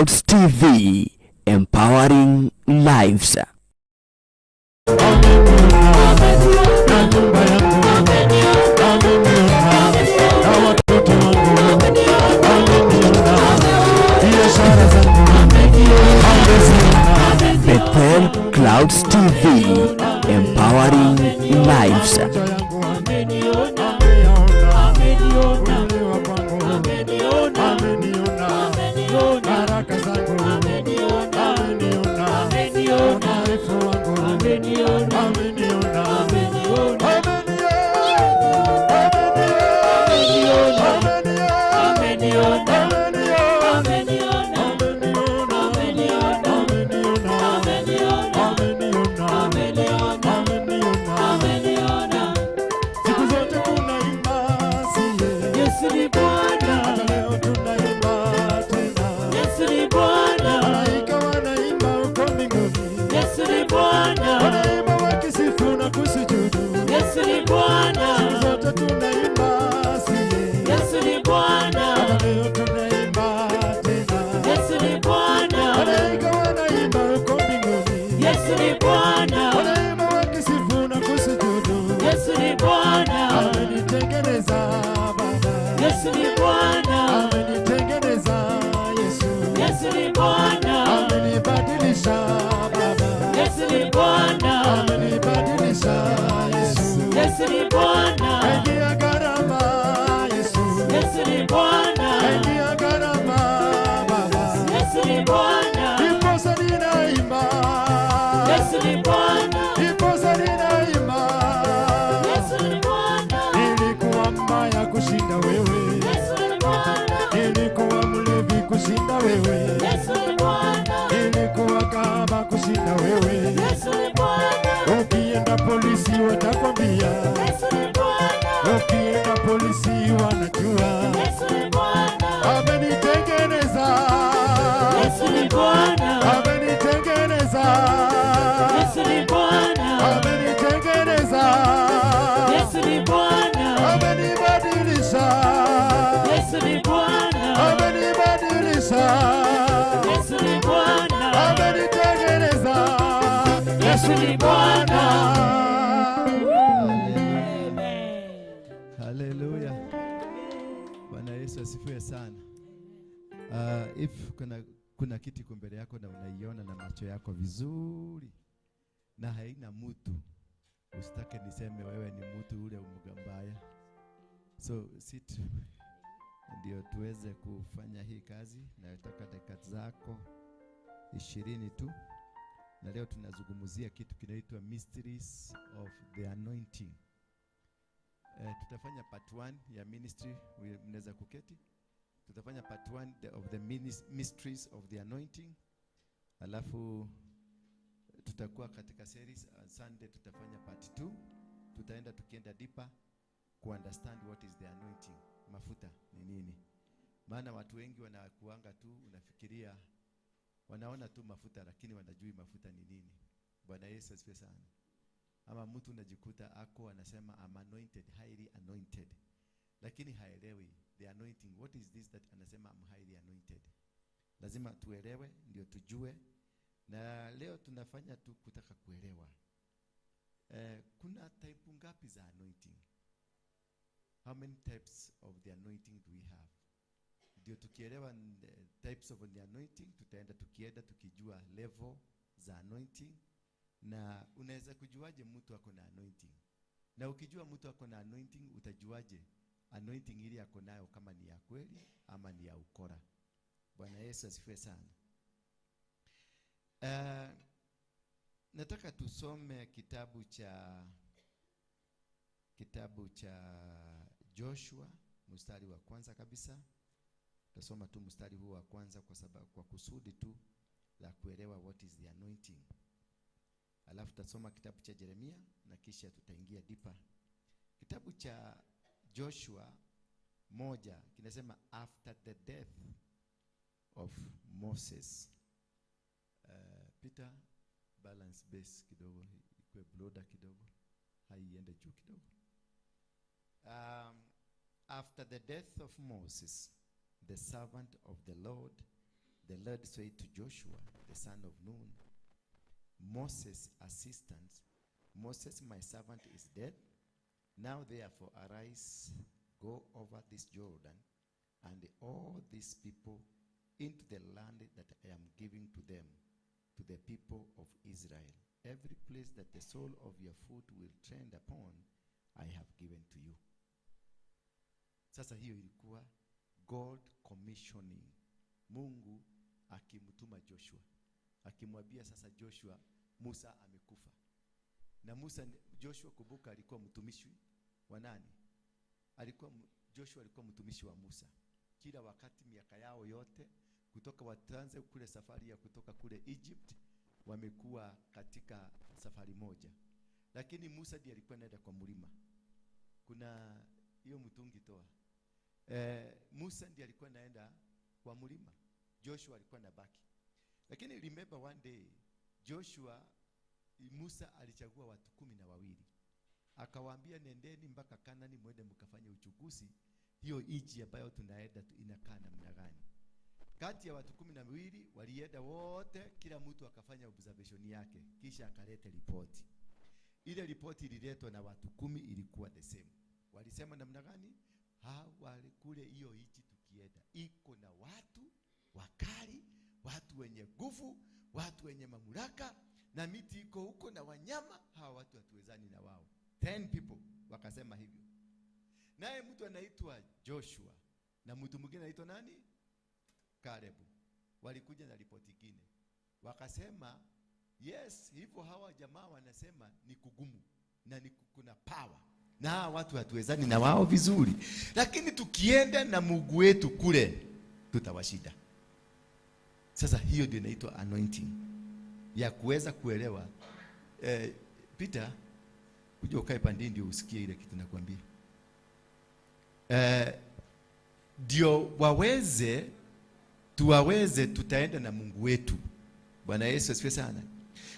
Clouds TV, empowering lives. Na nyumba yangu ameniona, na watoto wangu ameniona, biashara zangu ameziona. Bethel Clouds TV, empowering lives. Macho yangu ameyaona, kuinuliwa kwangu ameniona, baraka zangu ameniona, udhaifu wangu ameniona, ameniona, ameniona, ameniona, ameniona. Siku zote tunaimba siye, Yesu ni Bwana, hata leo tunaimba tena. Yesu ni Bwana, Malaika wanaimba huko mbinguni, Yesu ni Bwana, wanaimba wakisifu na kusujudu. Yesu ni Bwana, Siku zote tunaimba siye, Yesu ni Bwana, hata leo tunaimba tena. Yesu ni Bwana, Malaika wanaimba huko mbinguni, Yesu ni Bwana, wanaimba wakisifu na kusujudu. Yesu ni Bwana, Amenitengeneza Baba, Yesu ni Bwana, amenitengeneza Yesu, Yesu ni Bwana, amenibadilisha Baba, Yesu ni Bwana, amenibadilisha Yesu, Yesu ni Bwana, kaingia gharama Yesu, Yesu ni Bwana, kaingia gharama Baba, Yesu ni Bwana, ndiposa ninaimba, Yesu ni Bwana, ndiposa ninaimba, Yesu ni Bwana, nilikuwa mbaya kushinda wewe, Yesu ni Bwana, nilikuwa mlevi kushinda wewe, Yesu ni Bwana, nilikuwa kahaba kushinda wewe. Yesu ni Bwana, Ukienda polisi watakwambia, Yesu ni Bwana, ukienda polisi wanajua. Yesu ni Bwana, Amenitengeneza, Yesu ni Bwana, amenitengeneza, Yesu ni Bwana, amenitengeneza, Yesu ni Bwana, amenibadilisha, Yesu ni Bwana, amenibadilisha, Yesu ni Bwana, amenitengeneza. Yesu ni Bwana. Haleluya. Bwana Yesu asifiwe sana. If kuna kiti iko mbele yako na unaiona na macho yako vizuri na haina mtu, usitake niseme wewe ni mtu ule mbaya. So sit ndio tuweze kufanya hii kazi. Nataka dakika zako 20 tu, na leo tunazungumzia kitu kinaitwa mysteries of the anointing. Tutafanya part 1 ya ministry, mnaweza kuketi. Tutafanya part 1 of the mysteries of the anointing. Alafu tutakuwa katika series Sunday tutafanya part 2. Tutaenda tukienda deeper ku understand what is the anointing. Mafuta ni nini? Maana watu wengi wanakuanga tu, unafikiria wanaona tu mafuta lakini wanajui mafuta ni nini. Bwana Yesu asifiwe sana. Ama mtu unajikuta ako anasema, "I'm anointed, highly anointed," lakini haelewi the anointing. What is this that anasema, "I'm highly anointed"? Lazima tuelewe ndio tujue, na leo tunafanya tu kutaka kuelewa. Kuna type ngapi za anointing? How many types of the anointing do we have? Ndio tukielewa types of the anointing, tutaenda tukienda tukijua level za anointing. Na unaweza kujuaje mtu ako na anointing? Na ukijua mtu ako na anointing, utajuaje anointing ile ako nayo kama ni ya kweli ama ni ya ukora? Bwana Yesu asifiwe sana. Nataka tusome kitabu cha Joshua mstari wa kwanza kabisa. Tutasoma tu mstari huu wa kwanza kwa sababu kwa kusudi tu la kuelewa what is the anointing. Alafu tutasoma kitabu cha Jeremia na kisha tutaingia deeper. Kitabu cha Joshua 1 kinasema, after the death of Moses. Peter, balance bass kidogo, ikuwe louder kidogo, haiende juu kidogo. After the death of Moses, the servant of the Lord, The Lord said to Joshua, the son of Nun, Moses' assistant, Moses, my servant, is dead. Now therefore arise, go over this Jordan, and all these people into the land that I am giving to them, to the people of Israel. Every place that the sole of your foot will tread upon, I have given to you. Sasa hiyo ilikuwa God commissioning. Mungu akimtuma Joshua, akimwambia sasa Joshua, Musa amekufa. Na Musa, Joshua kumbuka alikuwa mtumishi wa nani? Joshua alikuwa mtumishi wa Musa. Kila wakati miaka yao yote kutoka watanze kule safari ya kutoka kule Egypt, wamekuwa katika safari moja. Lakini Musa ndiye alikuwa anaenda kwa mlima. Kuna hiyo mtungi toa. Musa ndiye alikuwa anaenda kwa mlima. Joshua alikuwa anabaki. Lakini remember one day Musa alichagua watu 12. Akawaambia nendeni mpaka Kanani mwende mkafanye uchukuzi, hiyo nchi ambayo tunaenda inakaa namna gani. Kati ya watu 12 walienda wote, kila mtu akafanya observation yake, kisha akaleta ripoti. Ile ripoti ililetwa na watu 10 ilikuwa the same. Walisema namna gani? Hawa kule hiyo nchi tukienda iko na watu wakali, watu wenye nguvu, watu wenye mamlaka, na miti iko huko na wanyama, hawa watu hatuwezani na wao. 10 people wakasema hivyo. Naye mtu anaitwa Joshua na mtu mwingine anaitwa nani? Caleb. Walikuja na ripoti nyingine. Wakasema yes, hivyo hawa jamaa wanasema ni kugumu na ni kuna power. Na hawa watu hatuwezani na wao vizuri. Lakini tukienda na Mungu wetu kule tutawashinda. Sasa hiyo ndio inaitwa anointing ya kuweza kuelewa. Peter, kuja ukae pande ndio usikie ile kitu nakwambia. Ndio waweze tuwaweze tutaenda na Mungu wetu. Bwana Yesu asifiwe sana.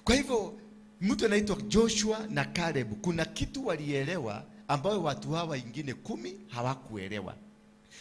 Kwa hivyo mtu anaitwa Joshua na Caleb, kuna kitu walielewa ambayo watu hawa wengine 10 hawakuelewa.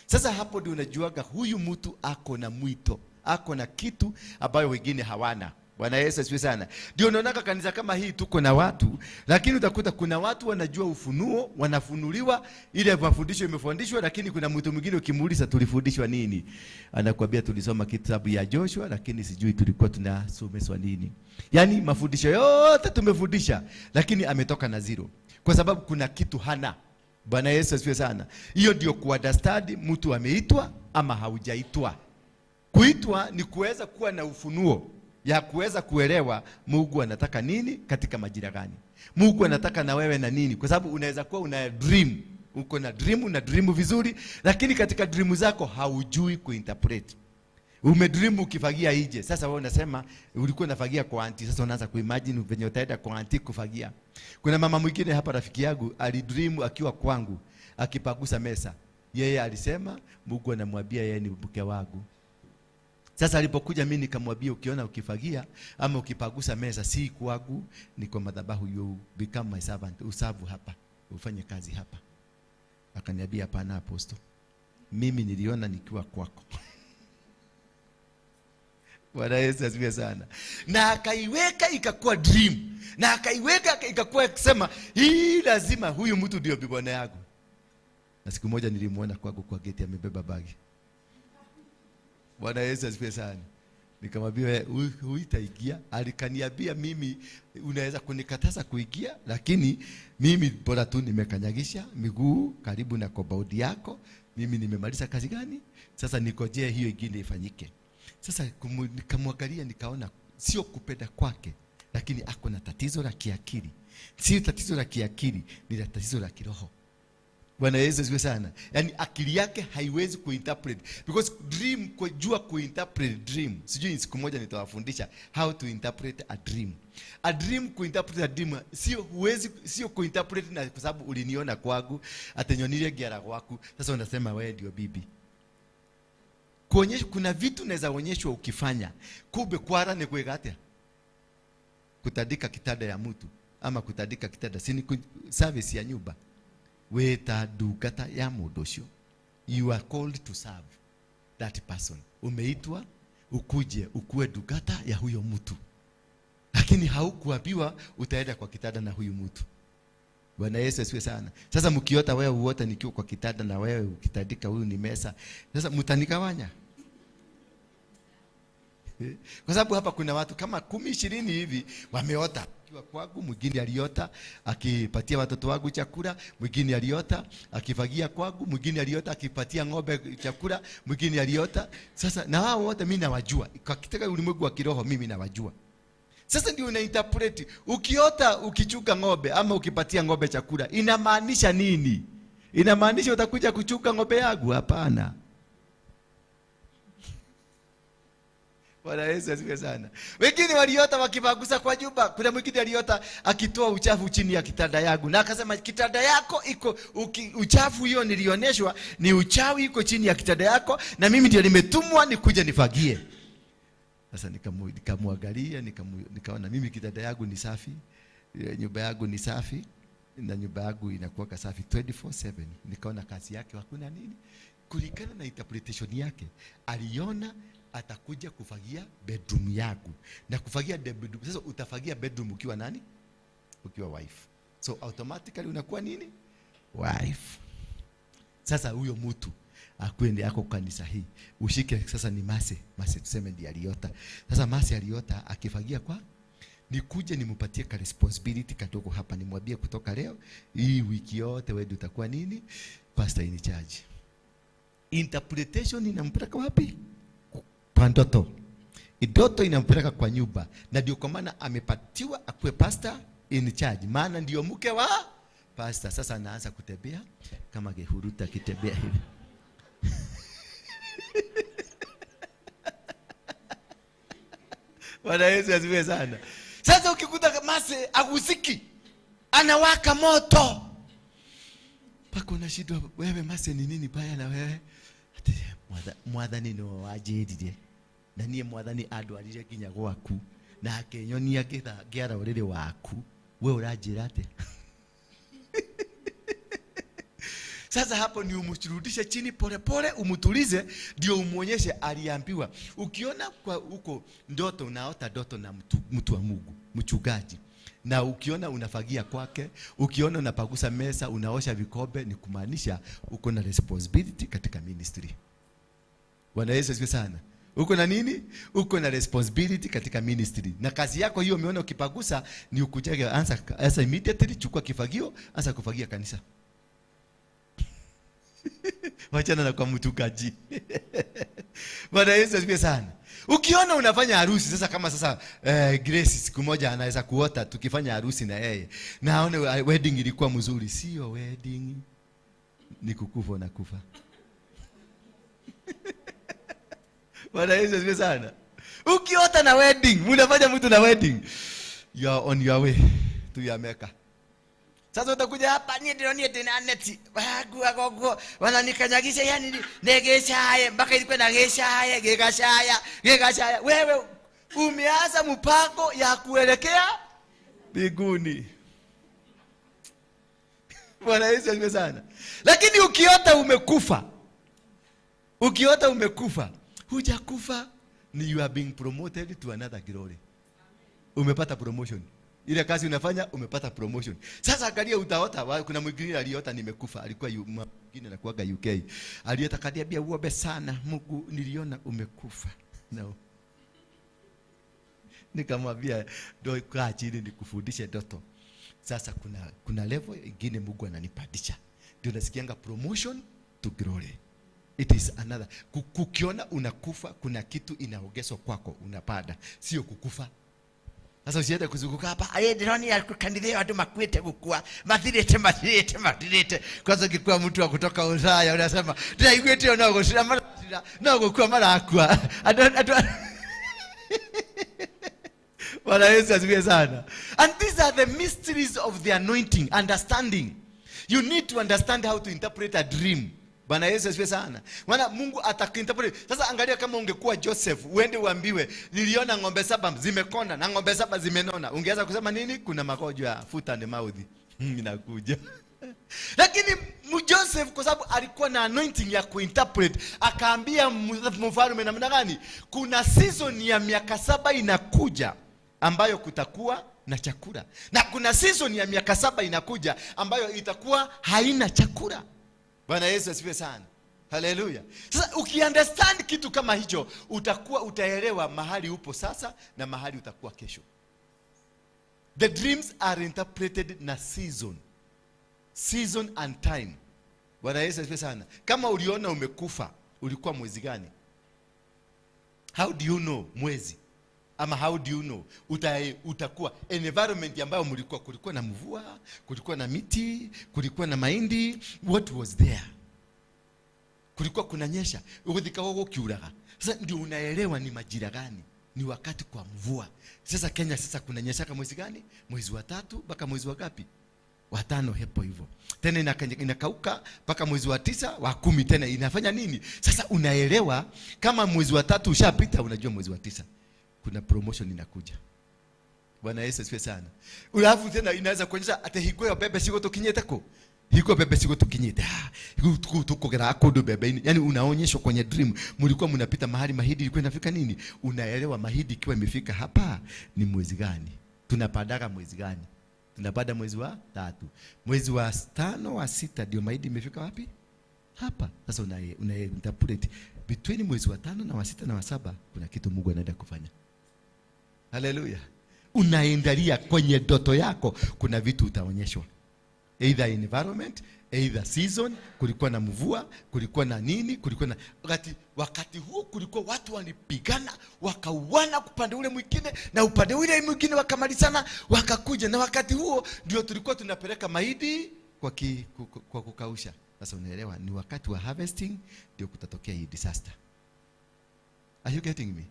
Sasa hapo ndio unajuaga huyu mtu ako na mwito, ako na kitu ambayo wengine hawana. Bwana Yesu asifiwe sana. Ndio unaona kanisa kama hii tuko na watu, lakini utakuta kuna watu wanajua ufunuo, wanafunuliwa, ile mafundisho imefundishwa, lakini kuna mtu mwingine ukimuuliza tulifundishwa nini, anakuambia tulisoma kitabu ya Joshua lakini sijui tulikuwa tunasomeshwa nini. Yaani mafundisho yote tumefundisha, lakini ametoka na zero kwa sababu kuna kitu hana. Bwana Yesu asifiwe sana. Hiyo ndio kuunderstand mtu ameitwa ama haujaitwa. Kuitwa ni kuweza kuwa na ufunuo ya kuweza kuelewa Mungu anataka nini katika majira gani. Mungu anataka na wewe na nini, kwa sababu unaweza kuwa una dream, uko na dream, una dream vizuri, lakini katika dream zako haujui kuinterpret. Umedream ukifagia nje. Sasa wewe unasema ulikuwa unafagia kwa auntie, sasa unaanza kuimagine venye utaenda kwa auntie kufagia. Kuna mama mwingine hapa rafiki yangu alidream akiwa kwangu akipagusa mesa. Yeye alisema Mungu anamwambia yeye ni mke wangu. Sasa alipokuja mimi nikamwambia ukiona ukifagia ama ukipagusa meza si kwangu, ni kwa madhabahu, you become my servant, usavu hapa, ufanye kazi hapa. Akaniambia hapana apostle, mimi niliona nikiwa kwako. Bwana Yesu asifiwe sana. Na akaiweka ikakuwa dream, na akaiweka ikakuwa kusema hii lazima huyu mtu ndio bwana yangu. Na siku moja nilimuona kwangu kwa geti amebeba bagi. Bwana Yesu asifiwe sana. Nikamwambia huitaingia. Alikaniambia mimi unaweza kunikataza kuingia, lakini mimi bora tu nimekanyagisha miguu karibu na kobaudi yako. Mimi nimemaliza kazi gani? Sasa nikojee hiyo ingine ifanyike. Sasa nikamwangalia nikaona sio kupenda kwake, lakini ako na tatizo la kiakili. Sio tatizo la kiakili, ni tatizo la kiroho. Bwana Yesu asifiwe sana. Yaani akili yake haiwezi kuinterpret, because dream, kujua kuinterpret dream. Sijui siku moja nitawafundisha how to interpret a dream. A dream, kuinterpret a dream sio huwezi, sio kuinterpret na kwa sababu uliniona kwangu, atenyonile giara kwaku, sasa unasema wewe ndio bibi. Kuonyesha kuna vitu unaweza onyeshwa ukifanya. Kumbe kwara ni kuweka atia. Kutandika kitanda ya mtu ama kutandika kitanda si ni service ya nyumba. Weta dugata ya mundu ucio. You are called to serve that person. Umeitwa Ukuje ukuwe dugata ya huyo mtu. Lakini haukuambiwa utaenda kwa kitanda na huyu mtu. Bwana Yesu asifiwe sana. Sasa mkiota wewe uote nikiwa kwa kitanda na wewe ukitandika huyu ni mesa. Sasa mtanikawanya. Kwa sababu hapa kuna watu kama 10, 20 hivi wameota akiwa kwangu, mwingine aliota akipatia watoto wangu chakula, mwingine aliota akifagia kwangu, mwingine aliota akipatia ng'ombe chakula, mwingine aliota. Sasa na wao wote mimi nawajua. Katika ulimwengu wa kiroho mimi nawajua. Sasa ndio unainterpret. Ukiota ukichuka ng'ombe ama ukipatia ng'ombe chakula, inamaanisha nini? Inamaanisha utakuja kuchuka ng'ombe yangu? Hapana. Bwana Yesu asifiwe sana. Wengine waliota wakibagusa kwa nyumba. Kuna mwingine aliota akitoa uchafu chini ya kitanda yangu, na akasema kitanda yako iko uchafu, hiyo nilioneshwa ni uchawi iko chini ya kitanda yako, na mimi ndio nimetumwa nikuje nifagie. Sasa nikamwangalia, nikaona mimi kitanda yangu ni safi, nyumba yangu ni safi, na nyumba yangu inakuwa safi 24/7. Nikaona kazi yake hakuna nini. Kulingana na interpretation yake, aliona atakuja kufagia bedroom yangu. Na kufagia bedroom, sasa utafagia bedroom ukiwa nani? Ukiwa wife. So automatically unakuwa nini? Wife. Sasa huyo mtu akwende yako kanisa hii, ushike sasa ni Mase. Mase tuseme ndiye aliota. Sasa Mase aliota akifagia kwa, nikuje nimpatie ka responsibility kadogo hapa, nimwambie kutoka leo hii wiki yote wewe utakuwa nini? Pastor in charge. Interpretation inampeleka wapi? Kwa ndoto. Ndoto inampeleka kwa nyumba. Na ndio kwa maana amepatiwa akuwe pastor in charge. Maana ndio mke wa pastor. Sasa anaanza kutembea kama gehuruta akitembea hivi. Bwana Yesu asifiwe sana. Sasa ukikuta Mase agusiki, anawaka moto. Pako unashindwa wewe Mase ni nini baya na wewe? Ati mwathani no wanjĩrire. Na niĩ mwathani andwarire nginya gwaku na akĩnyonia ngĩara ũrĩrĩ waku, we ũranjĩra atĩa? Sasa hapo ni umrudishe chini pole pole, umutulize, ndio umuonyeshe aliambiwa. Ukiona kwa huko ndoto, unaota ndoto na mtu wa Mungu, mchungaji, na ukiona unafagia kwake, ukiona unapagusa mesa, unaosha vikombe, ni kumaanisha uko na responsibility katika ministry. Bwana Yesu asifiwe sana. Uko na nini? Uko na responsibility katika ministry. Na kazi yako hiyo umeona ukipagusa ni ukujage, anza immediately, chukua kifagio, anza kufagia kanisa. Wachana na kwa mchungaji. Bwana Yesu asifiwe sana. Ukiona unafanya harusi sasa, kama sasa Grace siku moja anaweza kuota tukifanya harusi na yeye, na aone wedding ilikuwa mzuri. Sio wedding, ni kukufa na kufa. Bwana Yesu asifiwe sana. Ukiota na wedding, mnafanya mtu na wedding, you are on your way to your maker. Sasa utakuja hapa, nie ndio nie tena neti. Wangu agogo wananikanyagisha, yani negeshaye mpaka ilikuwa na geshaye, gegashaya, gegashaya. Wewe umeanza mpango ya kuelekea mbinguni. Bwana Yesu asifiwe sana. Lakini ukiota umekufa, ukiota umekufa, hujakufa, ni you are being promoted to another glory. Umepata promotion. Ile kazi unafanya umepata promotion. Sasa angalia utaota, kuna mwingine aliota nimekufa, alikuwa mwingine anakuaga UK. Aliota kaniambia uombe sana, Mungu niliona umekufa. No. Nikamwambia ndio kaa chini nikufundishe ndoto. Sasa kuna level nyingine Mungu ananipandisha. Ndio nasikianga promotion to glory. It is another. Kukiona unakufa, kuna kitu inaongezwa kwako, unapanda. Sio kukufa. Sasa usiende kuzunguka hapa. Aye, ndironi ya kanitha watu makuite gukua. Mathirite, mathirite, mathirite. Kwanza ukikuwa mtu wa kutoka Ulaya unasema, ndiraiguite no gucira maracira, no gukua marakua. Adu. Bwana Yesu asifiwe sana. And these are the mysteries of the anointing, understanding. You need to understand how to interpret a dream. Bwana Yesu asifiwe sana. Maana Mungu atakuinterpret. Sasa angalia kama ungekuwa Joseph, uende uambiwe niliona ng'ombe 7 zimekonda na ng'ombe 7 zimenona. Ungeweza kusema nini? Kuna magonjwa ya foot and mouth. Inakuja. Lakini Joseph kwa sababu alikuwa na anointing ya kuinterpret, akaambia mfalme namna gani? Kuna season ya miaka 7 inakuja ambayo kutakuwa na chakula, na kuna season ya miaka 7 inakuja ambayo itakuwa haina chakula. Bwana Yesu asifiwe sana. Haleluya. Sasa ukiunderstand kitu kama hicho, utakuwa utaelewa mahali upo sasa na mahali utakuwa kesho. The dreams are interpreted na season. Season and time. Bwana Yesu asifiwe sana. Kama uliona umekufa, ulikuwa mwezi gani? How do you know mwezi? Ama how do you know utakuwa environment ambayo mlikuwa, kulikuwa na mvua, kulikuwa na miti, kulikuwa na mahindi, what was there? Kulikuwa kunanyesha, uguthika wogo kiuraga. Sasa ndio unaelewa ni majira gani, ni wakati kwa mvua. Sasa Kenya sasa kunanyesha kama mwezi gani? Mwezi wa 3 mpaka mwezi wa ngapi? Wa 5 hapo hivyo. Tena inakauka mpaka mwezi wa 9, wa 10 tena inafanya nini? Sasa unaelewa kama mwezi wa 3 ushapita, unajua mwezi wa 9 kuna promotion inakuja. Bwana Yesu asifiwe sana. Alafu tena inaweza kuonyesha ate higo bebe sigo tukinyete ko. Higo bebe sigo tukinyete. Higo tukogera akodo bebe. Yaani unaonyeshwa kwenye dream mlikuwa mnapita mahali mahidi ilikuwa inafika nini? Unaelewa mahidi ikiwa imefika hapa ni mwezi gani? Tunapadaga mwezi gani? Tunapanda mwezi wa 3. Mwezi wa 5 wa 6 ndio mahidi imefika wapi? Hapa. Sasa una interpret between mwezi wa 5 na wa 6 na wa 7 kuna kitu Mungu anaenda kufanya. Haleluya. Unaendelea kwenye ndoto yako, kuna vitu utaonyeshwa. Either environment, either season, kulikuwa na mvua, kulikuwa na nini, kulikuwa na wakati huo kulikuwa watu walipigana, wakauana upande ule mwingine na upande ule mwingine wakamalizana, wakakuja, na wakati huo ndio tulikuwa tunapeleka mahindi kwa kukausha. Sasa unaelewa ni wakati wa harvesting ndio kutatokea hii disaster. Are you getting me?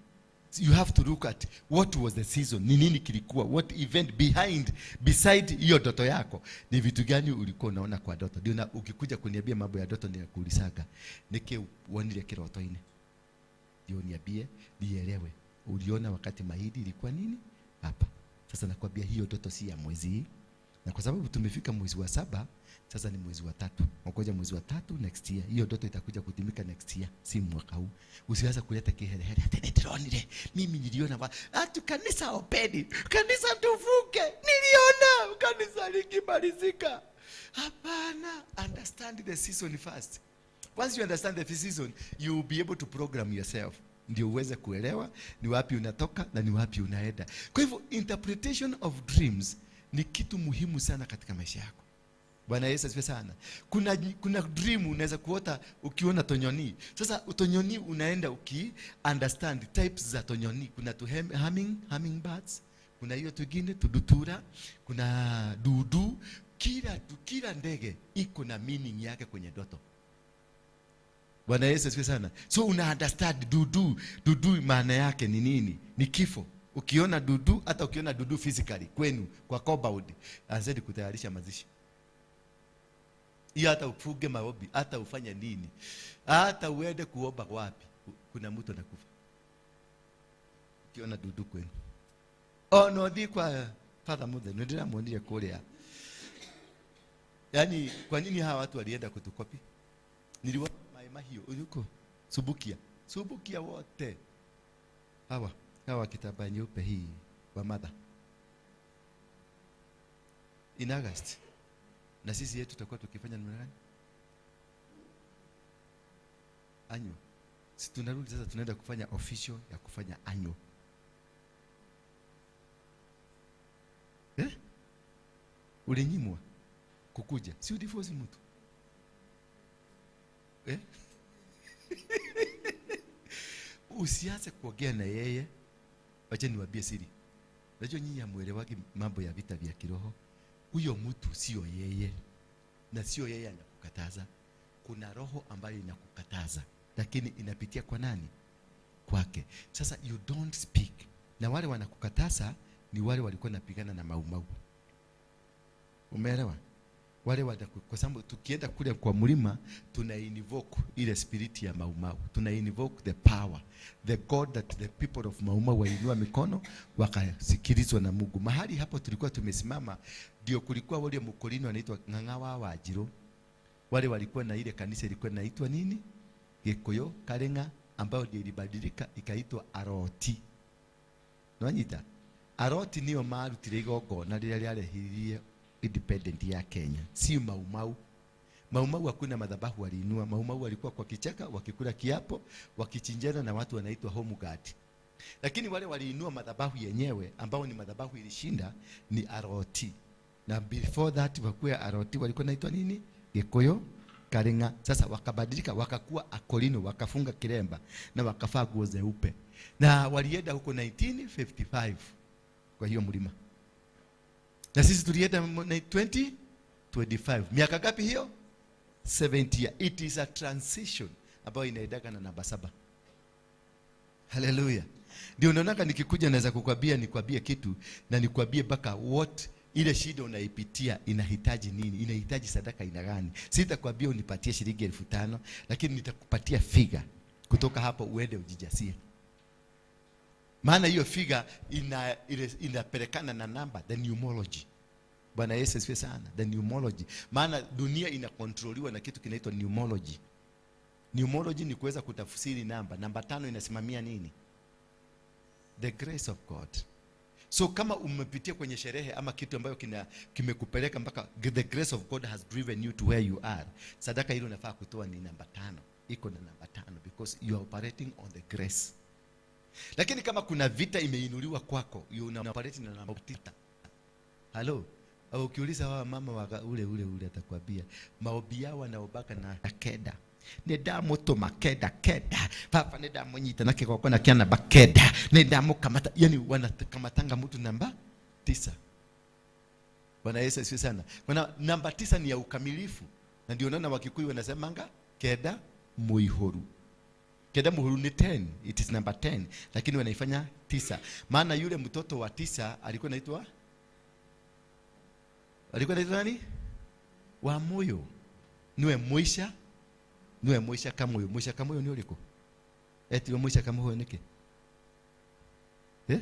You have to look at what was the season, ni nini kilikuwa, what event behind, beside hiyo ndoto yako, ni vitu gani ulikuwa unaona kwa ndoto. Ndio na ukikuja kuniambia mambo ya ndoto ninakuulizaga, niki wonire kiroto-inĩ, ndio niambie nielewe uliona wakati mahindi ilikuwa nini hapa. Sasa nakwambia hiyo ndoto si ya mwezi, na kwa sababu tumefika mwezi wa 7, sasa ni mwezi wa 3. Ngoja mwezi wa 3 next year. Hiyo ndoto itakuja kutimika next year, si mwaka huu. Usianze kuleta kiherehere. Ati niliona mimi niliona atu kanisa openi, kanisa tuvuke. Niliona kanisa likimalizika. Hapana, understand the season first. Once you understand the season, you will be able to program yourself. Ndio uweze kuelewa ni wapi unatoka na ni wapi unaenda. Kwa hivyo interpretation of dreams ni kitu muhimu sana katika maisha yako. Bwana Yesu asifiwe sana. Kuna dream unaweza kuota ukiona tonyoni. Sasa utonyoni unaenda uki understand types za tonyoni. Kuna tu hummingbirds, kuna hiyo tugine tudutura, kuna dudu. Kila ndege iko na meaning yake kwenye ndoto. Bwana Yesu asifiwe sana. So una understand dudu, dudu maana yake ni nini? Ni kifo. Ukiona dudu, hata ukiona dudu physically kwenu kwa compound, anzeni kutayarisha mazishi. Hiyo hata ufuge maombi, hata ufanye nini, hata uende kuomba wapi, kuna mtu anakufa. Ukiona dudu kwenu. Oh no, di kwa Father Mother, ndio muonire kulia. Yaani kwa nini hawa watu walienda kutukopi? Niliona maema hiyo uliko Subukia. Subukia wote. Hawa kitambaa nyeupe hii wa mother. In August. Na sisi yetu tutakuwa tukifanya namna gani? Annual. Si tunarudi sasa tunaenda kufanya official ya kufanya annual. Eh? Ulinyimwa kukuja. Si udiforce mtu. Eh? Usianze kuongea na yeye. Wacha niwaambie siri. Najua nyinyi hamuelewagi mambo ya vita vya kiroho. Huyo mtu sio yeye, na sio yeye anakukataza. Kuna roho ambayo inakukataza, lakini inapitia kwa nani? Kwake. Sasa you don't speak. Na wale wanakukataza ni wale walikuwa napigana na Mau Mau. Umeelewa? Wale kwa sababu tukienda kule kwa mlima tuna invoke ile spirit ya Mau Mau. Tuna invoke the power, the God that the people of Mau Mau wainua mikono wakasikilizwa na Mungu. Mahali hapo tulikuwa tumesimama, Ndio kulikuwa wale Mkolino anaitwa Ng'ang'a wa Wanjiru. Wale walikuwa na ile kanisa ilikuwa inaitwa nini? Gikuyu Karenga, ambayo ndio ilibadilika ikaitwa Aroti. Nwanyita? Aroti niyo marutire igongona rĩrĩa rĩarehirie independent ya Kenya. Si Mau Mau. Mau Mau hakuna madhabahu waliinua. Mau Mau walikuwa kwa kichaka wakikula kiapo, wakichinjana na watu wanaitwa home guard. Lakini wale waliinua madhabahu yenyewe ambao ni madhabahu ilishinda ni Aroti. Na before that wakuwa Aroti walikuwa naitwa nini? Gikuyu Karenga. Sasa wakabadilika wakakuwa Akolino, wakafunga kilemba na wakafaa nguo zeupe. Na walienda huko 1955 kwa hiyo mlima. Na sisi tulienda 2025. Miaka ngapi hiyo? 70. It is a transition ambayo inaendaga na namba 7. Hallelujah. Ndio unaona nikikuja naweza kukwambia nikwambie kitu na nikwambie mpaka what ile shida unaipitia inahitaji nini, inahitaji sadaka ina gani. Sitakwambia unipatie shilingi 5,000, lakini nitakupatia figure. Kutoka hapo uende ujijasie. Maana hiyo figure inapelekana na namba, the numerology. Bwana Yesu asifiwe sana. The numerology. Maana dunia inakontroliwa na kitu kinaitwa numerology. Numerology ni kuweza kutafsiri namba. Namba 5 inasimamia nini? The grace of God. So kama umepitia kwenye sherehe ama kitu ambayo kimekupeleka mpaka the grace of God has driven you to where you are, sadaka ile unafaa kutoa ni namba 5. Iko na namba 5 because you are operating on the grace. Lakini kama kuna vita imeinuliwa kwako, you are operating na namba 9. Hello. Au ukiuliza wa mama wa ule ule ule atakwambia maobi yao wanaobaka na keda. Nĩndamũtũma kenda kenda baba nĩndamũnyita na kĩgongona kĩa namba 9 nĩndamũkamata. Yani wanakamatanga mtu namba 9. Bwana Yesu asifiwe sana. Kuna namba 9 ni ya ukamilifu, na ndio unaona Wakikuyu wanasemanga kenda muihuru. Kenda muihuru ni 10, it is number 10, lakini wanaifanya 9. Maana yule mtoto wa 9 alikuwa anaitwa nani? Wa moyo. Niwe mwisha. Niwe mwisha kamoyo. Mwisha kamoyo ni uliko? Eti mwisha kamoyo niki? Eh?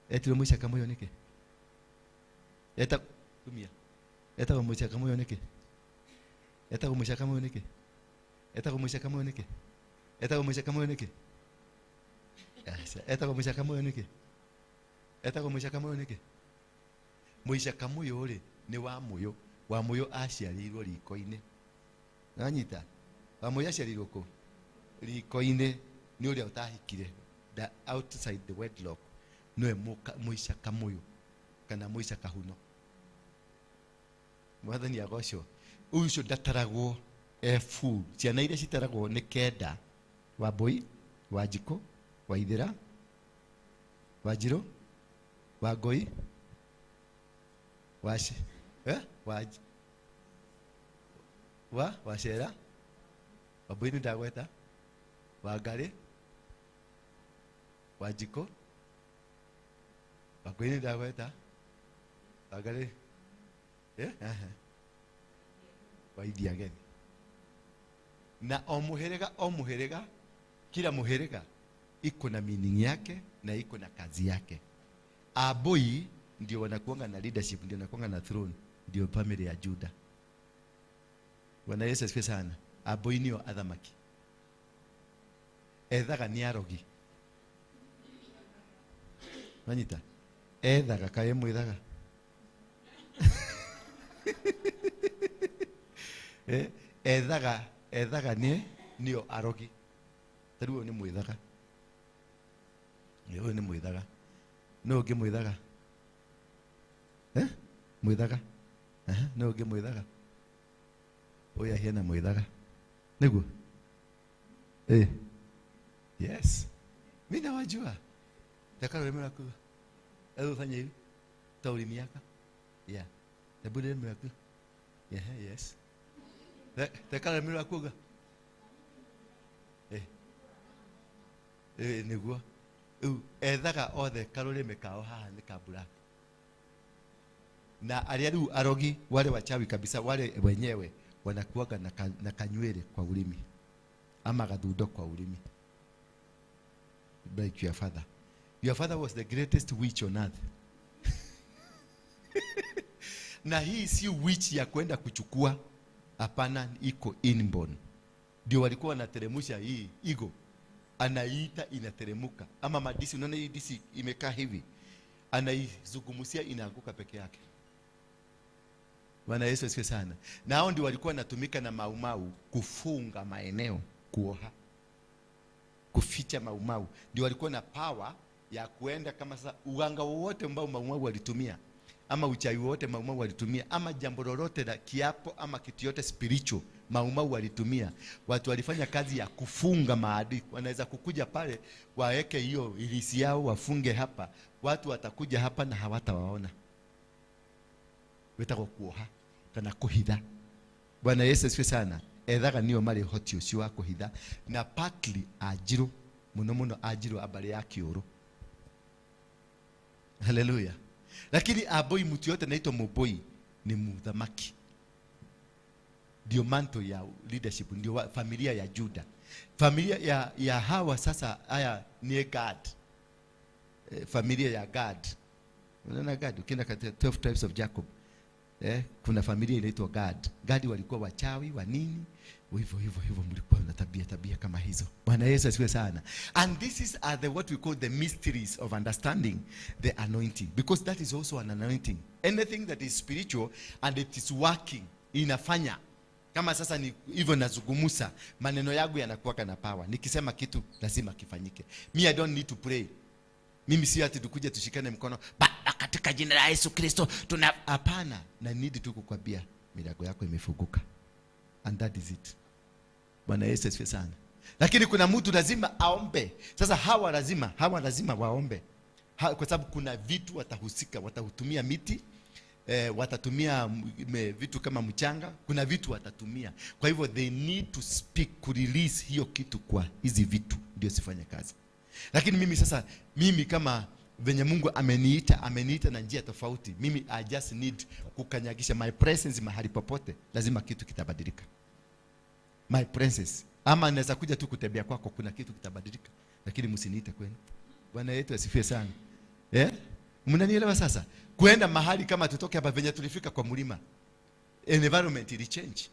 Eti mwisha kamoyo niki? Eta tumia. Eta mwisha kamoyo niki? Eta mwisha kamoyo niki? Eta mwisha kamoyo niki? Eta mwisha kamoyo niki? Eta mwisha kamoyo niki? Eta mwisha kamoyo niki? Mwisha kamoyo ri ni wa moyo. Wa moyo aciarirwo riko-inĩ. Nanyita? Wa moyo aciarirwo kũ? Riko-inĩ. Nĩ ũrĩa ũtahikire, the outside the wedlock, nĩwe mũica kamoyo kana mũica kahuno. Mwathani agocwo. Ũcio ndataragwo e full. Ciana iria citaragwo nĩ 9, wa Mbui, wa Njikũ, wa Ithĩra, wa Njirũ, wa Ngoi, wa wa Cera, wa Mbui nĩndagweta, wa Ngarĩ, wa Njikũ, wa Ngoi nĩndagweta, wa Ngarĩ, wa Ithiageni. Na o mũhĩrĩga, kila mũhĩrĩga iko na meaning yake na iko na kazi yake. Aboi ndio wanakuanga na leadership, ndio wanakuanga na throne, ndio family ya Juda. Bwana Yesu asifiwe sana. Aboi nio athamaki. Ethaga ni arogi. Manyita. Ethaga kae mwithaga. Ethaga ni nio arogi. Taru ni mwithaga. Ni mwithaga. No ngi mwithaga. Eh? Mwithaga. No ngi mwithaga. Oya hiana mwithaga. Niguo? Eh. Yes. Mimi nawajua. Takaro rĩmwe raku. Hebu fanya hivi. Toa ulimi yako. Yeah. Hebu rĩmwe raku. Yeah, yes. Takaro rĩmwe raku. Eh. Eh, niguo. Ethaga othe karũrĩmĩ kao haha nĩ ka black. Na arĩa rĩu arogi wale wachawi kabisa, wale wenyewe wanakuwaga na kanywele kwa ulimi ama gathundo kwa ulimi. Like your father. Your father was the greatest witch on earth. Na hii si witch ya kwenda kuchukua, hapana, iko inborn. Ndio walikuwa wanateremusha hii ego, anaita inateremuka. Ama madisi, unaona hii disi imekaa hivi, anaizungumzia inaanguka peke yake. Bwana Yesu asifiwe sana. Na hao ndio walikuwa wanatumika na maumau kufunga maeneo, kuoha, kuficha maumau. Ndio walikuwa na power ya kuenda kama sasa uganga wowote ambao maumau walitumia, ama uchawi wote maumau walitumia, ama jambo lolote la kiapo ama kitu yote spiritual maumau walitumia. Watu walifanya kazi ya kufunga maadui. Wanaweza kukuja pale waeke hiyo ilisi yao wafunge hapa, watu watakuja hapa na hawatawaona. Wetagwo kuoha kana kuhitha. Bwana Yesu asifiwe sana. Ethaga nio mari hoti ucio wa kuhitha, na partly Anjirũ, muno muno Anjirũ ambari ya kiuru. Haleluya. Lakini aboi, mtu yote naitwa muboi ni muthamaki. Ndio manto ya leadership, ndio familia ya Juda. Familia ya hawa sasa haya ni Gad. Familia ya Gad. Unaona Gad ukienda katika 12 tribes of Jacob. Kuna familia inaitwa Gad. Gad walikuwa wachawi wa nini? Hivyo hivyo hivyo, mlikuwa na tabia kama hizo. Bwana Yesu asifiwe sana. And this is the what we call the mysteries of understanding the anointing, because that is also an anointing. Anything that is spiritual and it is working, inafanya. Kama sasa ni hivyo nazungumza, maneno yangu yanakuwa na power. Nikisema kitu lazima kifanyike. Me, I don't need to pray. Mimi si ati tukuje tushikane mkono, Baba katika jina la Yesu Kristo tuna, hapana. Na need tu kukwambia milango yako imefunguka. And that is it. Bwana Yesu asifiwe sana. Lakini kuna mtu lazima aombe. Sasa hawa lazima waombe. Kwa sababu kuna vitu watahusika, watatumia miti, watatumia vitu kama mchanga, kuna vitu watatumia. Kwa hivyo they need to speak, ku release hiyo kitu kwa hizi vitu ndio sifanye kazi. Lakini mimi sasa, mimi kama venye Mungu ameniita na njia tofauti. Mimi I just need kukanyagisha my presence mahali popote, lazima kitu kitabadilika. My presence. Ama naweza kuja tu kutembea kwako, kuna kitu kitabadilika. Lakini msiniite kwenu. Bwana yetu asifiwe sana. Mnanielewa sasa? Kuenda mahali kama tutoke hapa venye tulifika kwa mlima, environment ili change.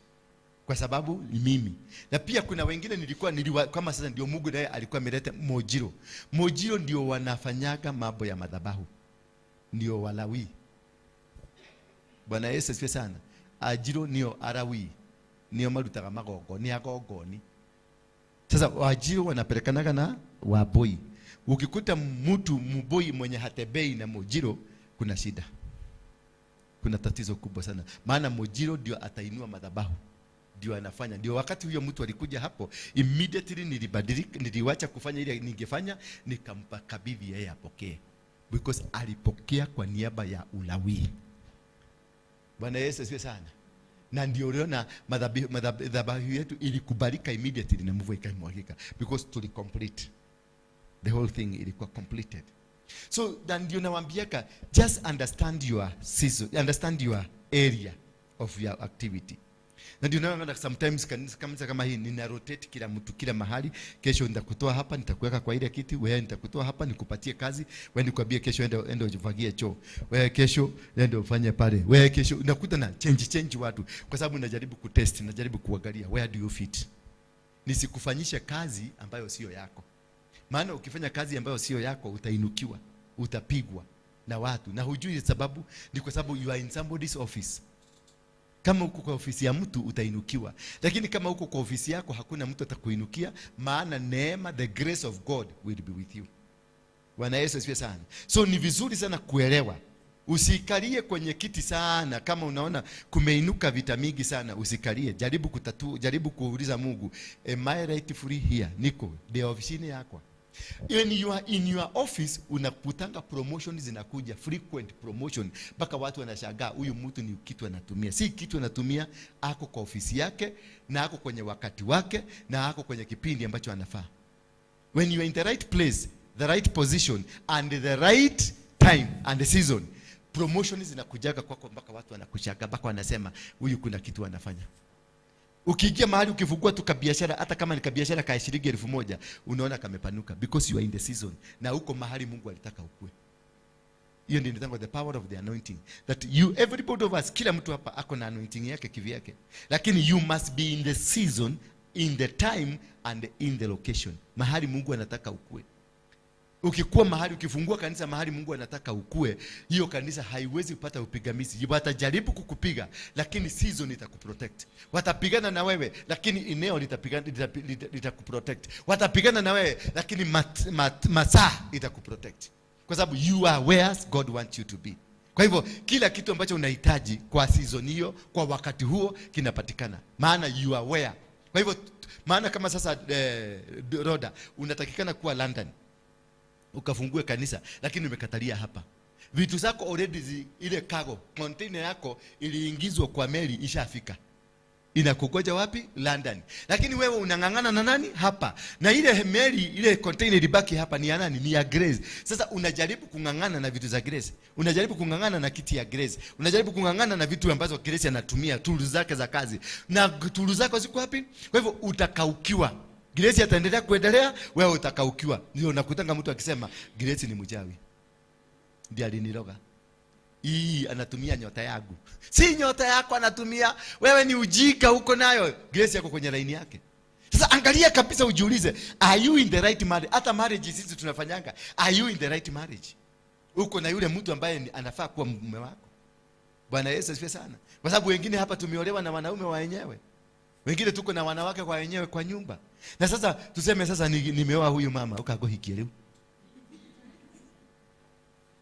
Kwa sababu ni mimi. Na pia kuna wengine nilikuwa kama sasa ndio Mungu naye alikuwa ameleta Mojiro. Mojiro ndio wanafanyaga mambo ya madhabahu. Ndio Walawi. Bwana Yesu asifiwe sana. Ajiro nio Arawi. Nio marutaga magongo, ni agongoni. Sasa Wajiro wanapelekanaga na waboi. Ukikuta mtu mboi mwenye hatebei na Mojiro, kuna shida. Kuna tatizo kubwa sana. Maana Mojiro ndio atainua madhabahu. Ndio anafanya. Ndio wakati huyo mtu alikuja hapo, immediately nilibadilika, niliwacha kufanya ile ningefanya, nikampa kabidhi yeye apokee. Because alipokea kwa niaba ya Ulawi. Bwana Yesu asifiwe sana. Na ndio uliona madhabahu yetu ilikubalika immediately na mvua ikamwagika, because to complete the whole thing ilikuwa completed. So ndio nawaambiaka, just understand your season, understand your area of your activity. Na ndio naona sometimes kanisa kama hii nina rotate kila mtu kila mahali. Kesho nitakutoa hapa nitakuweka kwa ile kiti, wewe nitakutoa hapa nikupatie kazi, wewe nikwambie kesho enda ujifagie choo, wewe kesho enda ufanye pale, wewe kesho. Unakuta na change watu, kwa sababu najaribu kutest, najaribu kuangalia where do you fit. Nisikufanyishe kazi ambayo sio yako. Maana ukifanya kazi ambayo sio yako utainukiwa, utapigwa na watu, na hujui sababu. Ni kwa sababu you are in somebody's office. Kama uko kwa ofisi ya mtu utainukiwa, lakini kama uko kwa ofisi yako hakuna mtu atakuinukia, maana neema, the grace of God will be with you. Bwana Yesu asifiwe sana. So ni vizuri sana kuelewa. Usikalie kwenye kiti sana. Kama unaona kumeinuka vita mingi sana, usikalie. Jaribu kutatua, jaribu kuuliza Mungu, am I rightfully here? Niko the ofisini yako. When you are in your office, unakutanga promotion zinakuja, frequent promotion, mpaka watu wanashangaa huyu mtu ni kitu anatumia. Si kitu anatumia, ako kwa ofisi yake na ako kwenye wakati wake na ako kwenye kipindi ambacho anafaa. When you are in the right place, the right position and the right time and the season, promotion zinakujaga kwako mpaka watu wanakushangaa, mpaka wanasema huyu kuna kitu anafanya. Ukiingia mahali ukifungua tu kabiashara, hata kama ni kabiashara ka shilingi 1000, unaona kamepanuka because you are in the season na uko mahali Mungu alitaka ukue. Hiyo ndio inaitwa the power of the anointing, that you, everybody of us, kila mtu hapa ako na anointing yake kivyake, lakini you must be in the season, in the time and in the location, mahali Mungu anataka ukue. Ukikuwa mahali, ukifungua kanisa mahali Mungu anataka ukue, hiyo kanisa haiwezi kupata upigamizi. Watajaribu kukupiga, lakini season itakuprotect. Watapigana na wewe, lakini eneo litapigana, litakuprotect. Watapigana na wewe, lakini masaa itakuprotect, kwa sababu you are where God wants you to be. Kwa hivyo kila kitu ambacho unahitaji kwa season hiyo, kwa wakati huo, kinapatikana, maana you are where. Kwa hivyo maana kama sasa Roda, unatakikana kuwa London ukafungue kanisa, lakini umekatalia hapa. Vitu zako already ile cargo container yako iliingizwa kwa meli, ishafika, inakugoja wapi? London. Lakini wewe unang'ang'ana na nani hapa? Na ile meli, ile container ilibaki hapa ni ya nani? Ni ya Grace. Sasa unajaribu kung'ang'ana na vitu za Grace, unajaribu kung'ang'ana na kiti ya Grace, unajaribu kung'ang'ana na vitu ambazo Grace anatumia, tools zake za kazi, na tools zako ziko wapi? Kwa hivyo utakaukiwa. Grace ataendelea kuendelea, wewe utakaukiwa. Ndio unakutanga mtu akisema Grace ni mchawi, ndiye aliniroga, hii anatumia nyota yangu. Si nyota yako anatumia, wewe ni ujinga uko nayo. Grace yako kwenye laini yake. Sasa angalia kabisa, ujiulize, are you in the right marriage? Hata marriage sisi tunafanyanga, are you in the right marriage? Uko na yule mtu ambaye anafaa kuwa mume wako? Bwana Yesu asifiwe sana. Kwa sababu wengine hapa tumeolewa na wanaume wa wenyewe, wengine tuko na wanawake kwa wenyewe kwa nyumba. Na sasa tuseme sasa nimeoa huyu mama, ukagohikia riu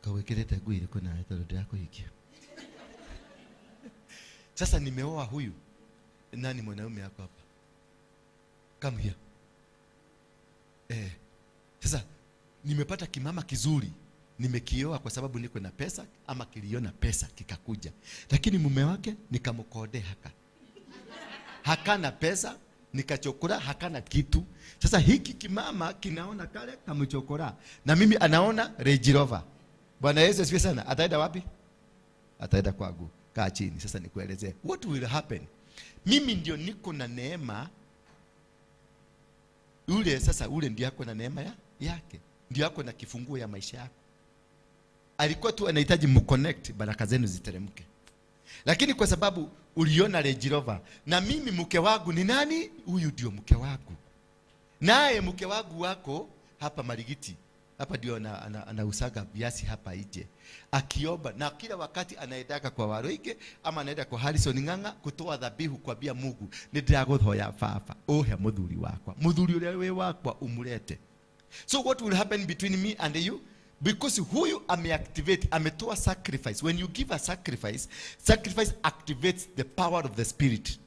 kawekirete nguo irĩkũ nawe tondũ ndĩrakũhikia. Sasa nimeoa huyu nani, mwanaume yako hapa, come here. Sasa nimepata kimama kizuri, nimekioa kwa sababu niko na pesa ama kiliona pesa kikakuja, lakini mume wake nikamkode haka hakana pesa, nikachokora hakana kitu. Sasa hiki kimama kinaona kale kamchokora na mimi anaona Range Rover. Bwana Yesu asifiwe sana. Ataenda wapi? Ataenda kwangu. Kaa chini sasa nikuelezee what will happen. Mimi ndio niko na neema ule, sasa ule ndio yako na neema yake, ndio yako na kifunguo ya maisha yako. Alikuwa tu anahitaji mconnect, baraka zenu ziteremke. Lakini kwa sababu uliona Range Rover na mimi mke wangu ni nani? Huyu ndio mke wangu. Naye mke wangu wako hapa Marigiti. Hapa ndio anausaga viazi hapa nje. Akiomba na kila wakati anaendaka kwa Waroige ama anaenda kwa Harrison Ng'ang'a kutoa dhabihu kwambia Mungu, nĩndĩragũhoya baba uhe muthuri wakwa, muthuri ũrĩa wĩ wakwa umulete. So what will happen between me and you? Because huyu ameactivate, ametoa sacrifice. When you give a sacrifice, sacrifice activates the power of the spirit.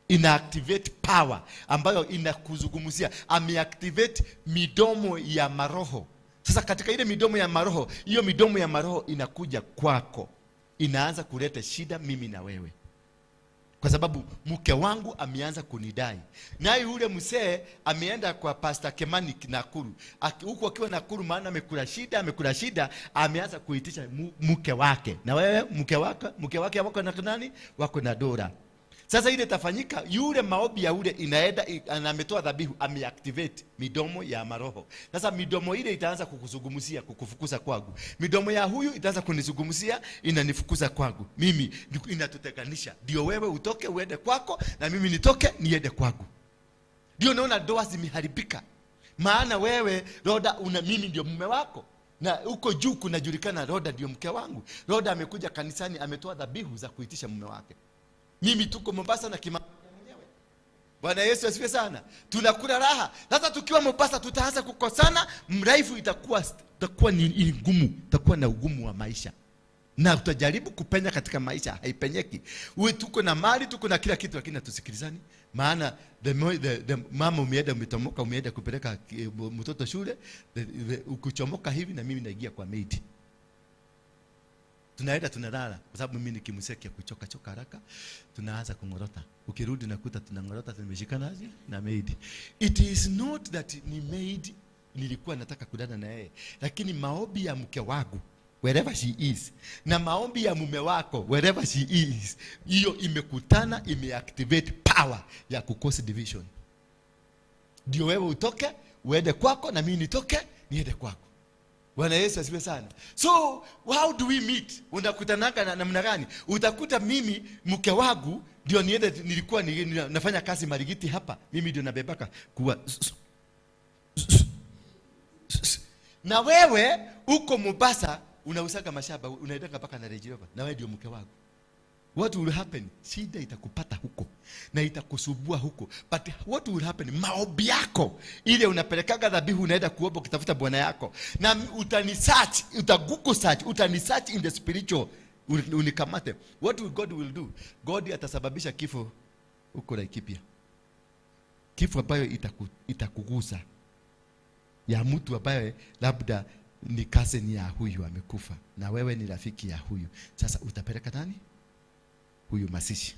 Ina activate power ambayo inakuzungumzia. Ameactivate midomo ya maroho. Sasa katika ile midomo ya maroho, hiyo midomo ya maroho inakuja kwako, inaanza kuleta shida mimi na wewe, kwa sababu mke wangu ameanza kunidai. Naye yule mzee ameenda kwa Pastor Kemani Nakuru. Huku akiwa Nakuru, maana amekula shida, amekula shida, ameanza kuitisha mke wake. Na wewe mke wako, mke wake wako na nani? Wako na Dora. Sasa ile itafanyika, yule maombi ya yule inaenda, ametoa dhabihu, ameactivate midomo ya maroho. Sasa midomo ile itaanza kukuzungumzia, kukufukuza kwangu. Midomo ya huyu itaanza kunizungumzia, inanifukuza kwangu. Mimi inatutenganisha. Ndio wewe utoke uende kwako na mimi nitoke niende kwangu. Ndio naona ndoa zimeharibika. Maana wewe Roda una mimi ndio mume wako. Na huko juu kunajulikana Roda ndio mke wangu. Roda amekuja kanisani ametoa dhabihu za kuitisha mume wake. Mimi tuko Mombasa na kima mwenyewe. Bwana Yesu asifiwe sana. Tunakula raha. Sasa tukiwa Mombasa tutaanza kukosana, mraifu itakuwa ni ngumu, itakuwa na ugumu wa maisha. Na tutajaribu kupenya katika maisha, haipenyeki. Uwe tuko na mali, tuko na kila kitu, lakini hatusikilizani. Maana the mama umeenda umetomoka, umeenda kupeleka mtoto shule, ukichomoka hivi na mimi naingia kwa maid. Tunaenda tunalala kwa sababu mimi nikimseki kuchoka choka haraka, tunaanza kungorota. Ukirudi nakuta tunangorota, tumeshikana aje na maid. It is not that ni maid nilikuwa nataka kudana na yeye, lakini maombi ya mke wangu wherever she is na maombi ya mume wako wherever she is, hiyo imekutana, imeactivate power ya kucause division. Ndio wewe utoke uende kwako na mimi nitoke niende kwako. Bwana Yesu asifiwe sana. So how do we meet? Unakutananga na namna gani? Utakuta mimi mke wangu ndio niende, nilikuwa nafanya kazi Marigiti hapa, mimi ndio nabebaka kuwa na wewe uko Mombasa unausaga mashamba, unaendaka mpaka na Range Rover, na wewe ndio mke wangu. What will happen? Shida itakupata huko na itakusubua huko. But what will happen? Maombi yako ile unapelekaga dhabihu, unaenda kuomba ukitafuta bwana yako, na utanisearch, uta Google search, utanisearch in the spiritual, unikamate. What will God will do? God atasababisha kifo huko Laikipia, kifo ambayo itakugusa, ya mtu ambaye labda ni cousin ya huyu amekufa, na wewe ni rafiki ya huyu. Sasa utapeleka nani? Huyu masishi.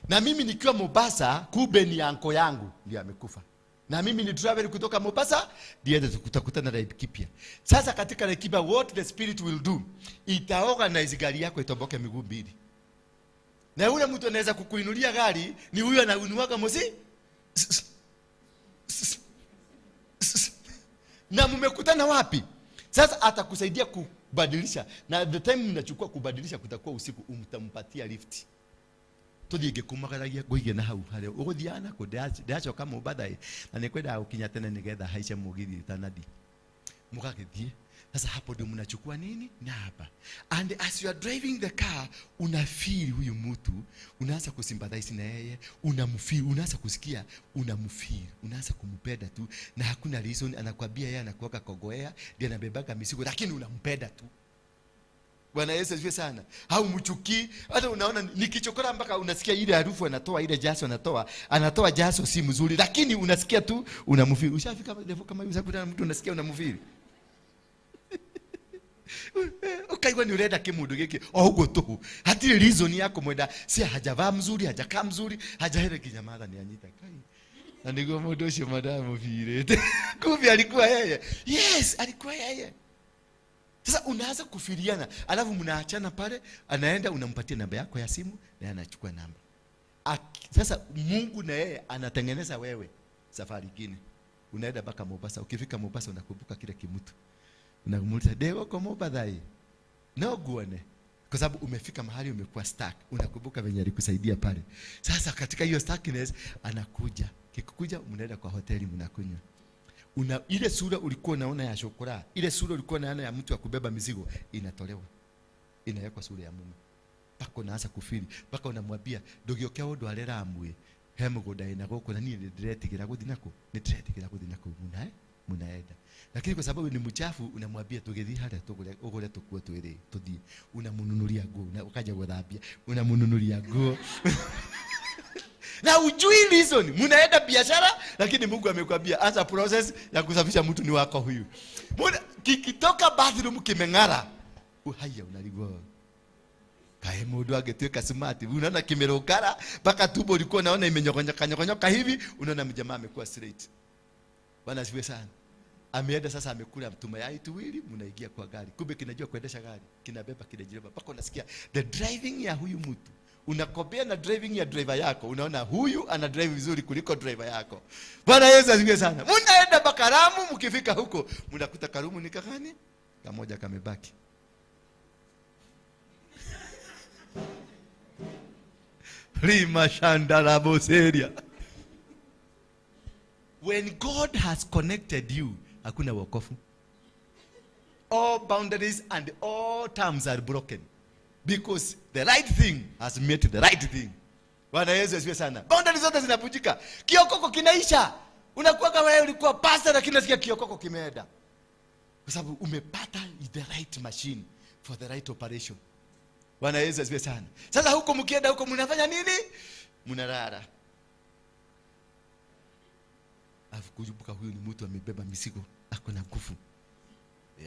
Na mimi nikiwa Mombasa, kumbe ni anko yangu ndiye amekufa. Na mimi ni travel kutoka Mombasa, ndiye tutakutana Laikipia. Sasa katika Laikipia, what the spirit will do, itaorganize gari yako itomboke miguu mbili. Na yule mtu anaweza kukuinulia gari ni huyu anainuaga mosi. Na mmekutana wapi? Sasa atakusaidia kubadilisha. Na the time mnachukua kubadilisha kutakuwa usiku, mtampatia lift. Tuthie ngikumagaragia nguige na hau haria uguthiaga naku, ndiracoka Mombatha ĩ, na nĩkwendaga gũkinya tene nĩgetha haice mũgithi ũtanathi. Mũgagĩthiĩ. Sasa hapo ndio mnachukua nini? Na hapa. And as you are driving the car, unafeel huyu mtu, unaanza kusympathize na yeye, unamfeel, unaanza kusikia, unamfeel, unaanza kumpenda tu, na hakuna reason, anakuambia yeye anakuwaka kogoea, ndiye anabebaga mizigo, lakini unampenda tu. Bwana Yesu asifiwe sana. Haumchukii. Hata unaona nikichokora mpaka unasikia ile harufu anatoa, ile jasho anatoa, anatoa jasho si mzuri, lakini unasikia tu unamfeel. Ushafika level kama hiyo, ushakutana na mtu unasikia unamfeel. Ukaigua ni urenda kimundu giki o uguo tuhu, hatiri reason ya kumwenda, si hajavaa mzuri, hajakaa mzuri, hajahere kinya matha ni anyita kai, na niguo mundu ucio madamubirite. Kumbe alikuwa yeye. Yes, alikuwa yeye. Sasa unaanza kufiliana, alafu mnaachana pale, anaenda unampatia namba yako ya simu na anachukua namba. Sasa Mungu na yeye anatengeneza wewe safari nyingine. Unaenda mpaka Mombasa, ukifika Mombasa unakumbuka kile kimutu. Unamuuliza, Deo kwa Mombasa hii? No guone. Kwa sababu umefika mahali umekuwa stuck, unakumbuka venye alikusaidia pale. Sasa katika hiyo stuckness anakuja. Kikukuja mnaenda kwa hoteli mnakunywa. Una ile sura ulikuwa unaona ya shokora, ile sura ulikuwa unaona ya mtu wa kubeba mizigo inatolewa. Inawekwa sura ya mume. Mpaka unaanza kufili, mpaka unamwambia ndũgĩũke ũndware Lamu he mũgũnda ĩna gũkũ na niĩ nĩndĩretigĩra gũthiĩ nakũ, nĩndĩretigĩra gũthiĩ nakũ, munaenda. Lakini kwa sababu ni mchafu unamwambia tũgĩthiĩ harĩa tũgũre, ũgũre tũkuo twĩrĩ tũthiĩ. Unamnunulia nguo, na ukaja gũthambia, unamnunulia nguo. Na ujui reason, munaenda biashara lakini Mungu amekwambia anza process ya kusafisha mtu ni wako huyu. Muna, kikitoka bathroom kimeng'ara, uhaya unaligwa. Kae mundu angetuika smart, unaona kimerokara mpaka tumbo ulikuwa unaona imenyokonyoka nyokonyoka hivi, unaona mjamaa amekuwa straight. Bwana asifiwe sana. Ameenda sasa amekula tumayai tuwili, mnaingia kwa gari. Kumbe kinajua kuendesha gari, kinabeba kinajireba mpaka unasikia the driving ya huyu mtu. Unakopea na driving ya driver yako, unaona huyu ana drive vizuri kuliko driver yako. Bwana Yesu asifiwe sana. Mnaenda mpaka Lamu, mkifika huko mnakuta karumu ni kagani? Kamoja kamebaki. Lima shandala boseria. When God has connected you, hakuna wokovu. All boundaries and all terms are broken. Because the right thing has met the right thing. Bwana Yesu asifiwe sana. Boundaries zote zinavunjika. Kiokoko kinaisha. Unakuwa kama wewe ulikuwa pastor lakini unasikia kiokoko kimeenda. Kwa sababu umepata the right machine for the right operation. Bwana Yesu asifiwe sana. Sasa huko mkienda huko mnafanya nini? Mnalala. Alafu kukumbuka huyu ni mtu amebeba mizigo, ako na nguvu.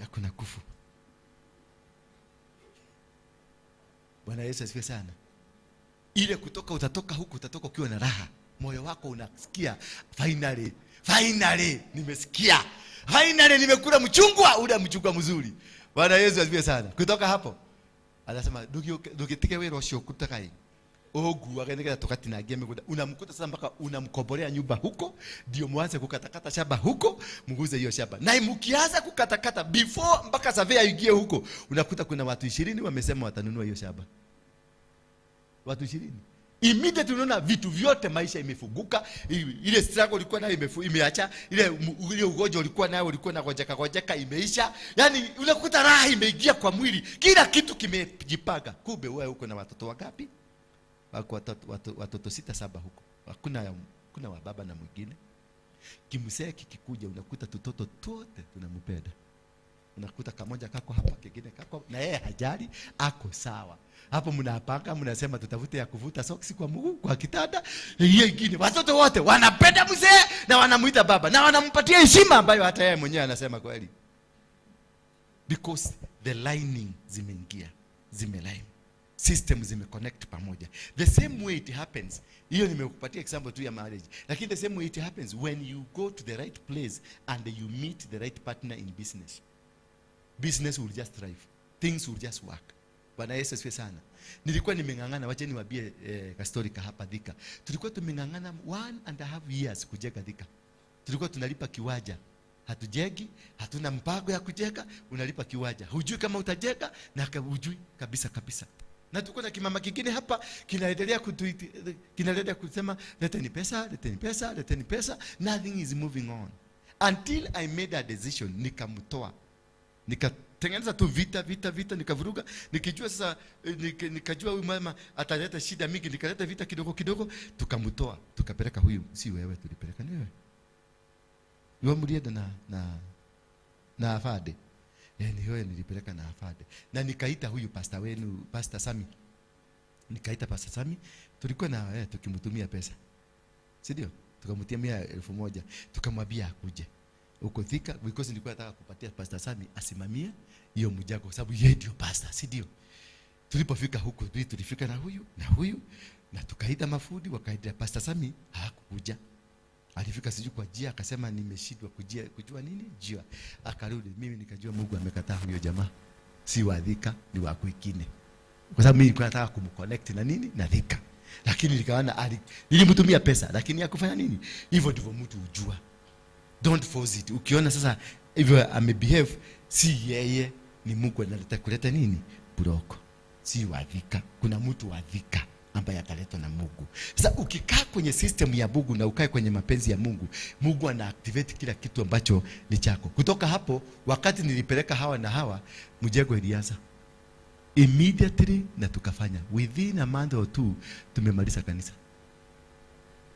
Ako na nguvu. Bwana Yesu asifiwe sana. Ile kutoka utatoka huku, utatoka ukiwa na raha. Moyo wako unasikia finally, finally nimesikia. Finally nimekula mchungwa, ule mchungwa mzuri. Bwana Yesu asifiwe sana. Kutoka hapo anasema ndũgĩtige wĩra ũcio ũkutaga ĩ. Ogu nĩgetha tũgatinangia mĩgũnda. Unamkuta sasa mpaka unamkombolea nyumba huko, ndio mwanze kukatakata shamba huko, mguze hiyo shamba. Na mkianza kukatakata before mpaka surveyor aingie huko, unakuta kuna watu 20 wamesema watanunua hiyo shamba. Watu 20. Immediately unaona vitu vyote, maisha imefunguka, ile struggle ulikuwa nayo imeacha, ile ugonjwa ulikuwa nayo, ulikuwa na gojeka gojeka imeisha. Yaani unakuta raha imeingia kwa mwili, kila kitu kimejipanga. Kumbe wewe uko na watoto wangapi? Wako watoto 6 7 huko. Hakuna kuna wa baba na mwingine. Kimsee kikikuja unakuta tutoto tote tunampenda. Unakuta kamoja kako hapa, kingine kako, na yeye hajali, ako sawa. Hapo mnapanga, mnasema tutafute ya kuvuta soksi kwa mguu, kwa kitanda, hiyo ingine. Watoto wote wanapenda mzee na wanamuita baba na wanampatia heshima ambayo hata yeye mwenyewe anasema kweli. Because the lining zimeingia, zimeline. System zimeconnect pamoja. The same way it happens. Hiyo nimekupatia example tu ya marriage. Lakini the same way it happens when you go to the right place and you meet the right partner in business. Business will just thrive. Things will just work. Bwana Yesu asifiwe sana. Nilikuwa nimeng'ang'ana, wacha niwaambie kastori ka hapa Thika. Tulikuwa tumeng'ang'ana 1.5 years kujenga Thika. Tulikuwa tunalipa kiwanja. Hatujegi, hatuna mpango ya kujenga, unalipa kiwanja. Hujui kama utajenga na hujui kabisa kabisa. Na tuko na kimama kingine hapa kinaendelea kinaendelea kusema leteni pesa, leteni pesa, leteni pesa. Nothing is moving on. Until I made a decision, nikamtoa. Nikatengeneza tu vita vita vita, nikavuruga, nikijua sasa, nikajua huyu mama ataleta shida mingi, nikaleta vita kidogo kidogo, tukamtoa, tukapeleka huyu, si wewe tulipeleka ni wewe. Wewe mlienda na afade. Ni wewe nilipeleka na afade. Na nikaita huyu pastor wenu, Pastor Sami. Nikaita Pastor Sami, tulikuwa na tukimtumia pesa. Si ndio? Tukamtumia 1,000, tukamwambia akuje uko Thika, because nilikuwa nataka kupatia Pastor Sami asimamie hiyo mjago kwa sababu yeye ndio pastor, si ndio? Tulipofika huko, tulifika na huyu na huyu na tukaita mafundi, wakaita Pastor Sami hakukuja. Alifika sijui kwa jia, akasema nimeshindwa kujua nini jia. Akarudi, mimi nikajua Mungu amekataa huyo jamaa. Si wa Thika, ni wa kwingine. Kwa sababu mimi nilikuwa nataka kumconnect na nini? Na Thika. Lakini nikaona nilimtumia pesa, lakini hakufanya nini? Hivyo ndivyo mtu hujua. Don't force it. Ukiona sasa hivyo amebehave, si yeye, ni Mungu analeta kuleta nini? Buroko. Si wa Thika. Kuna mtu wa Thika ambaye ataletwa na Mungu. Sasa ukikaa kwenye system ya Mungu na ukae kwenye mapenzi ya Mungu, Mungu ana activate kila kitu ambacho ni chako. Kutoka hapo, wakati nilipeleka hawa na hawa, mjengo ilianza immediately na tukafanya. Within a month or two tumemaliza kanisa.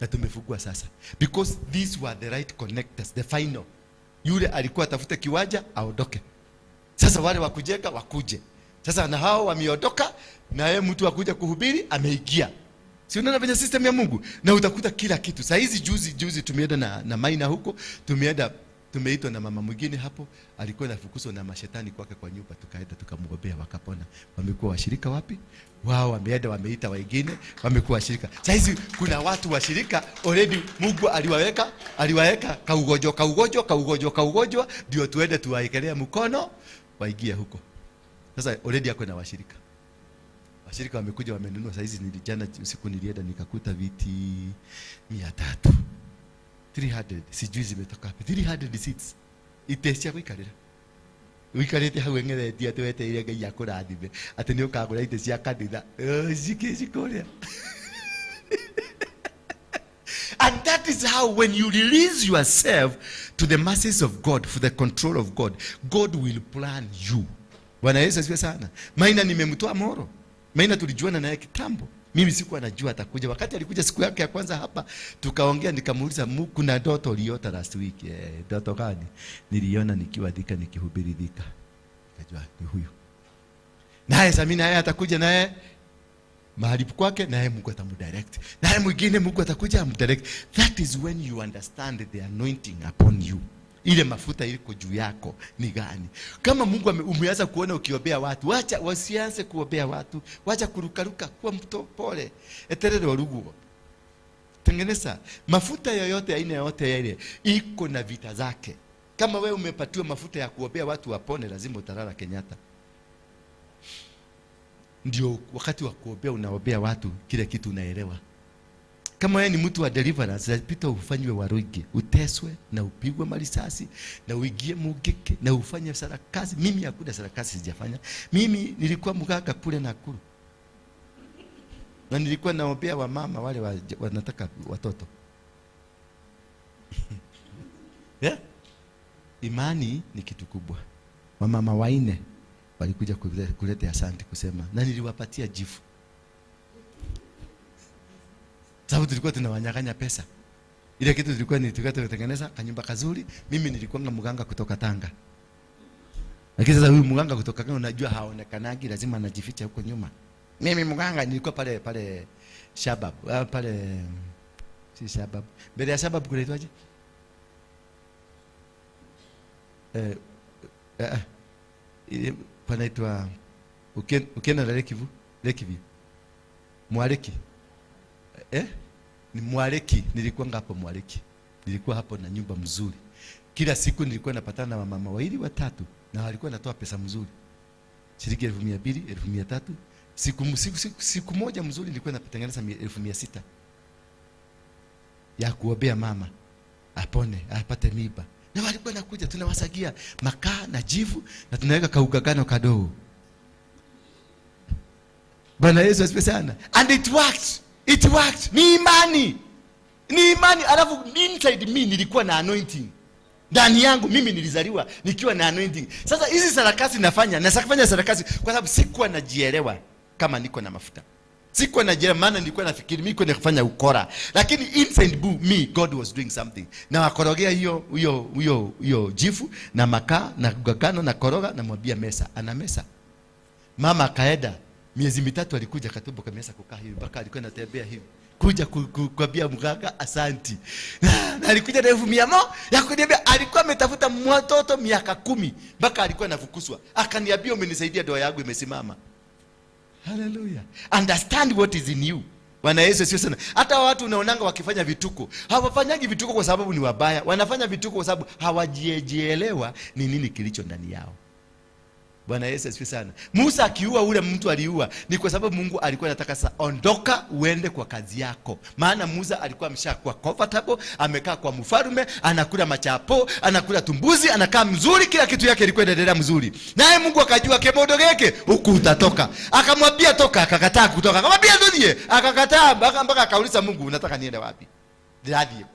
Na tumefungua sasa. Because these were the right connectors, the final. Yule alikuwa atafute kiwanja aondoke. Sasa wale wakujenga wakuje. Sasa na hao wameondoka, na yeye mtu akuja kuhubiri ameingia. Si unaona venye system ya Mungu? Na utakuta kila kitu. Saa hizi juzi tumeenda na Maina huko, tumeitwa na mama mwingine hapo, alikuwa anafukuzwa na mashetani kwake kwa nyumba, tukaenda tukamwombea wakapona. Wamekuwa washirika wapi? Wao wameenda wameita wengine, wamekuwa washirika. Saa hizi kuna watu washirika already Mungu aliwaweka kaugonjwa kaugonjwa kaugonjwa kaugonjwa, ndio tuende tuwaekelee mkono waingie huko. Sasa already yako na washirika. Washirika wamekuja wamenunua. Saa hizi nilijana usiku nilienda nikakuta viti 300. 300 sijui zimetoka wapi. 300 seats. Itecia gwikarira. Wikarite hau eng'eretie ati wetereire Ngai akũrathime atĩ nĩ ũkagũra itĩ cia kanitha. Cikĩ And that is how when you release yourself to the mercies of God, for the control of God, God will plan you. Bwana Yesu asifiwe sana. Maina nimemtoa Moro. Maina tulijuana naye kitambo. Mimi sikuwa najua atakuja. Wakati alikuja siku yake ya kwanza hapa, tukaongea, nikamuuliza, kuna ndoto uliota last week? Ndoto gani? Niliona nikiwa Thika nikihubiri Thika. Nikajua ni huyu. Naye Samina naye atakuja naye mahali kwake, naye Mungu atamdirect. Naye mwingine Mungu atakuja amdirect. That is when you understand the anointing upon you. Ile mafuta iliko juu yako ni gani? Kama Mungu umeanza kuona ukiombea watu, wacha wasianze kuombea watu, wacha kurukaruka, kuwa mtu pole. Eterere oruguo. Tengeneza mafuta yoyote aina yoyote ile iko na vita zake. Kama wewe umepatiwa mafuta ya kuombea watu wapone, lazima utalala Kenyatta. Ndio wakati wa kuombea unaombea watu kile kitu unaelewa. Kama wewe ni mtu wa deliverance, lazima ufanywe warugi, uteswe na upigwe marisasi na uingie mugeke na ufanye sarakasi. Mimi hakuna sarakasi sijafanya. Mimi nilikuwa mganga kule Nakuru. Na nilikuwa naombea wamama wale wanataka watoto. Yeah? Imani ni kitu kubwa. Wamama waine walikuja kuleta asante kusema, na niliwapatia jifu. Sababu tulikuwa tunawanyang'anya pesa. Ile kitu tulikuwa ni tukatengeneza kanyumba kazuri. Mimi nilikuwa mganga kutoka Tanga. Lakini sasa huyu mganga kutoka Tanga unajua haonekanagi, lazima anajificha huko nyuma. Mimi mganga nilikuwa pale pale Shabab, pale si Shabab. Mbele ya Shabab kunaitwaje? Panaitwa ukienda na Lake View. Mwaleki. Ni Mwaleki, nilikuwa hapo Mwaleki. Nilikuwa hapo na nyumba mzuri. Kila siku nilikuwa napatana na wamama wawili watatu na walikuwa natoa pesa mzuri. Shilingi 1200, 1300. Siku moja mzuri nilikuwa natengeneza 1600 ya kuombea mama apone, apate mimba. Na walikuwa nakuja tunawasagia makaa na jivu na tunaweka kaugagano kadogo. Bwana Yesu asifiwe sana. And it worked. It worked. Ni imani. Ni imani. Alafu inside me nilikuwa na anointing. Ndani yangu mimi nilizaliwa nikiwa na anointing. Sasa hizi sarakasi nafanya, na sakafanya sarakasi kwa sababu sikuwa najielewa kama niko na mafuta. Sikuwa najielewa, maana nilikuwa nafikiri mimi niko nafanya ukora. Lakini inside me God was doing something. Na wakorogea hiyo jifu na makaa na gagano na koroga na mwambia mesa, ana mesa. Mama akaenda miezi mitatu alikuja katumbo kamesa kukaa hivi mpaka alikuwa anatembea hivi. Kuja kuambia mganga asanti. Na alikuja na 100,000 ya kuniambia alikuwa ametafuta mtoto miaka 10 mpaka alikuwa anafukuzwa. Akaniambia umenisaidia, ndoa yangu imesimama. Hallelujah. Understand what is in you. Bwana Yesu sio sana. Hata watu unaonanga wakifanya vituko, hawafanyaji vituko kwa sababu ni wabaya, wanafanya vituko kwa sababu hawajielewa ni nini kilicho ndani yao. Bwana Yesu asifiwe sana. Musa akiua ule mtu aliua ni kwa sababu Mungu alikuwa anataka sasa ondoka uende kwa kazi yako. Maana Musa alikuwa ameshakuwa comfortable, amekaa kwa mfalme, anakula machapo, anakula tumbuzi, anakaa mzuri, kila kitu yake ilikuwa inaendelea mzuri. Naye Mungu akajua kemodo geke huku utatoka. Akamwambia toka, akakataa kutoka. Akamwambia ndio, akakataa mpaka akauliza Mungu unataka niende wapi? Ndadi.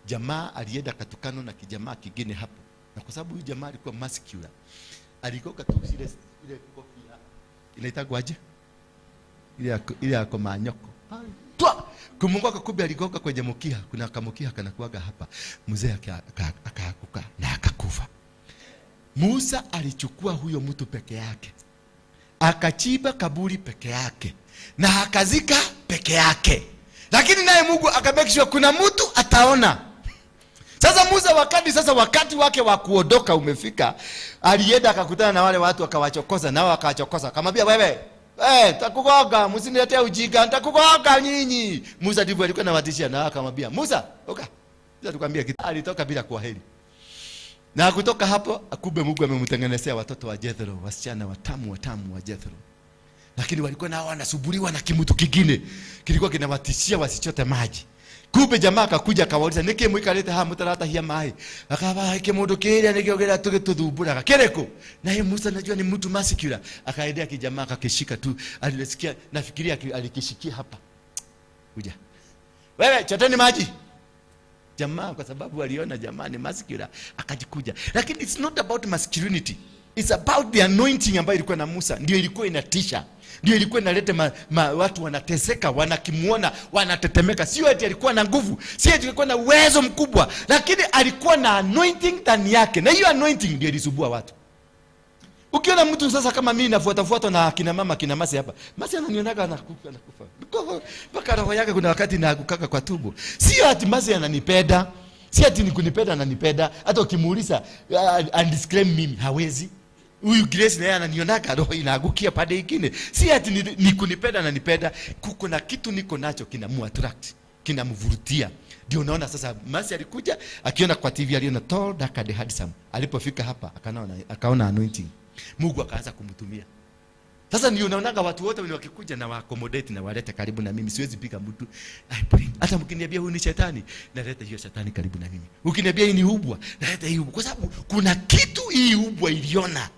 Jamaa alienda katukano na kijamaa kingine hapo. Na kwa sababu huyu jamaa alikuwa muscular, alikoka tu ile kofia inaitagwaje? Ile ya komanyoko. Twa kumungoka, kumbe aligoka kwenye mkia, kuna kamukia kanakuaga hapa. Mzee akaanguka na akakufa. Musa alichukua huyo mtu peke yake, akachimba kaburi peke yake na akazika peke yake. Lakini naye Mungu akamake sure kuna mtu ataona. Sasa Musa wakati wake wa kuondoka umefika, alienda akakutana na wale watu akawachokoza, nao akawachokoza. Akamwambia wewe, nitakugoga, msiniletee ujinga, nitakugoga nyinyi. Musa ndivyo alikuwa anawatishia, na akamwambia Musa, toka. Musa tukwambia kitu. Alitoka bila kwaheri. Na kutoka hapo kumbe Mungu amemtengenezea watoto wa Jethro, wasichana watamu watamu wa Jethro. Lakini walikuwa nao wanasuburiwa na kimutu kingine kilikuwa kinawatishia wasichote maji. Kumbe jamaa akakuja akawauliza niki mwikarite ha mutarata hia mai. Akaba hiki mundu kiria nikio gira tugituthumburaga kiriko. Na yeye Musa najua ni mtu muscular, akaendea kijamaa akakishika tu, alisikia nafikiria alikishikia hapa. Kuja. Wewe choteni maji. Jamaa kwa sababu aliona jamaa ni muscular akajikuja. Lakini it's not about masculinity. It's about the anointing ambayo ilikuwa na Musa. Ndio ilikuwa inatisha. Ndio ilikuwa inaleta watu wanateseka, wanakimuona, wanatetemeka. Sio eti alikuwa na nguvu, sio eti alikuwa na uwezo mkubwa, lakini alikuwa na anointing ndani yake. Na hiyo anointing ndio ilisumbua watu. Ukiona mtu sasa kama mimi nafuatafuata na kina mama kina Masi hapa, Masi ananionaga anakufa. Mpaka roho yake kuna wakati inaanguka kwa tumbo. Sio ati Masi ananipenda, sio ati nikunipenda ananipenda. Hata ukimuuliza undisclaim mimi hawezi. Huyu Grace naye ananionaka roho inaagukia pande nyingine. Si ati ni kunipenda ananipenda, kuko na kitu niko nacho kinamuattract, kinamvurutia. Ndio unaona sasa Masi alikuja akiona kwa TV aliona tall dark and handsome. Alipofika hapa akaona anointing. Mungu akaanza kumtumia. Sasa ndio unaonaga watu wote wenye wakikuja na wa-accommodate na walete karibu na mimi, siwezi piga mtu. I bring. Hata mkiniambia huyu ni shetani, naleta hiyo shetani karibu na mimi. Ukiniambia hii ni ubwa, naleta hii ubwa, kwa sababu kuna kitu hii ubwa iliona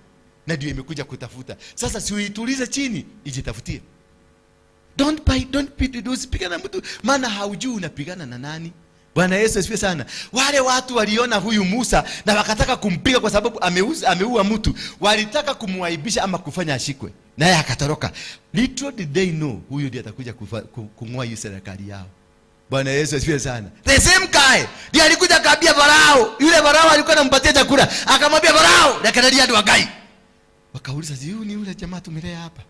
na ndio imekuja kutafuta. Sasa si uitulize chini, ijitafutie. Don't buy, don't beat, usipigane na mtu, maana haujui unapigana na nani. Bwana Yesu asifiwe sana. Wale watu waliona huyu Musa na wakataka kumpiga kwa sababu ameua mtu. Walitaka kumwaibisha ama kufanya ashikwe, naye akatoroka. Little did they know huyu ndiye atakuja kung'oa hii serikali yao. Bwana Yesu asifiwe sana. The same guy ndiye alikuja akaambia Farao. Yule Farao alikuwa anampatia chakula, akamwambia Farao, rekereria andũ a Ngai. Wakauliza, huyu ni yule jamaa tumelea hapa?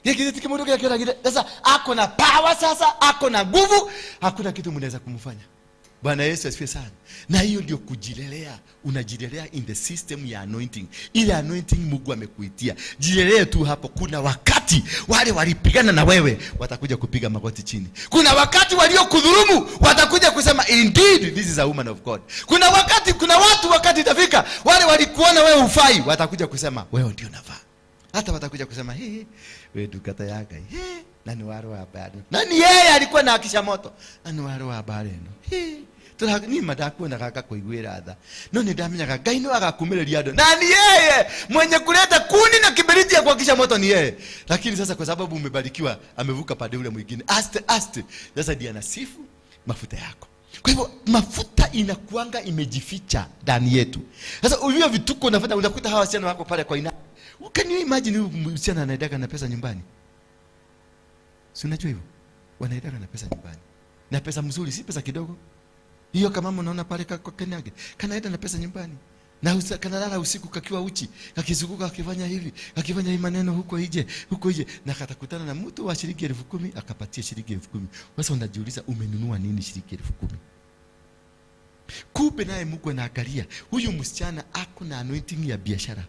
Kile kitu kimoja kile kile. Sasa ako na power, sasa ako na nguvu, hakuna kitu mnaweza kumfanya. Bwana Yesu asifiwe sana. Na hiyo ndio kujilelea. Unajilelea in the system ya anointing. Ile anointing Mungu amekuitia. Jilelee tu hapo. Kuna wakati wale walipigana na wewe watakuja kupiga magoti chini. Kuna wakati waliokudhulumu watakuja kusema indeed this is a woman of God. Kuna wakati, kuna watu wakati itafika wale walikuona wewe hufai watakuja kusema wewe ndio unafaa. Hata watakuja kusema hey, wewe ndungata ya Ngai. Hey, na nĩ warũ wa habari. Na ni yeye alikuwa na akisha moto. Na nĩ warũ wa habari ĩno. Hey, ni madakuona kaka kuiguĩra tha. No nĩ ndamenyaga Ngai no agakumĩrĩria andũ. Na ni yeye mwenye kuleta kuni na kiberiti ya kuakisha moto ni yeye. Lakini sasa kwa sababu umebarikiwa amevuka pande ule mwingine. Aste aste. Sasa ndiye anasifu mafuta yako. Kwa hivyo mafuta inakuanga imejificha ndani yetu. Sasa huyo vituko unafanya, unakuta hawa wasichana wako pale kwa ina. Can you imagine huyu msichana anaendaga na pesa nyumbani? Si unajua hivyo? Wanaendaga na pesa nyumbani. Na pesa mzuri, si pesa kidogo. Hiyo kama mama unaona pale kwa Kenyage, kanaenda na pesa nyumbani. Na kanalala usiku kakiwa uchi, kakizunguka akifanya hivi, kakifanya hii maneno huko nje, huko nje, na katakutana na mtu wa shilingi 10,000 akapatia shilingi 10,000. Sasa unajiuliza umenunua nini shilingi 10,000? Kumbe naye Mungu anaangalia huyu msichana ako na anointing ya biashara.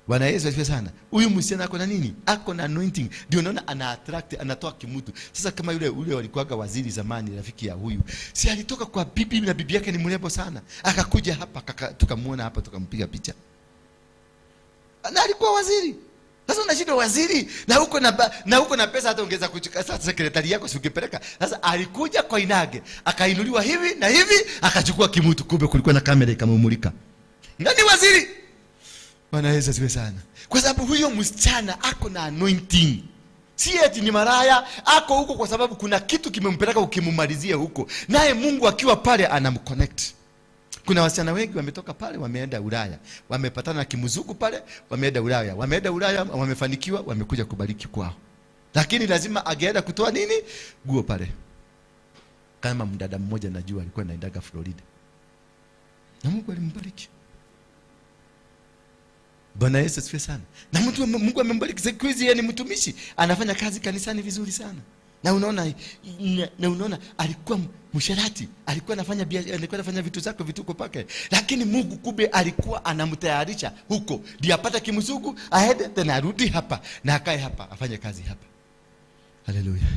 Bwana Yesu asifiwe sana. Huyu msichana ako na nini? Ako na anointing. Ndio unaona ana attract, anatoa kimutu. Sasa kama yule walikuwaga waziri zamani, rafiki ya huyu. Si alitoka kwa bibi na bibi yake ni mrembo sana. Akakuja hapa, tukamuona hapa, tukampiga picha. Na alikuwa waziri. Sasa unashindwa waziri na huko na huko na pesa hata ungeweza kuchukua sasa sekretari yako si ungepeleka. Sasa alikuja kwa Inage, akainuliwa hivi na hivi, akachukua kimutu, kumbe kulikuwa na kamera ikamumulika. Nani waziri? Bwana Yesu asifiwe sana. Kwa sababu huyo msichana ako na anointing. Si eti ni maraya, ako huko kwa sababu kuna kitu kimempeleka ukimumalizia huko. Naye Mungu akiwa pale anamconnect. Kuna wasichana wengi wametoka pale wameenda Ulaya. Wamepatana na kimuzungu pale, wameenda Ulaya. Wameenda Ulaya, wamefanikiwa, wamekuja kubariki kwao. Lakini lazima angeenda kutoa nini? Guo pale. Kama mdada mmoja najua alikuwa anaendaga Florida. Na Mungu alimbariki. Bwana Yesu asifiwe sana. Na mtu Mungu amembariki siku hizi, yeye ni mtumishi, anafanya kazi kanisani vizuri sana. Na unaona alikuwa msherati, alikuwa anafanya biashara, alikuwa anafanya vitu zake vituko pake. Lakini Mungu kumbe alikuwa anamtayarisha huko. Ndiye apate kimzungu, aende tena arudi hapa na akae hapa, afanye kazi hapa. Hallelujah.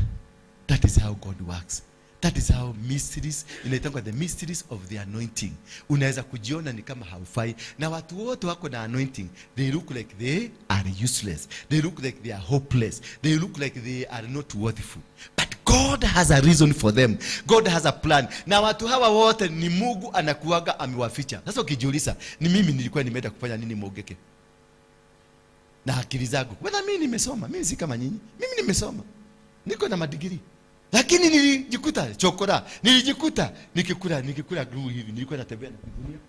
That is how God works. That is how mysteries, inaitangwa the mysteries of the anointing. Unaweza kujiona ni kama haufai. Na watu wote wako na anointing, they look like they are useless. They look like they are hopeless. They look like they are not worthful. But God has a reason for them. God has a plan. Na watu hawa wote ni Mungu anakuaga amewaficha. Sasa ukijiuliza, ni mimi nilikuwa nimeenda kufanya nini Mogeke? Na akili zangu. Bwana mimi nimesoma, mimi si kama nyinyi. Mimi nimesoma. Niko na madigiri. Lakini nilijikuta chokora, nilijikuta nikikula glue hivi, nilikuwa natembea na kigunia.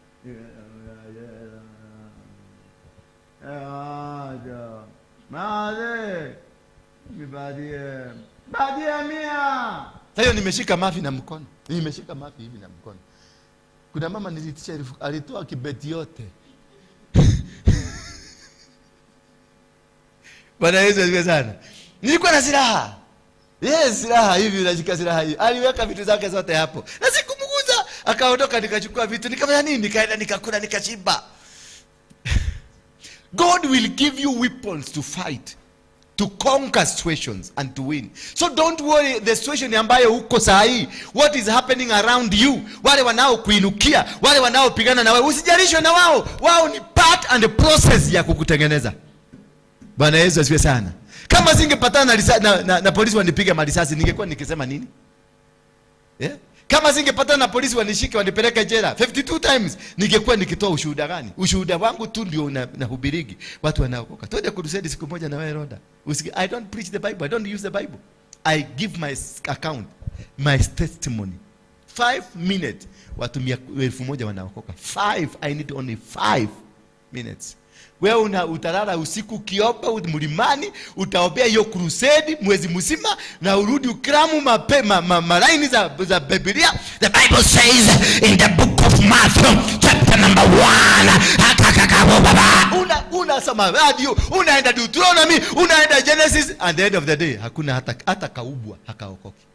Sasa nimeshika mafi na mkono. Nimeshika mafi hivi na mkono. Kuna mama nilitisha elfu, alitoa kibeti yote. Bwana Yesu asifiwe sana. Nilikuwa na silaha. Yes, silaha hivi unashika silaha hii. Aliweka vitu zake zote hapo. Na sikumguza, akaondoka nikachukua vitu, nikafanya nini? Nikaenda nikakula nikashiba. God will give you weapons to fight, to conquer situations and to win. So don't worry the situation ambayo uko saa hii, what is happening around you, wale wanaokuinukia, wale wanaopigana na wewe, usijalishwe na wao. Wao ni part and the process ya kukutengeneza. Bwana Yesu asifiwe sana. Kama singepatana na polisi wanipiga marisasi, ningekuwa nikisema nini? Yeah? Kama singepatana na polisi wanishike wanipeleke jela 52 times, ningekuwa nikitoa ushuhuda gani? Ushuhuda wangu tu ndio nahubirigi. Watu wanaokoka. Twende crusade siku moja na wewe Roda. Usiki, I don't preach the Bible, I don't use the Bible. I give my account, my testimony. 5 minutes watu 1,000 wanaokoka. 5, I need only 5 minutes. Wewe utalala usiku ukiomba mlimani, utaombea hiyo crusade mwezi mzima na urudi ukramu mapema malaini za Biblia. The Bible says in the book of Matthew chapter number 1. Unasoma radio, unaenda Deuteronomy, unaenda Genesis, and the end of the day hakuna hata kaubwa hakaokoki.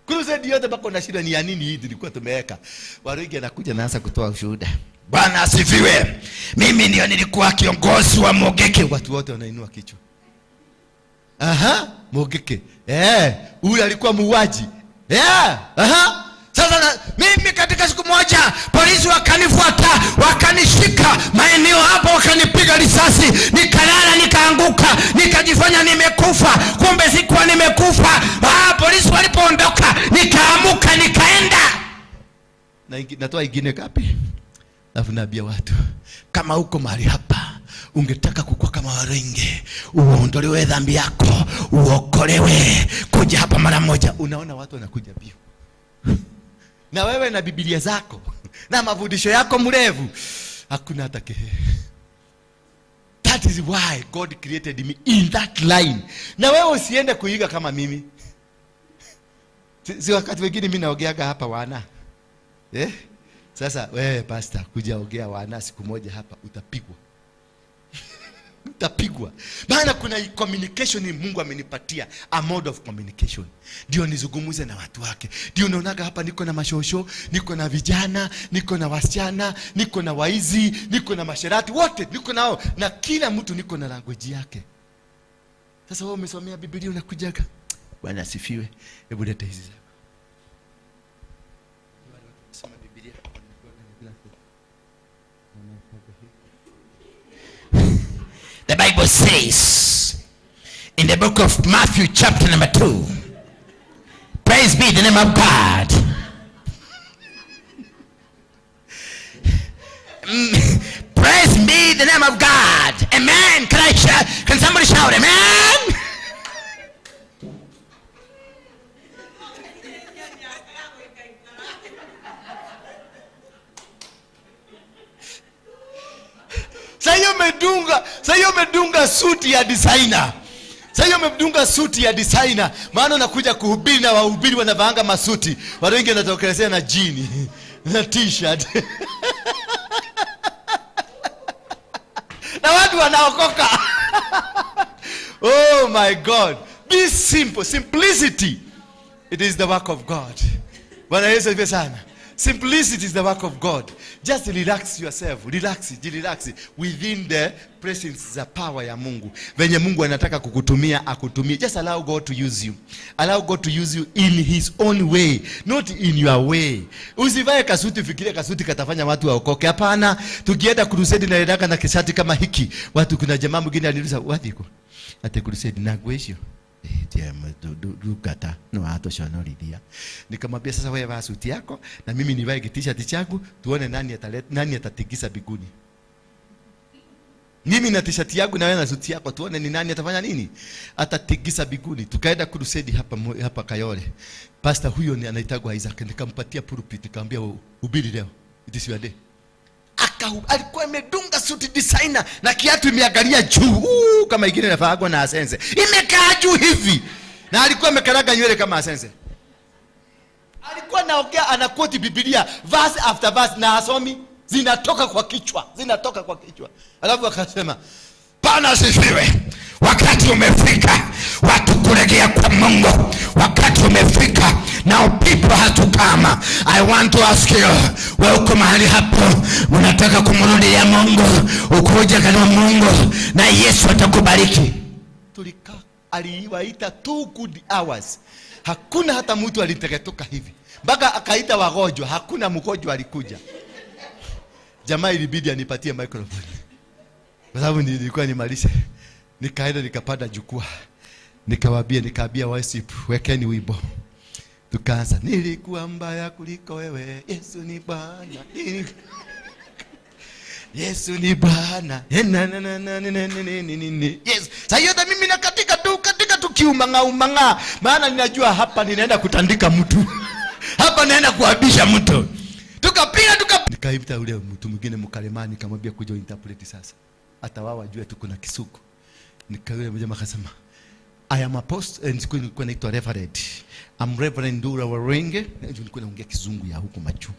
Crusade yote bako na shida ni ya nini hii tulikuwa tumeweka. Warugi anakuja naanza kutoa ushuhuda. Bwana asifiwe. Mimi ndio nilikuwa kiongozi wa Mogeke. Watu wote wanainua kichwa. Aha, Mogeke. Huyu alikuwa muuaji. Aha. Sasa mimi katika siku moja polisi wakanifuata, wakanishika maeneo hapo, wakanipiga risasi, nikalala, nikaanguka, nikajifanya nimekufa, kumbe sikuwa nimekufa. Polisi walipoondoka nikaamuka nikaenda. Na natoa ingine kapi? Alafu naambia watu, kama uko mahali hapa ungetaka kukua kama Waruinge, uondolewe dhambi yako, uokolewe, kuja hapa mara moja. Unaona watu wanakuja bio. Na wewe na Biblia zako na mafundisho yako mrefu, hakuna hata kehe. That is why God created me in that line. Na wewe usiende kuiga kama mimi. Si wakati wengine mimi naogeaga hapa wana. Sasa wewe pastor kuja ongea wana siku moja hapa utapigwa. Utapigwa. Maana kuna communication Mungu amenipatia, a mode of communication. Ndio nizungumze na watu wake. Ndio unaonaga hapa niko na mashosho, niko na vijana, niko na wasichana, niko na waizi, niko na masherati, wote niko nao, na kila mtu niko na language yake. Sasa wewe umesomea Biblia unakujaga, Bwana asifiwe. Hebu leta hizi zako. Soma Biblia. The Bible says in the book of Matthew chapter number 2, praise be the name of God. Praise be the name of God. Amen. Can I shout? Can somebody shout amen? Sasa umedunga suti ya designer. Sasa umedunga suti ya designer. Maana unakuja kuhubiri na wahubiri wanavaanga masuti. Watu wengi wanatokelezea na jean na t-shirt. Na watu wanaokoka. Oh my God. Be simple. Simplicity. It is the work of God. Bwana Yesu asifiwe sana. Simplicity is the work of God. Just relax yourself. Relax, relax within the presence za power ya Mungu. Venye Mungu anataka kukutumia, akutumie. Just allow God to use you. Allow God to use you in his own way, not in your way. Usivae kasuti fikiria kasuti katafanya watu waokoke. Hapana. Tukienda crusade na endaka na kishati kama hiki. Watu, kuna jamaa mwingine aliniuliza, wapi uko? Ate crusade na gwesho. Rukata no atoshonoriria. Nikamwambia sasa wewe vaa suti yako na mimi nivae t-shirt changu, tuone nani atatikisa biguni. Mimi na t-shirt yangu na wewe na suti yako, tuone ni nani atafanya nini? Atatikisa biguni. Tukaenda crusade hapa Kayole. Pastor huyo ni anaitwa Isaac, nikampatia pulpit, nikamwambia hubiri leo. It is your day. Alikuwa amedunga suti designer na kiatu imeangalia juu. Kama ingine inafaagwa na Asense. Imekaa juu hivi. Na alikuwa amekaraga nywele kama Asense. Alikuwa anaongea, anaquote Biblia verse after verse na asomi, zinatoka kwa kichwa, zinatoka kwa kichwa. Alafu akasema, Bwana asifiwe. Wakati umefika watu kuregea kwa Mungu. Wakati umefika now people have to come. I want to ask you, wewe uko mahali hapo unataka kumrudia Mungu, ukuje kwa Mungu na Yesu atakubariki. Tulikaa, aliwaita 2 good hours. Hakuna hata mtu aliteketuka hivi. Mpaka akaita wagonjwa, hakuna mgonjwa alikuja. Jamaa ilibidi anipatie microphone. Kwa sababu nilikuwa nimalize. Nikaenda nikapanda jukwaa. Nikawaambia, nikaambia worship, wekeni wimbo. Tukaanza, nilikuwa mbaya kuliko wewe, Yesu ni Bwana. Yesu ni Bwana. Na na na na na na na na. Yes. Sasa hiyo hata mimi nakatika tu, katika tu kiumanga umanga. Maana ninajua hapa ninaenda kutandika mtu. Hapa naenda kuabisha mtu. Tukapiga nikaita yule mtu mwingine mkalemani, nikamwambia kuja interpret sasa. Hata wao wajue tu kuna kisuku. Nikaule mjamaa akasema, I am apostle, and siku nilikuwa naitwa Reverend. I'm Reverend Ndura Waruinge. Nilikuwa naongea kizungu ya huku machu.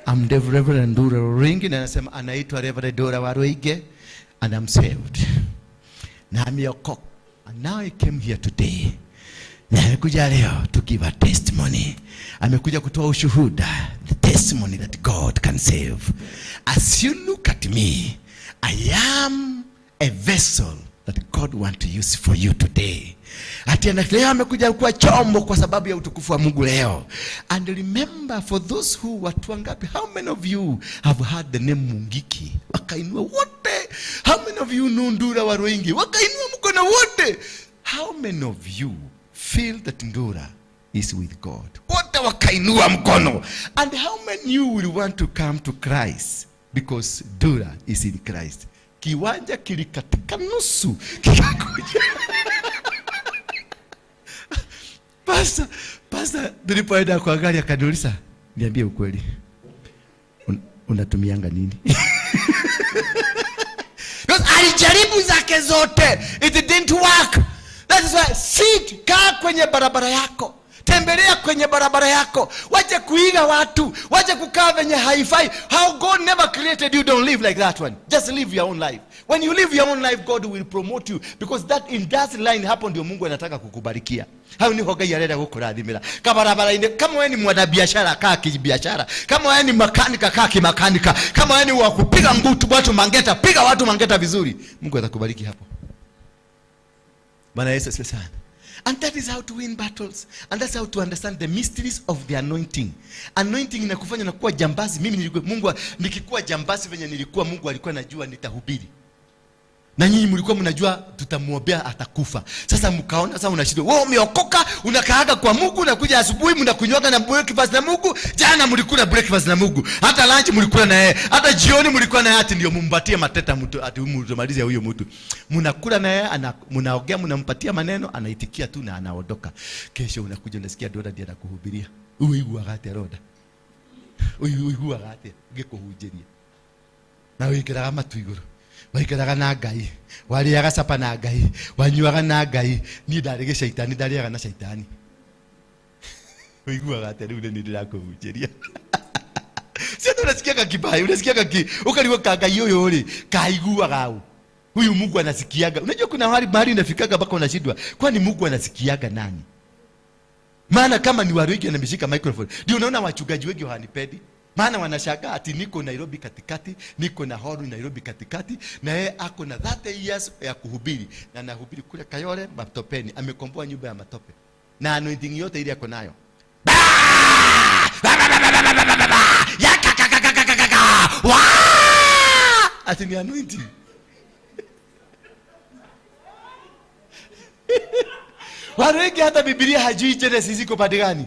I'm the Reverend Ndura Waruinge, na anasema anaitwa Reverend Ndura Waruinge and I'm saved. Na ameokoka. And now I came here today. Na amekuja leo to give a testimony. Amekuja kutoa ushuhuda, the testimony that God can save. As you look at me, I am a vessel that God want to use for you today. Ati leo amekuja kuwa chombo kwa sababu ya utukufu wa Mungu leo. And remember, for those who, watu wangapi, how many of you have heard the name Mungiki? Wakainua wote. How many of you know Ndura Waruinge? Wakainua mkono wote. How many of you feel that Ndura is with God? Wote wakainua mkono. And how many you will want to come to Christ because Ndura is in Christ? Kiwanja kilikatika nusu kikakuja. Pastor, tulipoenda kwa gari akaniuliza, niambie ukweli, unatumianga nini? Because alijaribu zake zote, it didn't work. That is why sit, kaa kwenye barabara yako, tembelea kwenye barabara yako, wache kuiga watu, wache kukaa venye haifai. How God never created you, don't live like that one. Just live your own life. When you live your own life, God will promote you, because that in that line hapo ndio Mungu anataka kukubarikia. Hau niho Ngai arenda gukurathimira. Kabarabara-inĩ, kama wewe ni mwanabiashara, kaa kibiashara. Kama wewe ni makanika, kaa kimakanika. Kama wewe ni wa kupiga ngutu watu mangeta, piga watu mangeta vizuri. Mungu atakubariki hapo. Bwana Yesu asifiwe sana. And that is how to win battles. And that's how to understand the mysteries of the anointing. Anointing inakufanya unakuwa jambazi. Mimi nilikuwa, Mungu, nikikuwa jambazi venye nilikuwa, Mungu alikuwa anajua nitahubiri. Na nyinyi mlikuwa mnajua tutamuombea atakufa. Sasa mkaona sasa unashindwa. Wewe umeokoka, unakaaga kwa Mungu, unakuja asubuhi mnakunywaga na breakfast na Mungu. Jana mlikula breakfast na Mungu. Hata lunch mlikula na yeye. Hata jioni mlikuwa na yeye, ati ndio mumpatie mateta mtu, ati mtumalize huyo mtu. Mnakula na yeye, mnaongea, mnampatia maneno, anaitikia tu na anaondoka. Kesho unakuja unasikia Doda ndiye anakuhubiria. Uiguaga atia Roda? Uiguaga atia ngikuhunjĩria? Na wikiraga matu igũrũ. Waikaraga na Ngai, warĩaga capa na Ngai, wanyuaga na Ngai. Niĩ ndarĩ gĩcaitani, ndarĩaga na caitani. Ũiguaga atĩa rĩu nĩ ndĩrakũhunjĩria? Si hata unasikiaga kibaya, unasikiaga ukarigwo ka Ngai ũyũ rĩ, kaiguaga ũ? Huyu Mungu anasikiaga. Unajua kuna mahali inafikaga mpaka unashindwa, kwani Mungu anasikiaga nani? Maana kama ni Waruinge anameshika microphone, ndio unaona wachungaji wengi hawanipendi. Maana wanashangaa ati niko Nairobi katikati, niko na hall Nairobi katikati, na yeye ako na 30 years ya kuhubiri, na anahubiri kule Kayole Matopeni, amekomboa nyumba ya matope. Na anointing yote ile ako nayo. Ba! Ba, ba, ba, ba, ba, ba, ba, ba, ba! Ya, ka, ka, ka, ka, ka, ka, ka, ka! Wa! Ati ni anointing. Waruinge hata Biblia hajui Genesis iko pande gani.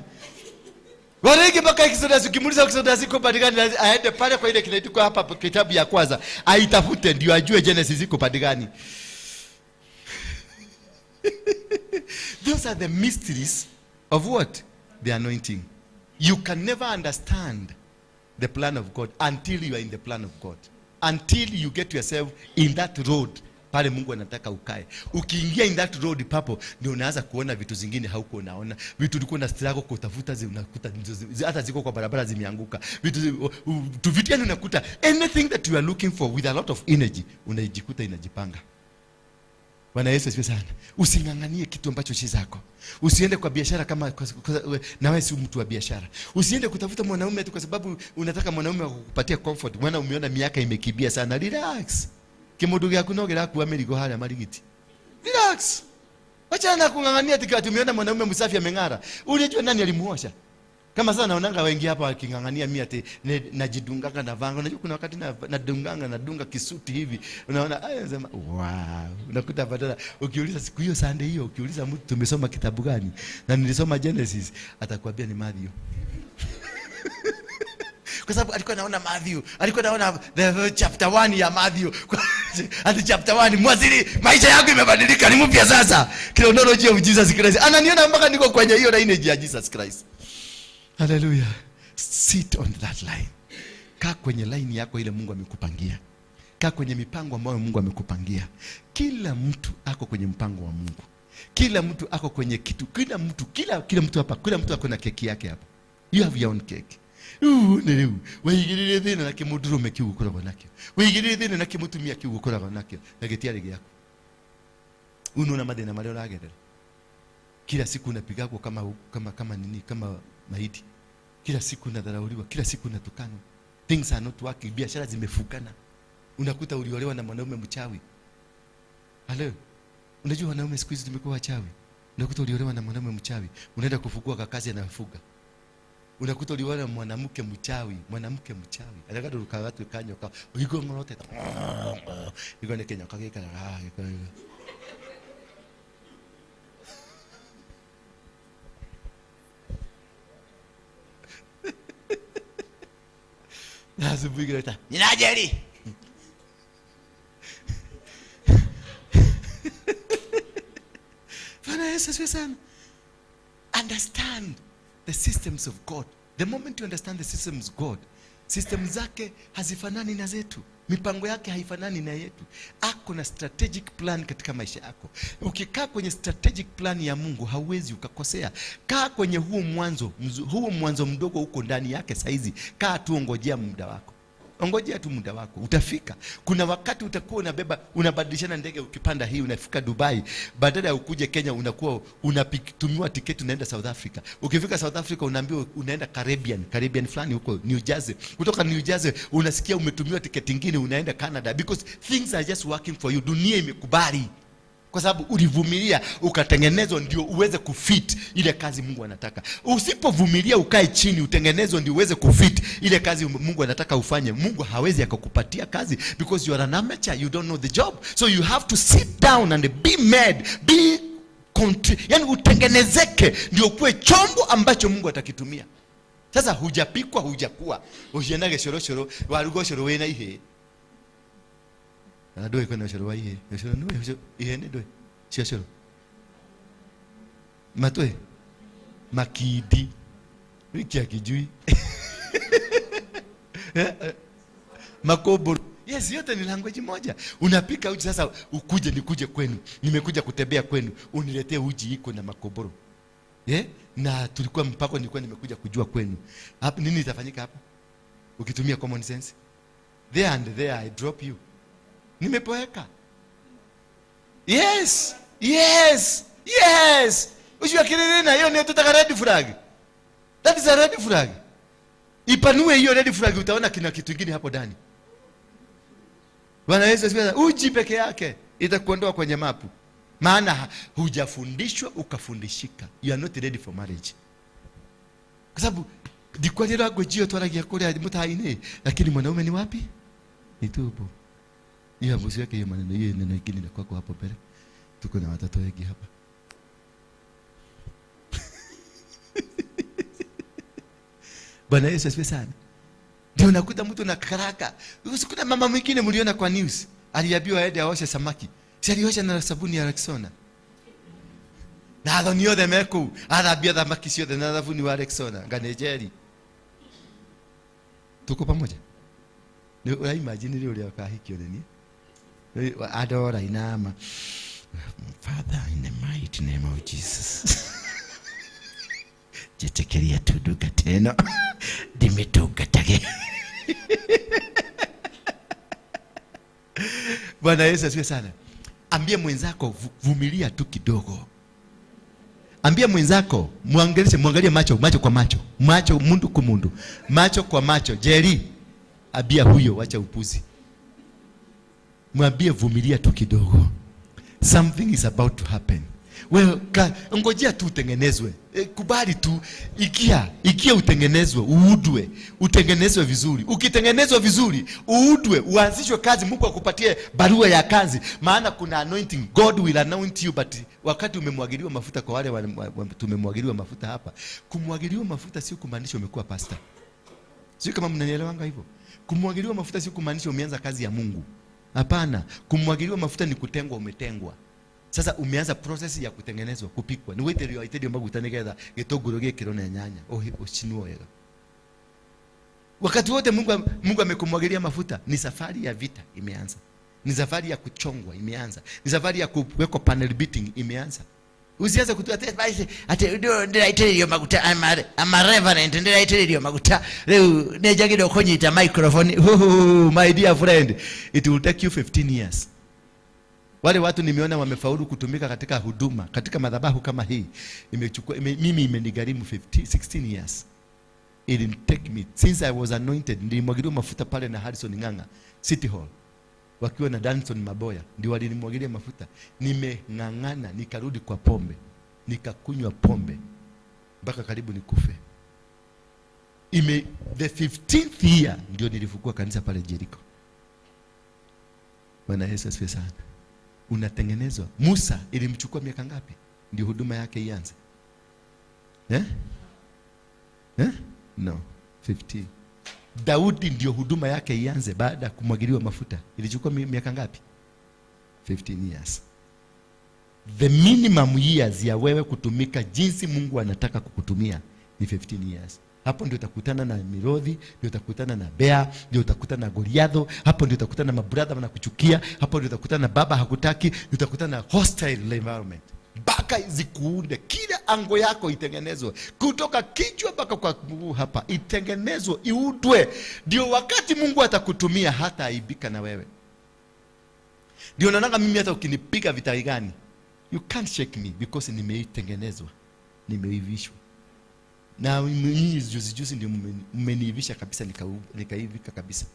Waruinge mpaka Exodus, ukimuuliza Exodus iko pande gani, aende pale kwa ile kinaitwa hapa kitabu ya kwanza, aitafute ndio ajue Genesis iko pande gani. Those are the mysteries of what? The anointing. You can never understand the plan of God until you are in the plan of God. Until you get yourself in that road pale Mungu anataka ukae. Ukiingia in that road papo ndio unaanza kuona vitu zingine haukuwa unaona. Vitu ulikuwa na struggle kutafuta unakuta hata ziko kwa barabara zimeanguka. Vitu tu vitu yani unakuta anything that you are looking for with a lot of energy unajikuta inajipanga. Bwana Yesu asifiwe sana. Usinganganie kitu ambacho si zako. Usiende kwa biashara kama na wewe si mtu wa biashara. Usiende kutafuta mwanaume tu kwa sababu unataka mwanaume wa kukupatia comfort. Mwana umeona miaka imekimbia sana. Relax. Kimundu gyaku no girakuwa mirigo haria marigiti. Relax. Wacha na kungangania ati umeona mwanaume msafi ameng'ara. Unajua nani alimuosha? Kama sasa naonanga wengi hapa waking'ang'ania mimi ati najidunganga na vanga. Unajua kuna wakati nadunganga, nadunga kisuti hivi. Unaona, aya, nasema wow. Unakuta badala ukiuliza siku hiyo Sunday hiyo, ukiuliza mtu tumesoma kitabu gani? Na nilisoma Genesis, atakwambia ni Matthew. Kwa sababu alikuwa anaona Matthew, alikuwa anaona the chapter 1 ya Matthew. Ati chapter 1 mwaziri, maisha yangu imebadilika, ni mpya sasa. Chronology of Jesus Christ. Ananiona mpaka niko kwenye hiyo lineage ya Jesus Christ. Hallelujah. Sit on that line. Kaa kwenye line yako ile Mungu amekupangia. Kaa kwenye mipango ambayo Mungu amekupangia. Kila mtu ako kwenye mpango wa Mungu. Kila mtu ako kwenye kitu. Kila mtu, kila mtu hapa, kila mtu ako na keki yake hapa. You have your own cake. Nĩ rĩu wĩigĩrĩire thĩna na kĩmũndũrũme kĩu ũkoragwo nakĩo, wĩigĩrĩire thĩna na kĩmũtumia kĩu ũkoragwo nakĩo, na gĩtiarĩ gĩaku. Unaona mathĩna marĩa ũragerera. Kila siku unapigagwo kama nini, kama maiti. Kila siku unadharauliwa, kila siku unatukanwa. Things are not working, biashara zimefukana. Unakuta uliolewa na mwanaume mchawi. Hello. Unajua wanaume siku hizi tumekuwa wachawi. Unakuta uliolewa na mwanaume mchawi, unaenda kufukua kakazi anafuga. Unakuta uliolewa na mwanamke mchawi, mwanamke mchawi. Anataka ruka watu kanyoka, uigo ngorote. Igo ne kenyoka gikara. Na asubuhi kileta. Ninajeri. Bwana Yesu asifiwe sana. Understand the systems of God. The moment you understand the systems of God, system zake hazifanani na zetu. Mipango yake haifanani na yetu. Ako na strategic plan katika maisha yako. Ukikaa kwenye strategic plan ya Mungu hauwezi ukakosea. Kaa kwenye huo mwanzo, huo mwanzo mdogo uko ndani yake saizi. Kaa tu, ongojea muda wako. Ongojea tu muda wako, utafika. Kuna wakati utakuwa unabeba, unabadilishana ndege, ukipanda hii unafika Dubai, badala ya ukuje Kenya unakuwa unatumiwa tiketi unaenda South Africa. Ukifika South Africa unaambiwa unaenda Caribbean fulani huko New Jersey. Kutoka New Jersey unasikia umetumiwa tiketi nyingine unaenda Canada, because things are just working for you. Dunia imekubali. Kwa sababu ulivumilia ukatengenezwa ndio uweze kufit ile kazi Mungu anataka. Usipovumilia ukae chini utengenezwe ndio uweze kufit ile kazi Mungu anataka ufanye, Mungu hawezi akakupatia kazi because you are an amateur, you don't know the job. So you have to sit down and be made, be yani utengenezeke ndio kuwe chombo ambacho Mungu atakitumia. Sasa hujapikwa, hujakuwa. Ujiendage shoro shoro, warugo shoro wena ihe. Na doi kwenda shoro wa ihe. Shoro ndio ihe ndio. Shoro. Matwe. Makidi. Wiki akijui. Makoboro. Yes, yote ni language moja. Unapika uji sasa, ukuje nikuje kwenu. Nimekuja kutembea kwenu. Uniletee uji iko na makoboro. Na tulikuwa mpako nilikuwa nimekuja kujua kwenu. Hapo nini itafanyika hapo? Ukitumia common sense. There and there I drop you. Nimepoeka. Yes. Yes. Yes. Ujua kilele na hiyo ni tutaka red flag. That is a red flag. Ipanue hiyo red flag utaona kina kitu kingine hapo ndani. Bwana Yesu asifiwe. Uji peke yake itakuondoa kwenye mapu. Maana hujafundishwa ukafundishika. You are not ready for marriage. Kwa sababu ndikwalira ngwejio twaragia kuria mutaini, lakini mwanaume ni wapi? Ni tupo. Hiyo mbuzi yake hiyo maneno hiyo neno ingine na kwako hapo mbele. Tuko na watoto wengi hapa. Bwana Yesu asifiwe sana. Ndio unakuta mtu na karaka. Usikuna mama mwingine mliona kwa news, aliambiwa aende aoshe samaki. Si aliosha na sabuni ya Rexona. Na athoni othe meku, athambia thamaki ciothe na thabuni wa Rexona, nganejeri. Tuko pamoja? Ni ura imagine rĩu ũrĩa ũkahikio nĩ niĩ. Adora inama. Father, in the mighty name of Jesus. Jetekeria tuduka teno. Ndimetungatage. Bwana Yesu asifiwe sana. Ambia mwenzako vumilia tu kidogo. Ambia mwenzako muangalie, muangalie macho, macho kwa macho. Macho mundu kwa mundu. Macho kwa macho. Jerry, ambia huyo wacha upuzi. Mwambie vumilia tu kidogo. Something is about to happen. Wewe ngojea tu utengenezwe. Kubali tu, ikia utengenezwe, uudwe, utengenezwe vizuri. Ukitengenezwa vizuri, uudwe, uanzishwe kazi, Mungu akupatie barua ya kazi. Maana kuna anointing, God will anoint you, but wakati umemwagiliwa mafuta, kwa wale tumemwagiliwa mafuta hapa. Kumwagiliwa mafuta sio kumaanisha umekuwa pastor. Sio kama mnanielewanga hivyo. Kumwagiliwa mafuta sio kumaanisha umeanza kazi ya Mungu. Hapana, kumwagiliwa mafuta ni kutengwa, umetengwa. Sasa umeanza process ya kutengenezwa, kupikwa. Ni wait iterio maguta nigetha gitunguru gikirwo na nyanya, ucinwo wega. Wakati wote Mungu amekumwagilia mafuta, ni safari ya vita imeanza. Ni safari ya kuchongwa imeanza. Ni safari ya kuwekwa panel beating imeanza. Usianze kutoa ati ndiraitiririo maguta, ama reverend ndiraitiririo maguta riu ninjagirwo kunyita microphone. Oh, my dear friend, it will take you 15 years. Wale watu nimeona wamefaulu kutumika katika huduma, katika madhabahu kama hii, mimi imenigharimu 16 years. It didn't take me since I was anointed. Nilimwagiliwa mafuta pale na Harrison Ng'ang'a City Hall, wakiwa na Danson Maboya, ndio walinimwagilia mafuta. Nimeng'ang'ana, nikarudi kwa pombe, nikakunywa pombe mpaka karibu nikufe. The 15th year ndio nilifungua kanisa pale Jericho. Bwana Yesu asifiwe sana. Unatengenezwa. Musa ilimchukua miaka ngapi ndio huduma yake ianze? No, 15. Daudi ndio huduma yake ianze baada ya kumwagiliwa mafuta. Ilichukua miaka ngapi? 15 years. The minimum years ya wewe kutumika jinsi Mungu anataka kukutumia ni 15 years. Hapo ndio utakutana na mirodhi, ndio utakutana na bea, ndio utakutana na Goliatho, hapo ndio utakutana na mabrother wanakuchukia, hapo ndio utakutana na baba hakutaki, ndio utakutana na hostile environment. Mpaka zikuunde, kila ango yako itengenezwe, kutoka kichwa mpaka kwa mguu hapa, itengenezwe, iudwe. Ndio wakati Mungu atakutumia, hata aibika na wewe. Ndio naonanga mimi hata ukinipiga vita gani, you can't shake me because nimeitengenezwa, nimeivishwa. Na nyinyi juzi juzi ndio mmeniivisha kabisa, nikaivika kabisa.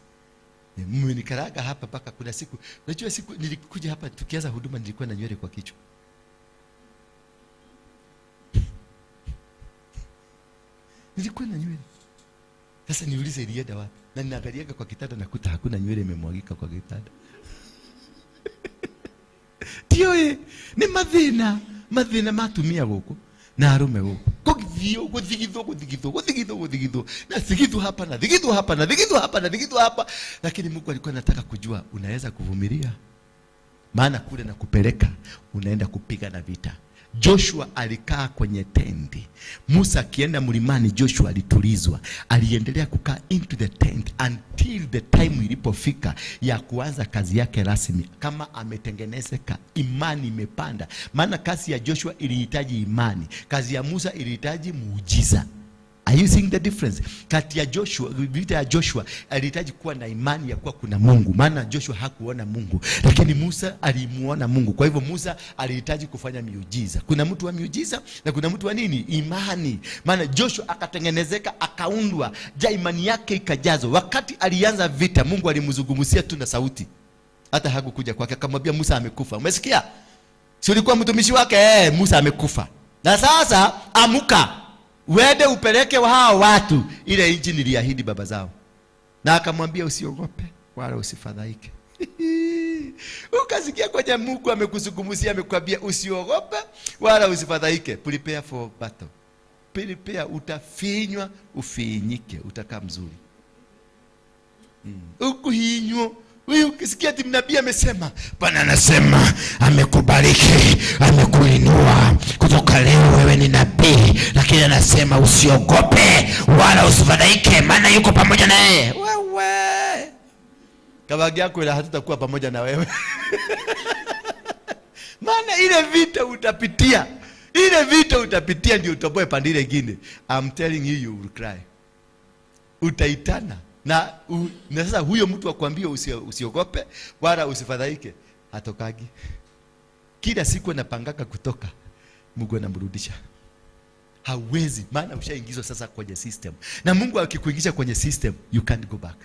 Mmenikaraga hapa mpaka kuna siku, unajua siku nilikuja hapa tukianza huduma nilikuwa na nywele kwa kichwa. Nilikuwa na nywele. Sasa niulize ilienda wapi? Na ninaangaliaga kwa kitanda nakuta hakuna nywele imemwagika kwa kitanda. Tioe, ni mathina matumia guku na arume guku. Kuthio, kuthigithwo, kuthigithwo, kuthigithwo, kuthigithwo. Na thigithwo hapa, na thigithwo hapa, na thigithwo hapa, na thigithwo hapa. Lakini Mungu alikuwa anataka kujua unaweza kuvumilia. Maana kule na kupeleka unaenda kupiga na vita. Joshua alikaa kwenye tendi. Musa akienda mlimani, Joshua alitulizwa. Aliendelea kukaa into the tent until the time ilipofika ya kuanza kazi yake rasmi. Kama ametengenezeka, imani imepanda. Maana kazi ya Joshua ilihitaji imani, kazi ya Musa ilihitaji muujiza. Are you seeing the difference? Kati ya Joshua, vita ya Joshua alihitaji kuwa na imani ya kuwa kuna Mungu. Maana Joshua hakuona Mungu, lakini Musa alimuona Mungu. Kwa hivyo Musa alihitaji kufanya miujiza. Kuna mtu wa miujiza na kuna mtu wa nini? Imani. Maana Joshua akatengenezeka, akaundwa, ja imani yake ikajazwa. Wakati alianza vita, Mungu alimzungumzia tu na sauti. Hata hakukuja kwake, akamwambia Musa amekufa. Umesikia? Si ulikuwa mtumishi wake? Musa amekufa. Na sasa amuka, uende upeleke hao watu ile nchi niliahidi baba zao. Na akamwambia usiogope wala usifadhaike. Ukasikia kwenye Mungu amekuzungumzia, amekwambia usiogope wala usifadhaike. Prepare for battle. Prepare, utafinywa, ufinyike, utakaa mzuri. Ukuhinywa. Wewe ukisikia ati nabii amesema, Bwana anasema amekubariki, amekuinua, kutoka leo wewe ni nabii, lakini anasema usiogope wala usifadhaike, maana yuko pamoja na yeye. Wewe kabagi yako ila hatutakuwa pamoja na wewe. Maana ile vita utapitia, ile vita utapitia ndio utoboe pande ile nyingine. I'm telling you, you will cry. Utaitana. Na sasa huyo mtu akwambia usiogope wala usifadhaike, hatokagi. Kila siku anapangaka kutoka, Mungu anamrudisha. Hawezi, maana ushaingizwa sasa kwenye system. Na Mungu akikuingisha kwenye system, you can't go back.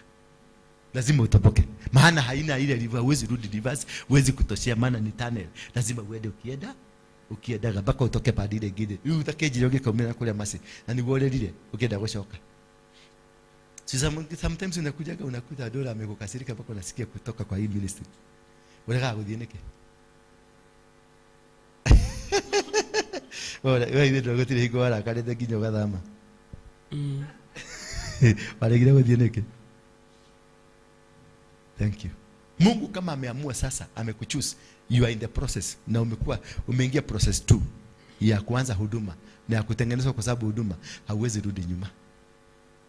Lazima utoboke. Maana haina ile river, huwezi rudi reverse, huwezi kutoshea, maana ni tunnel. Lazima uende ukienda Ukiendaga mpaka utoke pande ile ingine. Rĩu ũtakĩnjire ũgĩkaumĩra kũrĩa Mercy na nĩguo ũrĩrire ũkĩenda gũcoka. So sometimes unakujaga unakuta dola amekukasirika mpaka unasikia kutoka kwa hii ministry. Unataka gũthiĩ nĩkĩ? Wewe ithe ndũgũtirĩ hingo warakarĩte nginya ũgathama. Waregire gũthiĩ nĩkĩ? Thank you. Mungu kama ameamua sasa, amekuchoose, you are in the process na umekuwa umeingia process 2 ya kuanza huduma na ya kutengenezwa, kwa sababu huduma hauwezi rudi nyuma.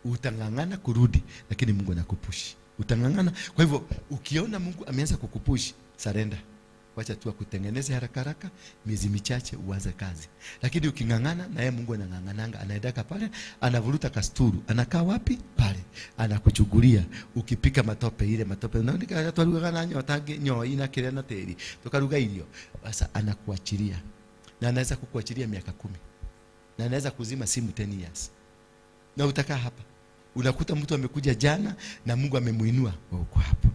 Utang'ang'ana kurudi, lakini Mungu anakupush. Utang'ang'ana. Kwa hivyo ukiona Mungu ameanza kukupush, surrender. Wacha tu akutengeneze haraka haraka, miezi michache uanze kazi. Lakini uking'ang'ana na yeye Mungu anang'ang'ananga, anaendaka pale, anavuruta kasturu, anakaa wapi? Pale. Anakuchugulia ukipika matope, ile matope unaona twarugaga na nyota nyoi na kile na teri, tukaruga irio. Sasa anakuachilia. Na anaweza kukuachilia miaka 10. Na anaweza kuzima simu 10 years. Na utakaa hapa. Unakuta mtu amekuja jana na Mungu amemuinua, wewe uko hapo.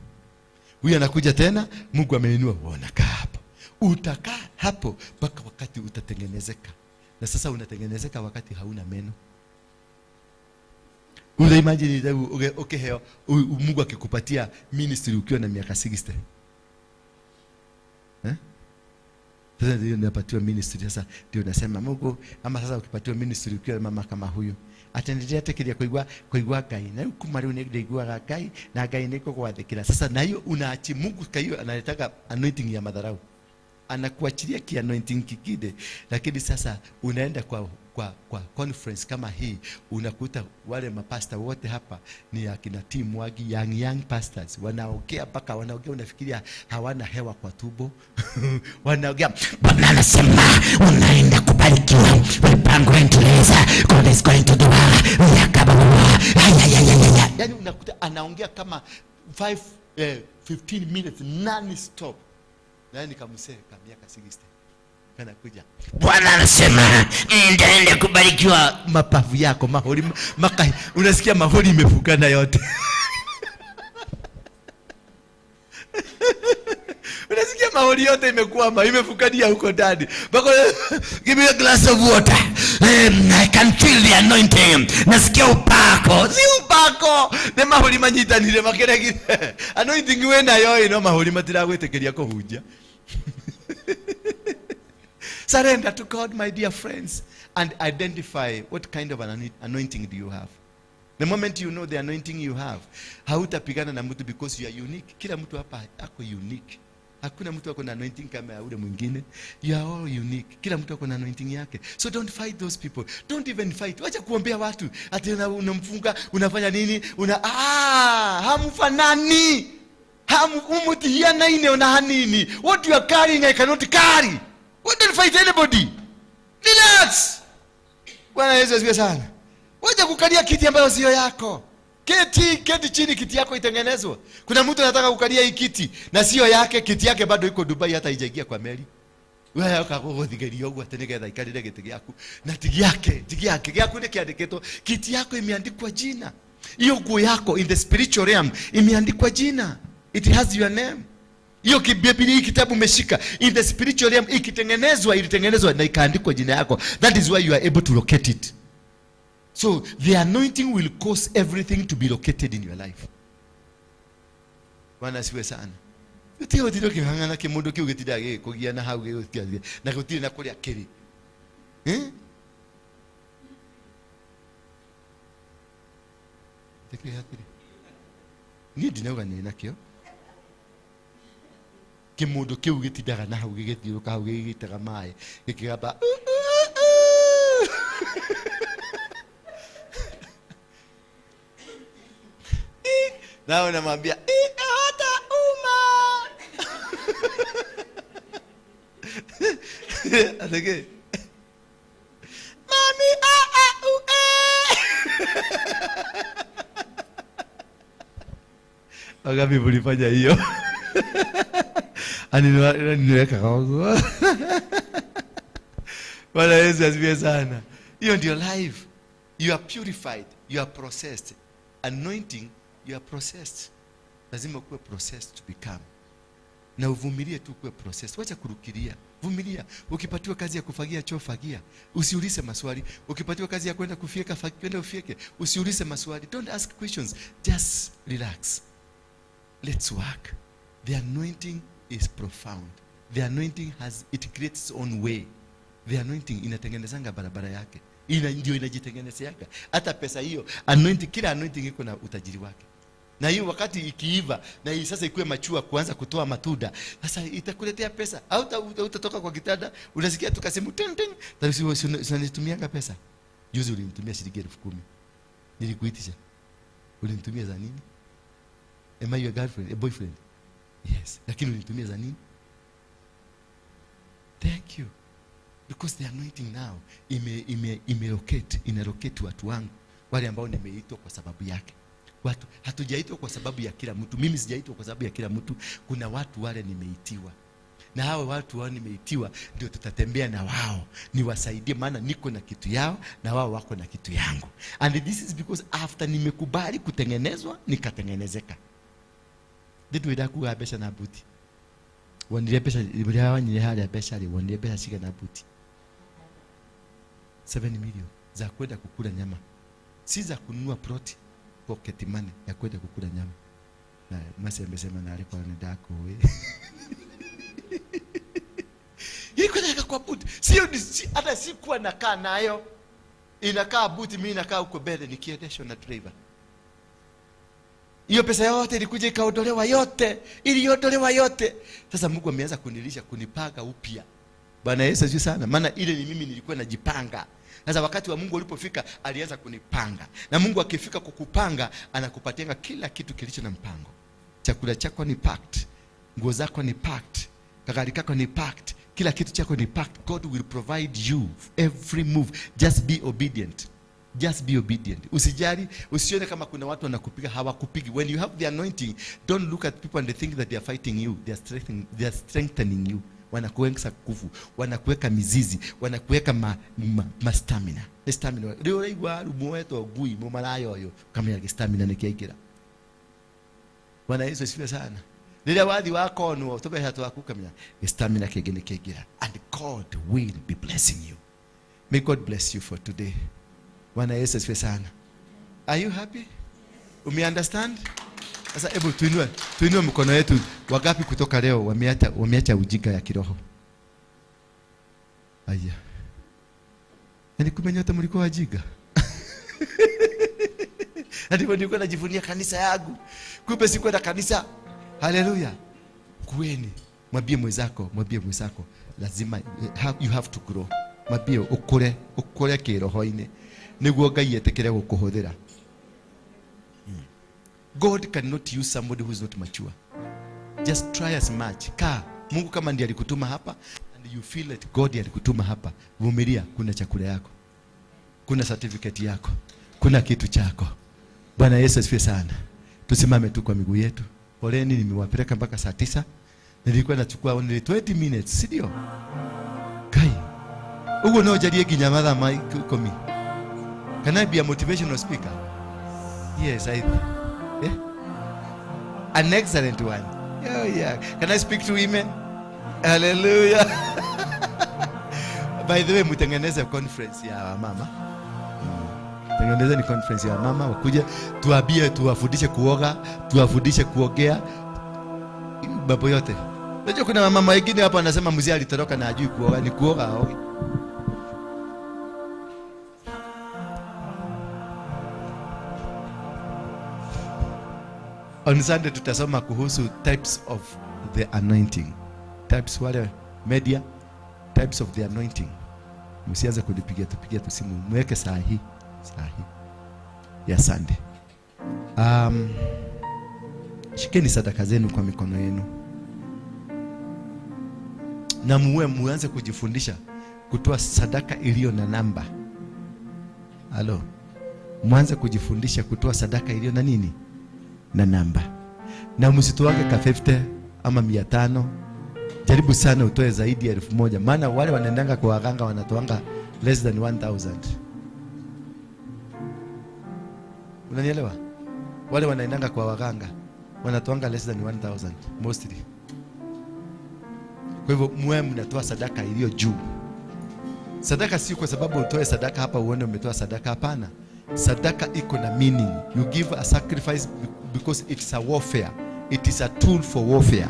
Huyu anakuja tena, Mungu ameinua, wewe unakaa hapo. Utakaa hapo mpaka wakati utatengenezeka. Na sasa unatengenezeka wakati hauna meno. Ule imagine okay, Mungu akikupatia ministry ukiwa na miaka 60. Eh? Sasa ndio unapatiwa ministry, sasa ndio unasema Mungu, ama sasa ukipatiwa ministry ukiwa mama kama huyu atendelea tekiria kuigwa Ngai na kuma riu ni ndaiguaga Ngai na Ngai niko gwathikira. Sasa na hiyo unaachi Mungu kaio analetaka anointing ya madharau, anakuachilia ki anointing kikide. Lakini sasa unaenda kwa conference kama hii, unakuta wale mapasta wote hapa ni akina Tim Wagi, young pastors, wanaongea mpaka wanaongea unafikiria hawana hewa kwa tumbo. Wanaongea, Bwana anasema unaenda kubarikiwa, mipango endeleza, God is going to do. Yani unakuta anaongea kama 15 minutes non stop. Yani kamsee ka miaka 60 kanakuja, Bwana anasema nitaenda kubarikiwa. Mapafu yako mahori maka, unasikia mahori imefukana yote. Unasikia mahori yote imekwama, imefukania huko ndani. Give me a glass of water. I can feel the anointing. Nasikia upako. Si upako. Ne mahori manyitanire makeregire. Anointing we nayo ino mahori matiragwitikiria kuhunjia. Surrender to God, my dear friends, and identify what kind of an anointing do you have. The moment you know the anointing you have, hautapigana na mtu because you are unique. Kila mtu hapa ako unique. Hakuna mtu ako na anointing kama ya ule mwingine. You are all unique. Kila mtu ako na anointing yake. So don't fight those people. Don't even fight. Wacha kuombea watu. Ati unamfunga, unafanya nini? Hamfanani. Hamumutihianaine ona hanini. What you are carrying I cannot carry. We don't fight anybody. Relax. Bwana Yesu asifiwe sana. Wacha kukalia kiti ambayo sio yako. Keti chini, kiti yako itengenezwe. Kuna mtu anataka kukalia hii kiti na sio yake, kiti yake bado iko Dubai, hata haijaingia kwa meli. Wewe ukagũgũthigeria ũguo atĩ nĩgetha ikarĩre gĩtĩ gĩaku. Na ti gĩake, ti gĩake, gĩaku nĩ kĩandĩkĩtwo. Kiti yako imeandikwa jina. Hiyo nguo yako in the spiritual realm imeandikwa jina. It has your name. Hiyo Biblia, hii kitabu umeshika in the spiritual realm, ikitengenezwa, ilitengenezwa na ikaandikwa jina yako. That is why you are able to locate it. So the anointing will cause everything to be located in your life. Bwana asifiwe sana. Gũtirĩ gũtirĩ ũkĩhang'ana kĩmũndũ kĩu gĩtindaga gĩgĩkũgia na hau gĩgũtigathia, na gũtirĩ na kũrĩa kĩrĩ. Tekere hatiri. Niĩ ndinauga nĩ nakĩo. Kĩmũndũ kĩu gĩtindaga na hau gĩgĩthiũrũka hau gĩgĩitaga maĩ, gĩkĩgamba, Nao namwambia, hata uma. Ateke. Mami, a, a, u, e. Wangapi mlifanya hiyo? Aniniweka kwangu. Bwana Yesu asifiwe sana. Hiyo ndio life. You are purified, you are processed. Anointing, you are processed. Lazima kuwe processed to become. Na uvumilie tu kuwe processed. Wacha kurukiria. Vumilia. Ukipatiwa kazi ya kufagia choo, fagia. Usiulize maswali. Ukipatiwa kazi ya kwenda kufyeka, kwenda ufyeke. Usiulize maswali. Don't ask questions. Just relax. Let's work. The anointing is profound. The anointing it creates its own way. The anointing inatengenezanga barabara yake. Ndio inajitengenezeaga. Hata pesa hiyo, anointing, kila anointing iko na utajiri wake. Na hiyo wakati ikiiva na hii sasa ikuwe machua kuanza kutoa matunda, sasa itakuletea pesa. Au utatoka kwa kitanda unasikia tu kasimu ting ting, unanitumianga pesa. Juzi ulinitumia shilingi 10,000. Nilikuitisha. Ulinitumia za nini? Am I your girlfriend, a boyfriend? Yes. Lakini ulinitumia za nini? Thank you. Because the anointing now imelocate, inalocate watu wangu, wale ambao nimeitwa kwa sababu yake. Watu hatujaitwa kwa sababu ya kila mtu. Mimi sijaitwa kwa sababu ya kila mtu. Kuna watu wale nimeitiwa. Na hawa watu wao nimeitiwa ndio tutatembea na wao. Niwasaidie, maana niko na kitu yao na wao wako na kitu yangu. And this is because after nimekubali kutengenezwa nikatengenezeka. Nditwira kuga mbeca na buti. Wonire mbeca iria wanyire haria mbeca ri, wonire mbeca cigana buti? 7 million za kwenda kukula nyama. Si za kununua plot, pocket money ya kwenda kukula nyama. Na masi amesema na alikuwa anadako we. Iko na kwa buti. Sio hata sikuwa nakaa nayo. Inakaa buti, mimi nakaa huko mbele nikiendeshwa na driver. Hiyo pesa yote ilikuja ikaondolewa yote, iliondolewa yote. Sasa Mungu ameanza kunilisha, kunipanga upya. Bwana Yesu asifiwe sana. Maana ile ni mimi nilikuwa najipanga. Sasa wakati wa Mungu ulipofika alianza kunipanga. Na Mungu akifika kukupanga anakupatia kila kitu kilicho na mpango. Chakula chako ni packed, nguo zako ni packed, kagari kako ni packed, kila kitu chako ni packed. God will provide you every move. Just be obedient. Just be obedient. Usijali, usione kama kuna watu wanakupiga, hawakupigi. When you have the anointing, don't look at people and they think that they are fighting you. They are strengthening you. Wanakuweka nguvu, wanakuweka mizizi, wanakuweka ma stamina. Stamina. Leo uraigua rumoetwo ngui mumarayo uyu kamenya stamina nikiaingira. Bwana Yesu asifiwe sana. Rĩrĩa wathi wakonwo tũbeca twaku kamenya stamina kĩngĩ nĩkĩaingĩra. And God will be blessing you. May God bless you for today. Bwana Yesu asifiwe sana. Are you happy? Ume understand? Sasa hebu tuinue mkono yetu. Wangapi kutoka leo wameacha ujinga ya kiroho? Aya. Yaani kumbe nyote mlikuwa wajinga. Ndipo nilikuwa najivunia kanisa yangu. Kumbe sikuwa na kanisa. Haleluya. Kueni. Mwambie mwenzako, lazima you have to grow. Mwambie ukure kiroho-inĩ nĩguo Ngai etĩkĩre gũkũhũthĩra. God cannot use somebody who is not mature. Just try as much. Ka Mungu kama ndiye alikutuma hapa and you feel that God alikutuma hapa, vumilia, kuna chakula yako, kuna certificate yako, kuna kitu chako. Bwana Yesu asifiwe sana. Tusimame tu kwa miguu yetu. Poleni, nimewapeleka mpaka saa 9. Nilikuwa nachukua only 20 minutes, si ndio? Kai. Ugo no jarie nginya mathaa ma 10. Can I be a motivational speaker? Yes, I. Yeah? An excellent one. Oh yeah. Can I speak to women? Hallelujah. By the way, mtengeneze conference ya wamama. Tengeneze ni conference ya wamama, wakuje tuabie, tuwafundishe kuoga, tuwafundishe kuogea, mambo yote. Unajua kuna mama wengine hapa anasema mzee alitoroka na hajui kuoga, ni kuoga haogi. On Sunday tutasoma kuhusu types of the anointing. Types wale media, types of the anointing. Msianze kunipigia tupigia tu simu, mweke saa hii ya Sunday. Shikeni sadaka zenu kwa mikono yenu. Na muanze kujifundisha kutoa sadaka iliyo na namba. Halo. Muanze kujifundisha kutoa sadaka iliyo na nini? Na namba. Na msitoage ka 50 ama 500. Jaribu sana utoe zaidi ya 1000. Maana wale wanaendanga kwa waganga wanatoanga less than 1000. Unanielewa? Wale wanaendanga kwa waganga wanatoanga less than 1000 mostly. Kwa hivyo mwe mnatoa sadaka iliyo juu. Sadaka si kwa sababu utoe sadaka hapa uone umetoa sadaka, hapana. Sadaka iko na meaning. You give a sacrifice because it's a warfare. It is a tool for warfare.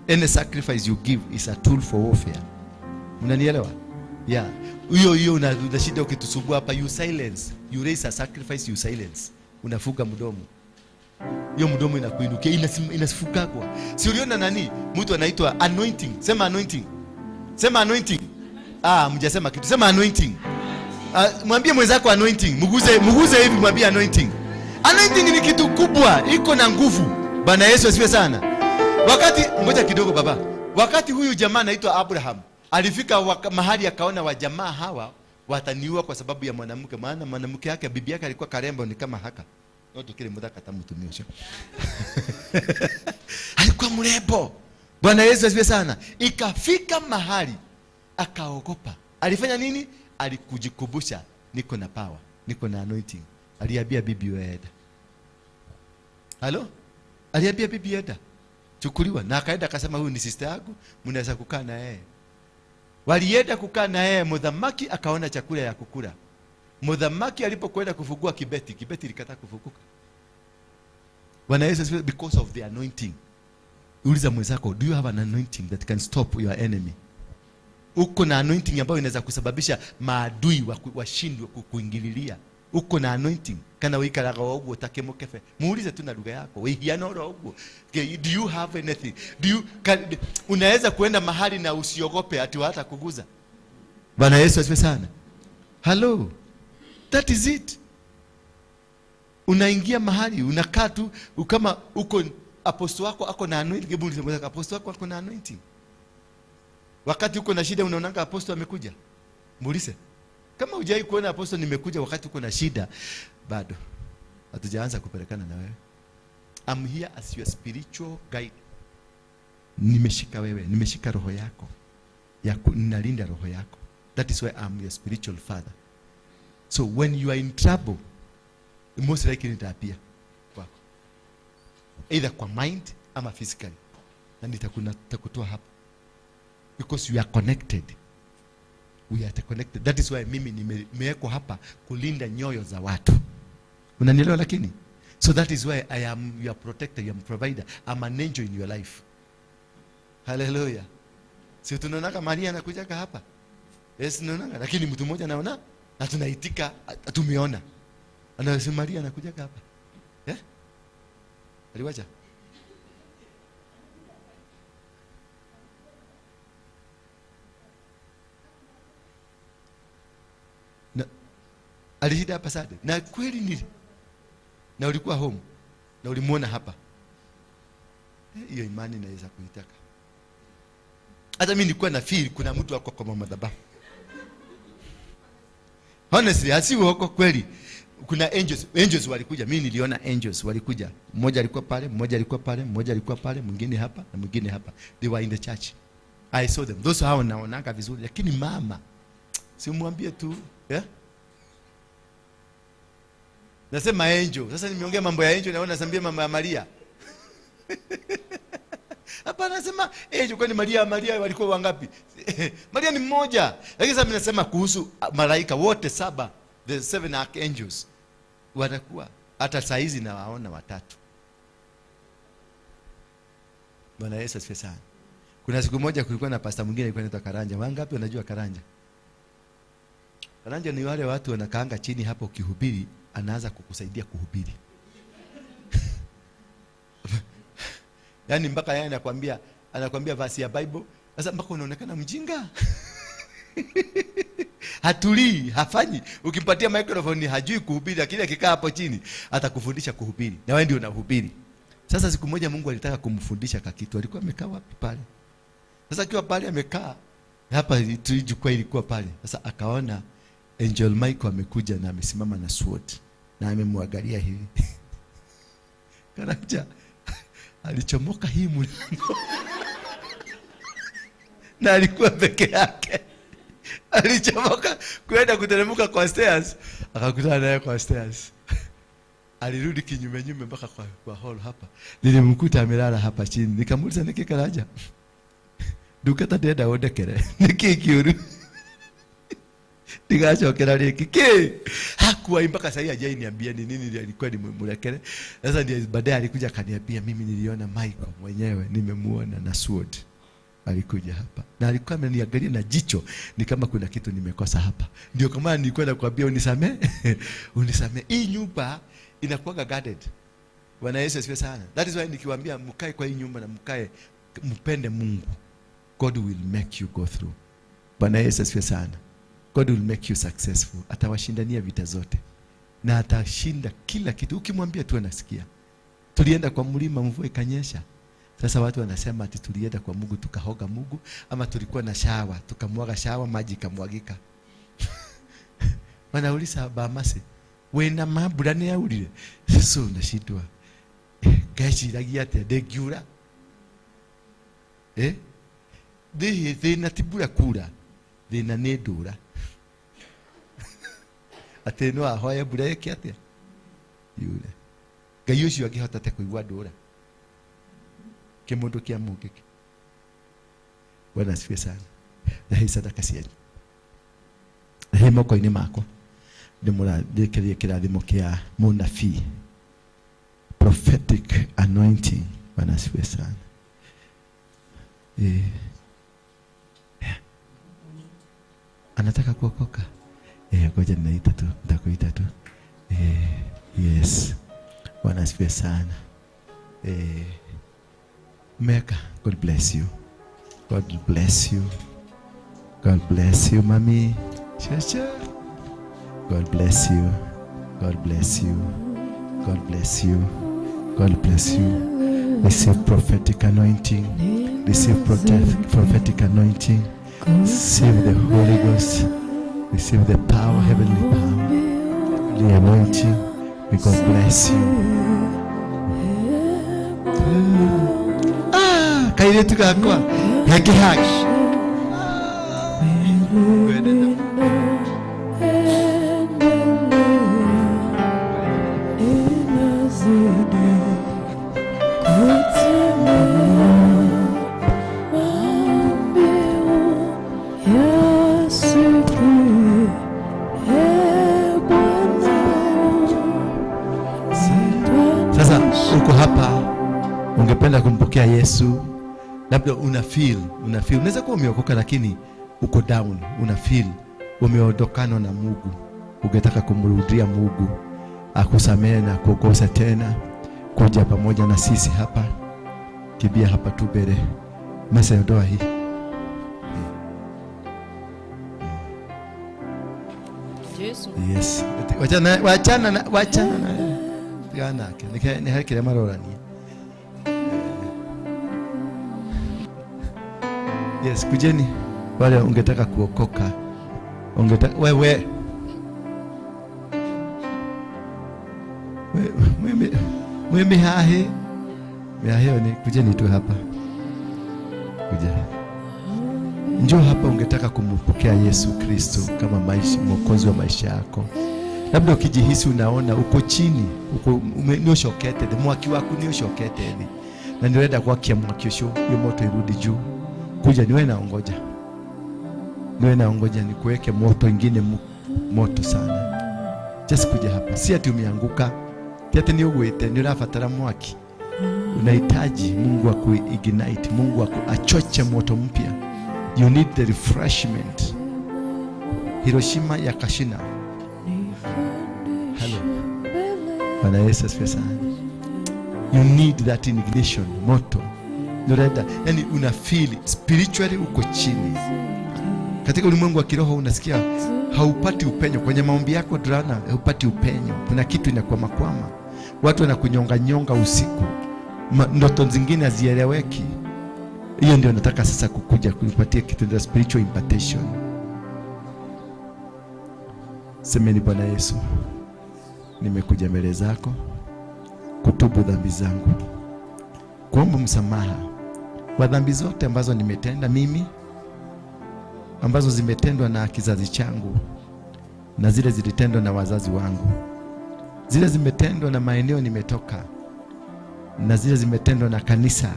Any sacrifice you give is a tool for warfare. Unanielewa? Yeah. Hiyo hiyo unashinda ukitusumbua hapa, you silence. You raise a sacrifice, you silence. Unafuga mdomo. Hiyo mdomo inakuinukia, inasifukagwa. Si uliona nani? Mtu anaitwa anointing. Sema anointing. Sema anointing. Ah, mjasema kitu. Sema anointing. Mwambie mwenzako anointing. Muguze hivi, mwambie anointing. Anointing ni kitu kubwa, iko na nguvu. Bwana Yesu asifiwe sana. Wakati ngoja kidogo baba. Wakati huyu jamaa anaitwa Abraham alifika mahali akaona wajamaa hawa wataniua kwa sababu ya mwanamke, maana mwanamke yake bibi yake alikuwa karembo ni kama haka. Not kile mudaka tamutumia sio. Alikuwa mrembo. Bwana Yesu asifiwe sana. Ikafika mahali akaogopa. Alifanya nini? Alikujikumbusha, niko na power, niko na anointing. Aliambia bibi weenda. Halo? Aliambia bibi enda. Chukuliwa na akaenda akasema huyu ni sister yangu, mnaweza kukaa na yeye. Walienda kukaa na yeye, mudhamaki akaona chakula ya kukula. Mudhamaki alipokwenda kufungua kibeti, kibeti likataa kufunguka. Bwana Yesu asifiwe, because of the anointing. Uliza mwenzako, do you have an anointing that can stop your enemy? Uko na anointing ambayo inaweza kusababisha maadui washindwe kukuingililia. Uko na anointing kana wikaraga uguo takemukefe. Muulize tu na lugha yako, wihiana oro uguo. Do you have anything? Do you unaweza kuenda mahali na usiogope ati hata kuguza? Bwana Yesu asifiwe sana. Hello. That is it. Unaingia mahali unakaa tu kama uko apostle wako ako na anointing. Hebu ulize apostle wako ako na anointing. Wakati uko na shida unaonanga apostle amekuja. Muulize. Kama hujai kuona apostle nimekuja wakati uko na shida, bado hatujaanza kupelekana na wewe. I'm here as your spiritual guide. Nimeshika wewe, nimeshika roho yako. Ninalinda roho yako. That is why I'm your spiritual father. So when you are in trouble, most likely nitaapia kwako. Either kwa mind ama physically. Na nitakutoa hapa. Because you are connected. We are connected. That is why mimi nimewekwa hapa kulinda nyoyo za watu. Unanielewa lakini? So that is why I am your protector, your provider. I'm an angel in your life. Hallelujah. Si tunaona Maria anakuja hapa. Yes, tunaona, lakini mtu mmoja anaona na tunaitika tumeona. Anasema Maria anakuja hapa. Eh? Aliwacha. Na alishida hapa sasa. Na kweli ni na ulikuwa home na ulimuona hapa. Hiyo imani naweza kuitaka. Hata mimi nilikuwa na feel kuna mtu wako kwa madhabahu. Honestly, asiwe huko kweli. Kuna angels walikuja. Mimi niliona angels walikuja. Mmoja alikuwa pale, mmoja alikuwa pale, mmoja alikuwa pale, mwingine hapa na mwingine hapa. They were in the church. I saw them. Those hao naonanga vizuri, lakini mama simwambie tu, eh? Nasema angel. Sasa nimeongea mambo ya angel naona nasambia mama ya Maria. Hapa nasema angel, kwani Maria walikuwa wangapi? Maria ni mmoja. Lakini sasa mimi nasema kuhusu malaika wote saba, the seven archangels. Watakuwa hata saa hizi nawaona watatu. Bwana Yesu asifiwe sana. Kuna siku moja kulikuwa na pastor mwingine alikuwa anaitwa Karanja. Wangapi wanajua Karanja? Karanja ni wale watu wanakaanga chini hapo ukihubiri, anaanza kukusaidia kuhubiri. Yaani mpaka yeye anakuambia verse ya Bible, sasa mpaka unaonekana mjinga. Hatulii, hafanyi. Ukimpatia microphone hajui kuhubiri, lakini akikaa hapo chini atakufundisha kuhubiri. Na wewe ndio unahubiri. Sasa siku moja Mungu alitaka kumfundisha kakitu. Alikuwa amekaa wapi pale? Sasa akiwa pale amekaa hapa jukwaa ilikuwa pale. Sasa akaona Angel Michael amekuja na amesimama na sword na amemwangalia hivi. Karanja alichomoka hii mlango. Na alikuwa peke yake. Alichomoka kwenda kuteremka kwa stairs, akakutana naye kwa stairs. Alirudi kinyume nyume mpaka kwa hall hapa. Nilimkuta amelala hapa chini. Nikamuuliza niki Karanja. Ndungata ndĩrenda ũndekere. Nĩkĩ kĩũru? Ndigacokera rĩngĩ. Kĩ? Hakuwa mpaka sasa hajai niambia ni nini alikuwa nimemrekere. Sasa ndiye baadaye alikuja akaniambia mimi niliona Michael mwenyewe, nimemuona na sword. Alikuja hapa. Na alikuwa ameniangalia na jicho ni kama kuna kitu nimekosa hapa. Ndio kama nilikuwa nakwambia unisamee. Unisamee. Hii nyumba inakuwa guarded. Bwana Yesu asifiwe sana. That is why nikiwaambia mkae kwa hii nyumba na mkae mpende Mungu. God will make you go through. Bwana Yesu asifiwe sana. God will make you successful. Atawashindania vita zote. Na atashinda kila kitu. Ukimwambia tu anasikia. Tulienda kwa mlima, mvua ikanyesha. Sasa watu wanasema ati tulienda kwa Mungu tukahoga Mungu, ama tulikuwa na shawa, tukamwaga shawa, maji ikamwagika. Wanauliza bamase, wena mabura ni yaurire. Sasa unashindwa. Ngeciragia atia ndingiura? Eh? Thĩna ti mbura kura, thĩna nĩ ndũra. Atĩ no ahoye mbura ĩke atĩa? Yure. Ngai ũcio angĩhota te kũigua ndũra. Kĩmũndũ kĩa mũngĩkĩ. Bwana asifiwe sana. Rehe sadaka cianyu. Rehe moko-inĩ makwa. Ndĩmũrathĩkĩrie kĩrathimo kĩa mũnabii. Prophetic anointing. Bwana asifiwe sana. Anataka kuokoka. Ngoja ninaita tu, nitakuita tu. Yes. Bwana asifiwe sana. Meka, God bless you. God bless you. God bless you, mami. Shasha. God bless you. God bless you. God bless you. God bless you. Receive prophetic anointing. Receive prophetic anointing. Receive the Holy Ghost. Receive the power, heavenly power, the anointing. May God bless you. Ah, kairetu gakwa. Heki haki. Sasa uko hapa ungependa kumpokea Yesu, labda una feel unaweza kuwa umeokoka lakini uko down, una feel umeondokana na Mungu, ungetaka kumrudia Mungu akusamehe na kuokosa tena, kuja pamoja na sisi hapa, kibia hapa tu mbele. Mesa ondoa hii. Yesu. Yes. Wachana na. Tigana nake. Ni hali kile marorania. Yes, kujeni wale ungetaka kuokoka. Ungetaka wewe. Wewe mihahe. Mihahe ni kujeni tu hapa. Kuja. Njoo hapa ungetaka kumpokea Yesu Kristo kama maisha, mwokozi wa maisha yako. Labda ukijihisi unaona uko chini, uko nioshokete, mwaki wako nioshokete hivi. Na ndio kwakia mwaki ucio, hiyo moto irudi juu. Kuja niwe naongoja. Niwe naongoja nikuweke moto ingine moto sana. Just kuja hapa. Si ati umeanguka. Ti ati ni ugwete, ni unafatara mwaki. Unahitaji Mungu akuignite, Mungu achoche moto mpya. You need the refreshment. Hiroshima ya Kashina. Hello. Bwana Yesu asifiwe sana. You need that ignition, moto. Nureda, yani una feel spiritually uko chini. Katika ulimwengu wa kiroho unasikia haupati upenyo kwenye maombi yako drana, haupati upenyo. Kuna kitu inakwama kwama. Watu wanakunyonga nyonga usiku. Ndoto zingine hazieleweki. Hiyo ndio nataka sasa kukuja kuipatia kitu ndio spiritual impartation. Semeni, Bwana Yesu, nimekuja mbele zako kutubu dhambi zangu, kuomba msamaha kwa dhambi zote ambazo nimetenda mimi, ambazo zimetendwa na kizazi changu, na zile zilitendwa na wazazi wangu, zile zimetendwa na maeneo nimetoka, na zile zimetendwa na kanisa,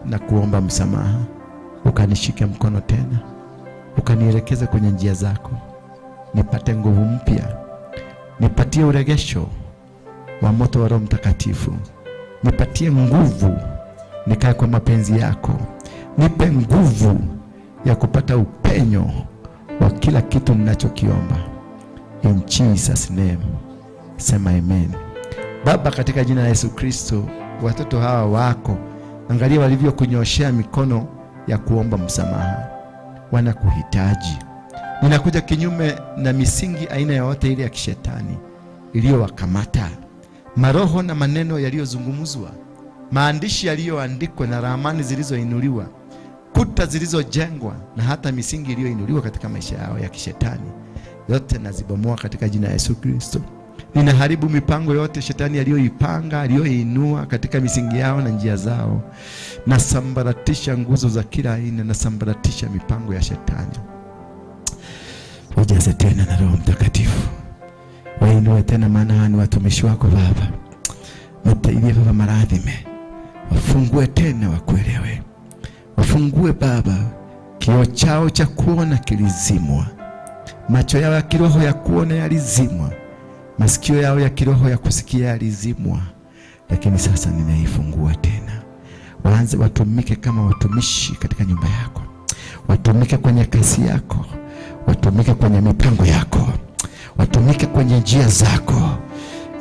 na kuomba msamaha. Ukanishike mkono tena, ukanielekeze kwenye njia zako, nipate nguvu mpya, nipatie uregesho wa moto wa Roho Mtakatifu, nipatie nguvu nikae kwa mapenzi yako, nipe nguvu ya kupata upenyo wa kila kitu ninachokiomba. In Jesus name, sema amen. Baba, katika jina la Yesu Kristo, watoto hawa wako, angalia walivyokunyoshea mikono ya kuomba msamaha, wanakuhitaji. Ninakuja kinyume na misingi aina yoyote ile ya kishetani iliyowakamata, maroho na maneno yaliyozungumzwa, maandishi yaliyoandikwa na ramani zilizoinuliwa, kuta zilizojengwa na hata misingi iliyoinuliwa katika maisha yao ya kishetani, yote nazibomoa katika jina la Yesu Kristo. Ninaharibu mipango yote shetani aliyoipanga, aliyoinua katika misingi yao na njia zao. Nasambaratisha nguzo za kila aina, nasambaratisha mipango ya shetani. Wajaze tena na Roho Mtakatifu, wainue tena, maana ni watumishi wako Baba. Mtaidie Baba, maradhime wafungue tena, wakuelewe, wafungue Baba. Kioo chao cha kuona kilizimwa, macho yao ya kiroho ya kuona yalizimwa, masikio yao ya kiroho ya kusikia yalizimwa, lakini sasa ninaifungua tena. Waanze watumike kama watumishi katika nyumba yako, watumike kwenye kazi yako, watumike kwenye mipango yako, watumike kwenye njia zako.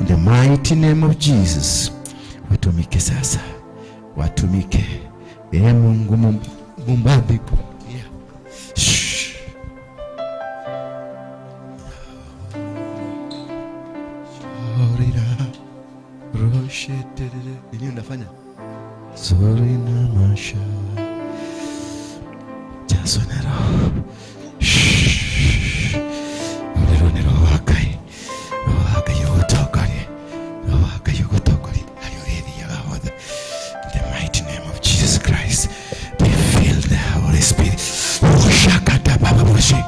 In the mighty name of Jesus, watumike sasa, watumike. Ee Mungu Muumba mbingu. Yeah. Shh. Nini unafanya? Sorry na masha. Jazwa na Roho. Shh. Rero ni Roho wa Ngai. Roho wa Ngai ũgũtongorie. Roho wa Ngai ũgũtongorie harĩa ũrĩthiaga hothe. In the mighty name of Jesus Christ, be filled the Holy Spirit. Ushakata baba boshe.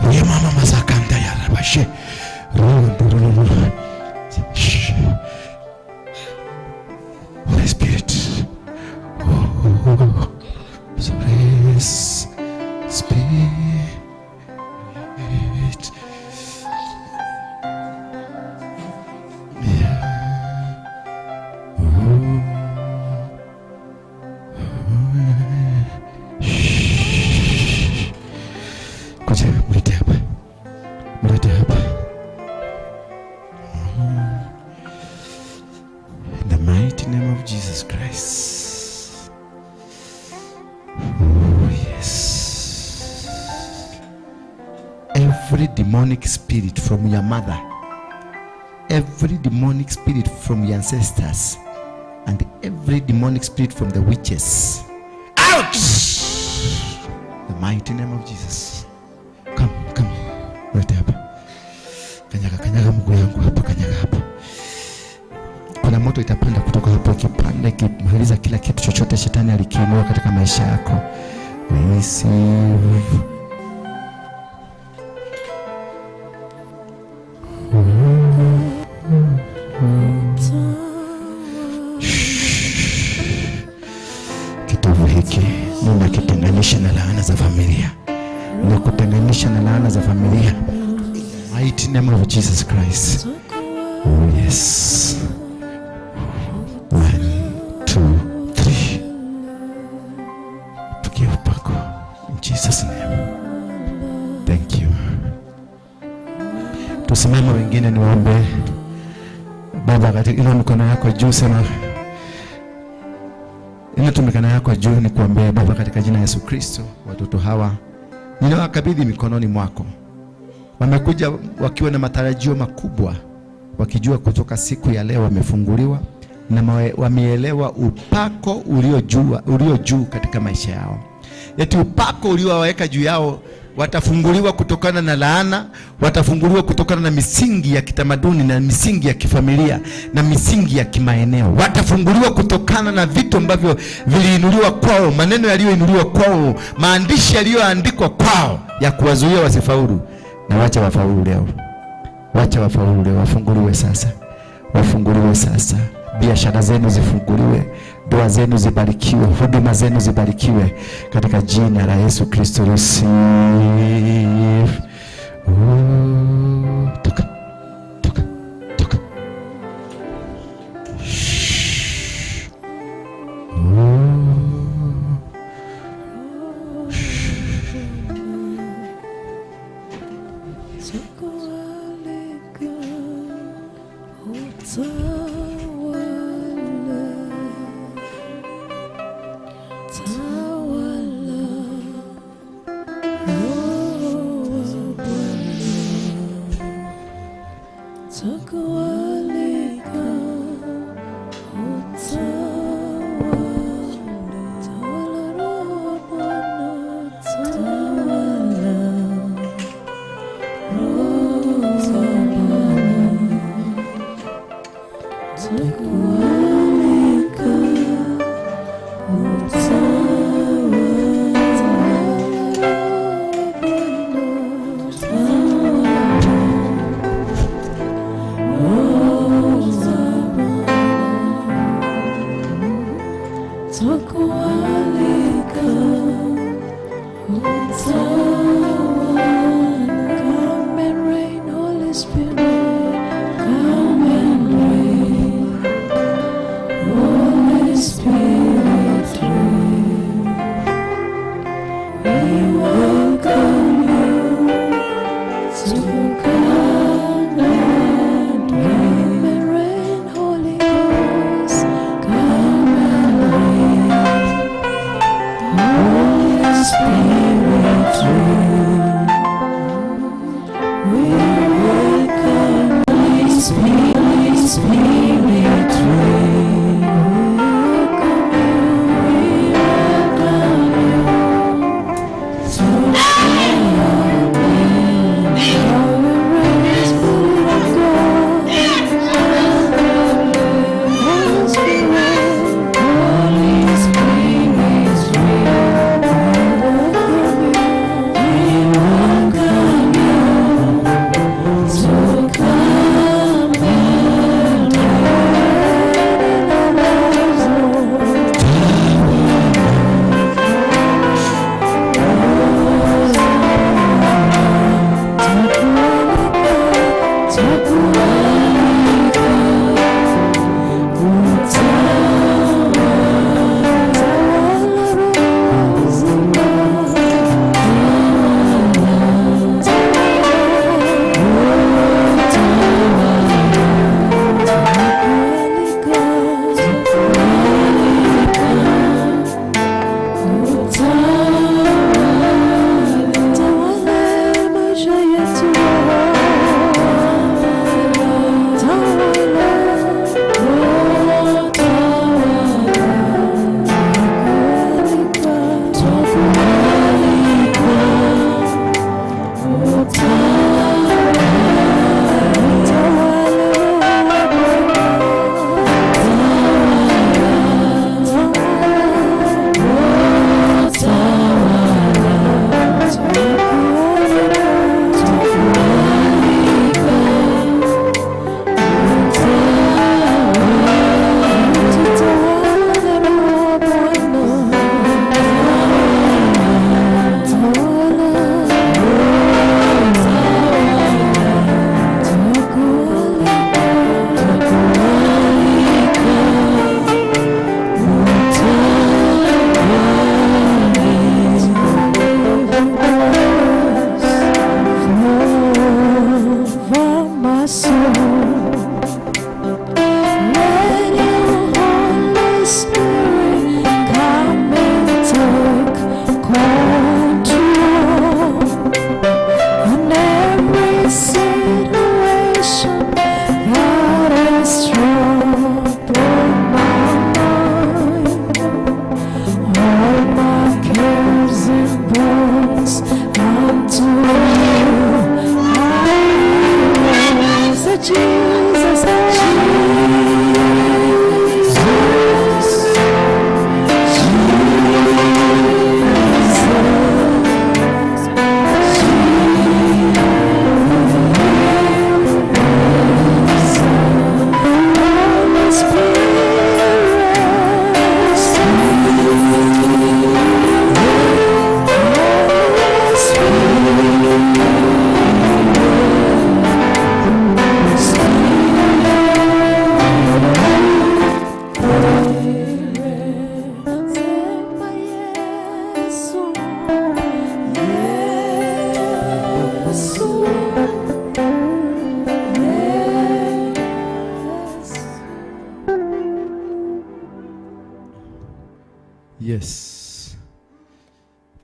Mama mazakanda ya rabashe. Shh. Holy Spirit. Oh, Holy Spirit. Yeah. Oh. Shh. Kuja, mlete hapa. Mlete hapa. In the mighty name of Jesus Christ. Oh, yes. Every demonic spirit from your mother, every demonic spirit from your ancestors, and every demonic spirit from the witches, out! The mighty name of Jesus. Come, come. Mlete hapa. Kanyaga, kanyaga mguu yangu hapa, kanyaga hapa. Kuna moto itapanda kutoka hapo, ikipanda ikimaliza kila kitu chochote shetani alikiinua katika maisha yako. Receive. Kitovu hiki ninakitenganisha na laana za familia, nakutenganisha na laana za familia. In the mighty name of Jesus Christ. Oh yes. 1, 2, 3. Tukia upako. In Jesus name. Thank you. Tusimame wengine niwaombe. Baba, katika inua mikono yako juu, sema inua mikono yako juu, nikuombee Baba katika jina la Yesu Kristo. Watoto hawa ninawakabidhi mikononi mwako. Wamekuja wakiwa na matarajio makubwa, wakijua kutoka siku ya leo wamefunguliwa na wameelewa upako ulio juu katika maisha yao. Eti upako uliowaweka juu yao, watafunguliwa kutokana na laana, watafunguliwa kutokana na misingi ya kitamaduni na misingi ya kifamilia na misingi ya kimaeneo. Watafunguliwa kutokana na vitu ambavyo viliinuliwa kwao, maneno yaliyoinuliwa kwao, maandishi yaliyoandikwa kwao ya kuwazuia wasifaulu. Na wacha wafaulu leo. Wacha wafaulu leo, wafunguliwe sasa. Wafunguliwe sasa. Biashara zenu zifunguliwe, ndoa zenu zibarikiwe, huduma zenu zibarikiwe katika jina la Yesu Kristo. Receive. Oh, toka, toka, toka. Shh. Oh. Tukualika utawale, tawala Roho wa Bwana. Tukualika utawale, tawala Roho wa Bwana, tawala. Tukualika Come and reign, Holy Spirit. Come and reign, Holy Spirit. Reign. Yes.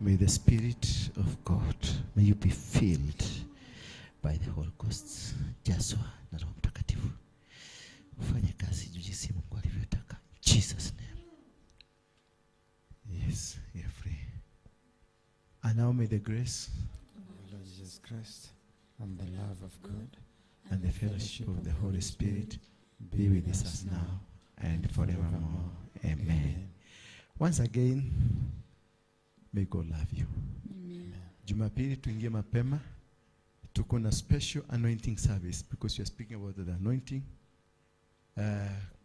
May the Spirit of God, may you be filled by the Holy Ghost. Jazwa na Roho Mtakatifu. Ufanye kazi jinsi Mungu alivyotaka. In Jesus name. Yes, you're free. And now may the grace Our Lord Jesus Christ and the love of God and the fellowship of the Holy Spirit be with us now and forevermore. Amen. Once again, may God love you. Amen. Jumapili tuingie mapema. Tuko na special anointing service because we are speaking about the anointing.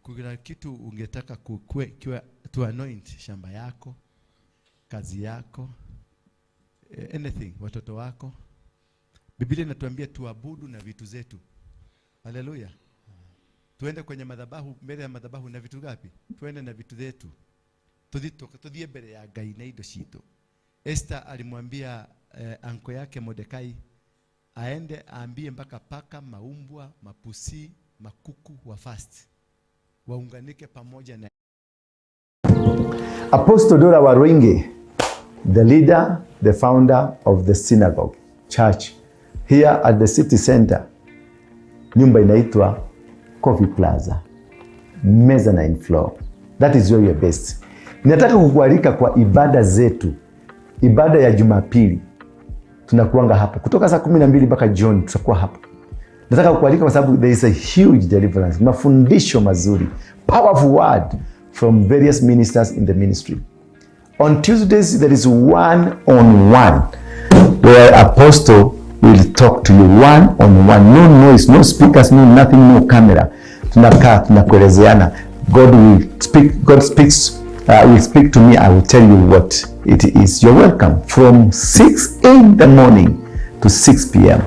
Kuna kitu ungetaka kukue, kiwa, to anoint shamba yako, kazi yako, anything, watoto wako. Biblia inatuambia tuabudu na vitu zetu. Haleluya. Tuende kwenye madhabahu, mbele ya madhabahu na vitu gapi? Tuende na vitu zetu. Tuthie mbere ya Ngai na indo citu. Esther alimwambia anko yake Mordekai aende aambie mpaka paka, maumbwa, mapusi, makuku wa fast waunganike pamoja na Apostle Dora Waruinge, the leader, the founder of the synagogue church here at the city center. Nyumba inaitwa Coffee Plaza, mezzanine floor. That is where we are based. Ninataka kukualika kwa ibada zetu, ibada ya Jumapili tunakuanga hapa kutoka saa 12 mpaka jioni, tutakuwa hapa. Nataka kukualika kwa sababu there is a huge deliverance, mafundisho mazuri, powerful word from various ministers in the ministry. On Tuesdays there is one on one where apostle will talk to you one on one, no noise, no speakers, no nothing, no camera. Tunakaa tunakuelezeana. God will speak, God speaks, will speak to me. I will tell you what it is. You're welcome from 6 in the morning to 6 p.m.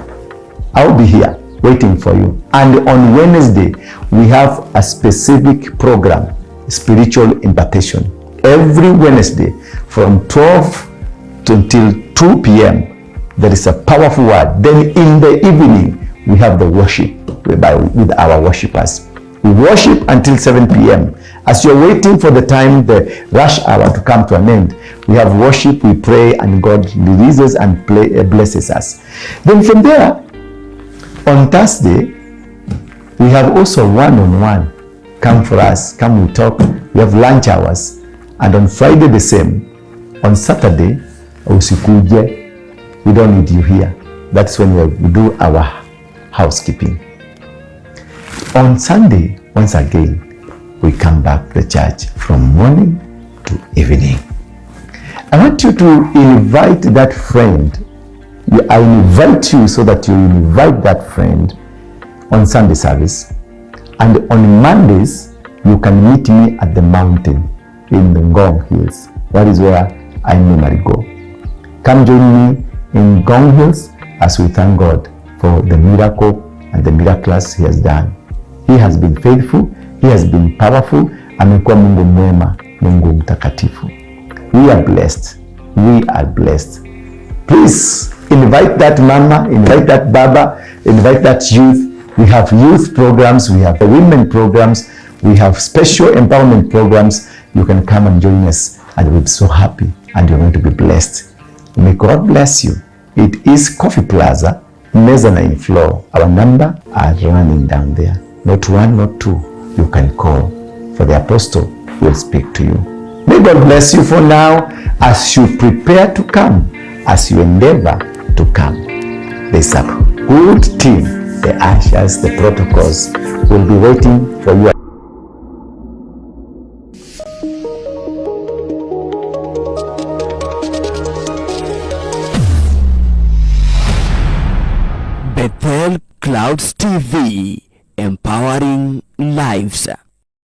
I'll be here waiting for you. And on Wednesday, we have a specific program, spiritual impartation. Every Wednesday from 12 to until 2 p.m., there is a powerful word. Then in the evening, we have the worship with our worshipers. We worship until 7 p.m. As you're waiting for the time, the rush hour to come to an end, we have worship, we pray, and God releases and blesses us. Then from there, on Thursday, we have also one-on-one. Come for us, come we talk. We have lunch hours. And on Friday the same. On Saturday, usikuje. We don't need you here. That's when we do our housekeeping. On Sunday, once again, we come back to the church from morning to evening. I want you to invite that friend. I invite you so that you invite that friend on Sunday service. And on Mondays, you can meet me at the mountain in the Ngong Hills. That is where I normally go. Come join me in Ngong Hills as we thank God for the miracle and the miracles He has done. He has been faithful. He has been powerful. Amekuwa Mungu mwema, Mungu mtakatifu. We are blessed. We are blessed. Please invite that mama, invite that baba, invite that youth. We have youth programs, we have women programs, we have special empowerment programs. You can come and join us, and we'll be so happy, and you're going to be blessed. May God bless you. It is Coffee Plaza, mezzanine floor. Our number are running down there. Not one, not two. You can call, for the apostle will speak to you. May God bless you for now as you prepare to come, as you endeavor to come. There's a good team. The ushers, the protocols will be waiting for you.